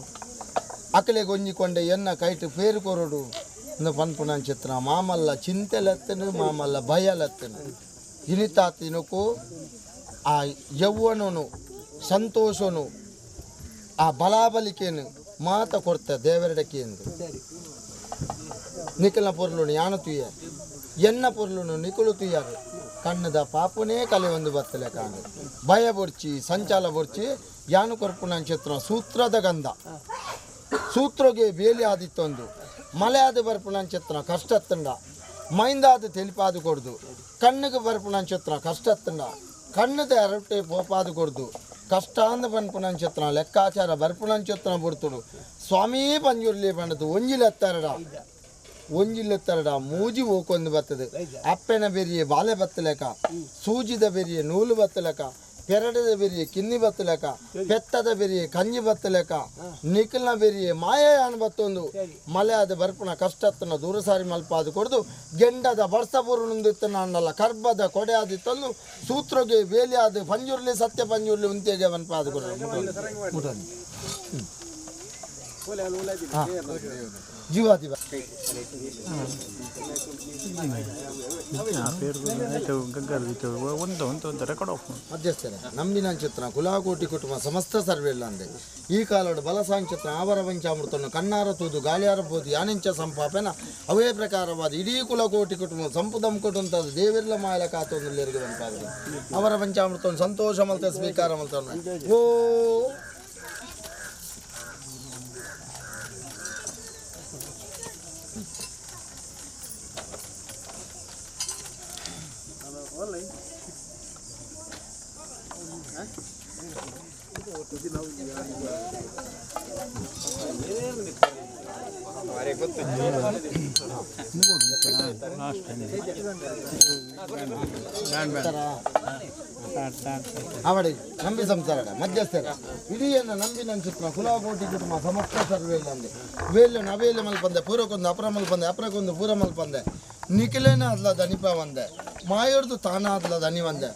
ಅಕಲೆ ಗೊಂಜಿಕೊಂಡೆ ಎನ್ನ ಕೈಟ್ ಪೇರು ಕೊರಡು ಪನ್ಪುನ ಚಿತ್ರ ಮಾಮಲ್ಲ ಚಿಂತೆಲತ್ತನು ಮಾಮಲ್ಲ ಭಯಲತ್ತನು ಇನಿತಾತಿನಕು ಆ ಯೌವನನು ಸಂತೋಷನು ಆ ಬಲಾಬಲಿಕೆನು ಮಾತ ಕೊಡ್ತ ದೇವರಡಕ್ಕೆ ಎಂದು ನಿಖಲ ಪೊರ್ಲುನು ಯಾನು ತುಯ್ಯ ಎನ್ನ ಪೊರ್ಲುನು ನಿಕುಲು ತುಯ್ಯಾರು ಕಣ್ಣದ ಪಾಪುನೇ ಕಲೆ ಒಂದು ಬತ್ತಲೆ ಕಾಣು ಭಯ ಬೊರ್ಚಿ ಸಂಚಾಲ ಬೊರ್ಚಿ ಯಾನು ಕೊರ್ಪುನ ಚಿತ್ರ ಸೂತ್ರದ ಗಂಧ ಸೂತ್ರಗೆ ಬೇಲಿ ಆದಿತ್ತೊಂದು ಮಲೆ ಆದ ಬರ್ಪುನ ಚಿತ್ರ ಕಷ್ಟತ್ತಂಡ ಮೈಂದಾದ ತೆಲಿಪಾದು ಕೊಡ್ದು ಕಣ್ಣಿಗೆ ಬರ್ಪುನಂಚಿತ್ರ ಕಷ್ಟತ್ತಂಡ ಕಣ್ಣದ ಅರಟೆ ಪೋಪಾದ ಕೊಡ್ದು ಕಷ್ಟ ಅಂದ ಪನ್ಪುನಂಚಿತ್ರ ಲೆಕ್ಕಾಚಾರ ಬರ್ಪುನಂಚಿತ್ರ ಬುಡ್ತುಡು ಸ್ವಾಮಿ ಪಂಜುರ್ಲಿ ಪಂಡದು ಒಂಜಿಲೆತ್ತಾರಡ ಒಂಜಿಲೆತ್ತಾರಡ ಮೂಜಿ ಓಕೊಂದು ಬರ್ತದೆ ಅಪ್ಪೆನ ಬೆರಿಯೆ ಬಾಲೆ ಬತ್ತಲೆಕ ಸೂಜಿದ ಬೆರಿಯೆ ನೂಲು ಬತ್ತಲೆಕ ಪೆರಡದ ಬೆರಿಯೆ ಕಿನ್ನಿ ಬತ್ತಲೆಕ ಪೆತ್ತದ ಬೆರಿಯೆ ಕಂಜಿ ಬತ್ತಲೆಕ ನಿಖಲ್ನ ಬೆರಿಯೆ ಮಾಯ ಬತ್ತೊಂದು ಮಲೆ ಆದ ಬರ್ಪುನ ಕಷ್ಟತ್ತನ ದೂರಸಾರಿ ಮಲ್ಪಾದ ಕೊಡ್ದು ಗೆಂಡದ ಬರ್ಸಬೂರು ಅಂಡಲ್ಲ ಕರ್ಬದ ಕೊಡೆ ಆದಿ ತಂದು ಸೂತ್ರಗೆ ಬೇಲಿ ಆದ ಪಂಜುರ್ಲಿ ಸತ್ಯ ಪಂಜುರ್ಲಿ ಉಂತೆಗೆ ಮನ್ಪಾದ ಕೊಡ್ದು ಜೀವಾದಿ ಮಧ್ಯಸ್ಥರ ನಂಬಿನಂಚಿತ್ರ ಕುಲಾಕೋಟಿ ಕುಟುಂಬ ಸಮಸ್ತ ಸರ್ವೆಲ್ಲ ಅಂದೆ ಈ ಕಾಲೋಡು ಬಲಸಾಂಚಿತ್ರ ಆವರ ಪಂಚಾಮೃತವನ್ನು ಕಣ್ಣಾರ ತೂದು ಗಾಳಿಯಾರ ಬೋದು ಯಾನಿಂಚ ಸಂಪಾಪೆನ ಅವೇ ಪ್ರಕಾರವಾದ ಇಡೀ ಕುಲಕೋಟಿ ಕುಟುಂಬ ಸಂಪುದಂ ಕೊಟ್ಟಂತದ್ದು ದೇವಿರ್ಲ ಮಾಯಲ ಕಾತೊಂದು ಅವರ ಪಂಚಾಮೃತವನ್ನು ಸಂತೋಷ ಮಲ್ತ ಸ್ವೀಕಾರ ಮಲ್ತ ಓ ಅವಡಿ ನಂಬಿ ಸಂಸಾರ ಮಧ್ಯಸ್ಥರ ಇಡೀಯನ್ನು ನಂಬಿ ನಂಚಿತ್ರ ಕುಲಾಕೋಟಿ ಕುಟುಂಬ ಸಮಸ್ತ ಸರ್ವೇಲ ಅಂದೆ ವೇಲು ನವೇಲು ಮಲ್ಪಂದೆ ಪೂರಕ್ಕೊಂದು ಅಪರ ಮಲ್ಪಂದೆ ಅಪರಕ್ಕೊಂದು ಪೂರ ಮಲ್ಪಂದೆ ನಿಖಿಲೇನ ಅದ್ಲ ದನಿಪ ಒಂದೆ ಮಾಯೋರ್ದು ತಾನ ಅದ್ಲ ದನಿ ಒಂದೆ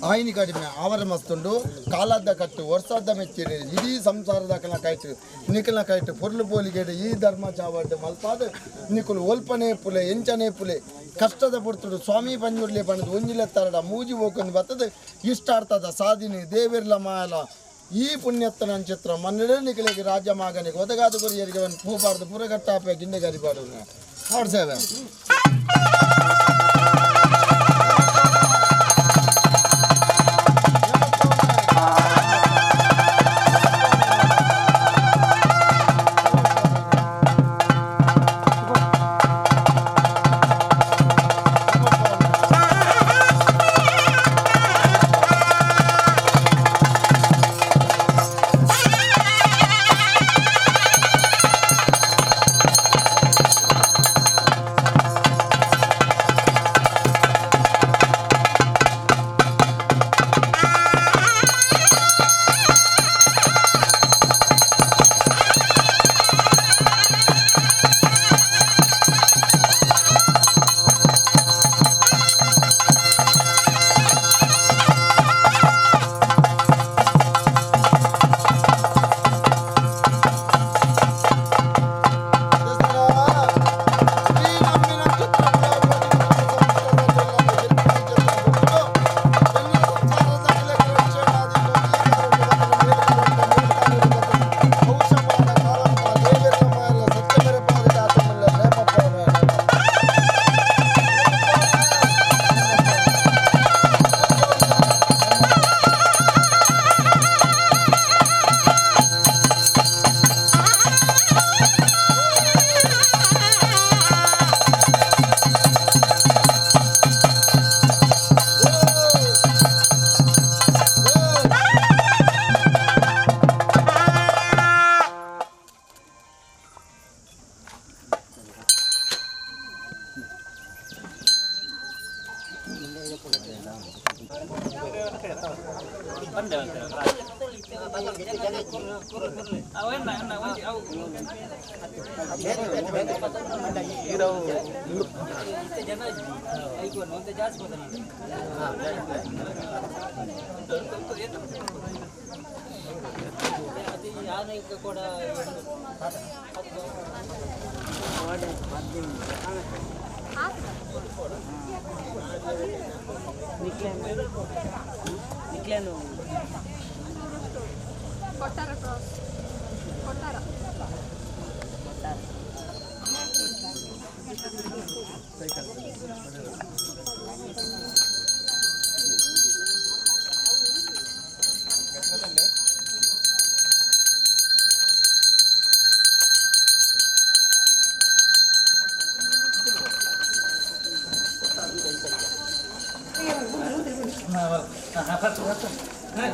ಆಯಿನಿ ಕಡಿಮೆ ಆವರ ಮಸ್ತುಂಡು ಕಾಲದ್ದ ಕಟ್ಟು ವರ್ಷದ ಮೆಚ್ಚಿರಿ ಇಡೀ ಸಂಸಾರದ ಕಲ ಕಾಯ್ತು ನಿಖಲ ಕಾಯ್ತು ಪೊರ್ಲು ಪೋಲಿಗೇಡು ಈ ಧರ್ಮ ಚಾವಡ್ಡು ಮಲ್ಪಾದ ನಿಕುಲು ಒಲ್ಪನೆ ಪುಲೆ ಎಂಚನೆ ಪುಲೆ ಕಷ್ಟದ ಪುರ್ತುಡು ಸ್ವಾಮಿ ಪಂಜುರ್ಲಿ ಪಣದು ಒಂಜಿಲೆತ್ತಾರಡ ಮೂಜಿ ಹೋಕೊಂಡು ಬರ್ತದೆ ಇಷ್ಟಾರ್ಥದ ಸಾಧಿನಿ ದೇವಿರ್ಲ ಮಾಯಲ ಈ ಪುಣ್ಯತ್ತನ ಚಿತ್ರ ಮನ್ನಡೆ ನಿಖಲಿಗೆ ರಾಜ್ಯ ಮಾಗನಿಗೆ ಒದಗಾದ ಗುರಿಯರಿಗೆ ಒಂದು ಪೂಬಾರ್ದು ಪುರಗಟ್ಟಾಪೆ ಗಿಂಡೆ ಗರಿಬಾಡು ಹಾಡ್ ಸೇವೆ.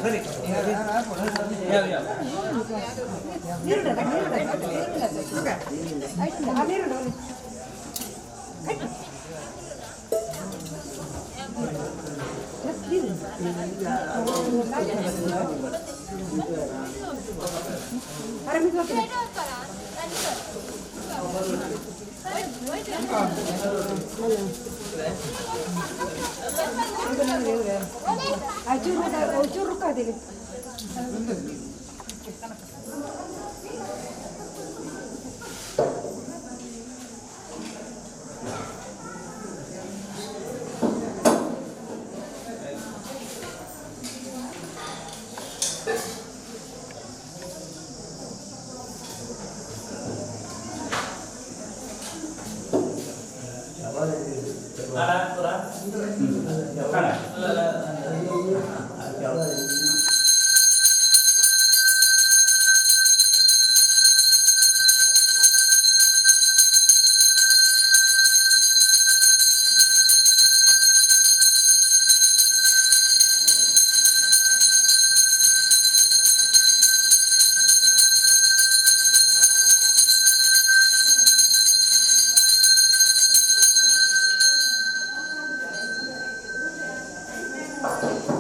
ಸರಿ ಯಾವ ಯಾವ Thank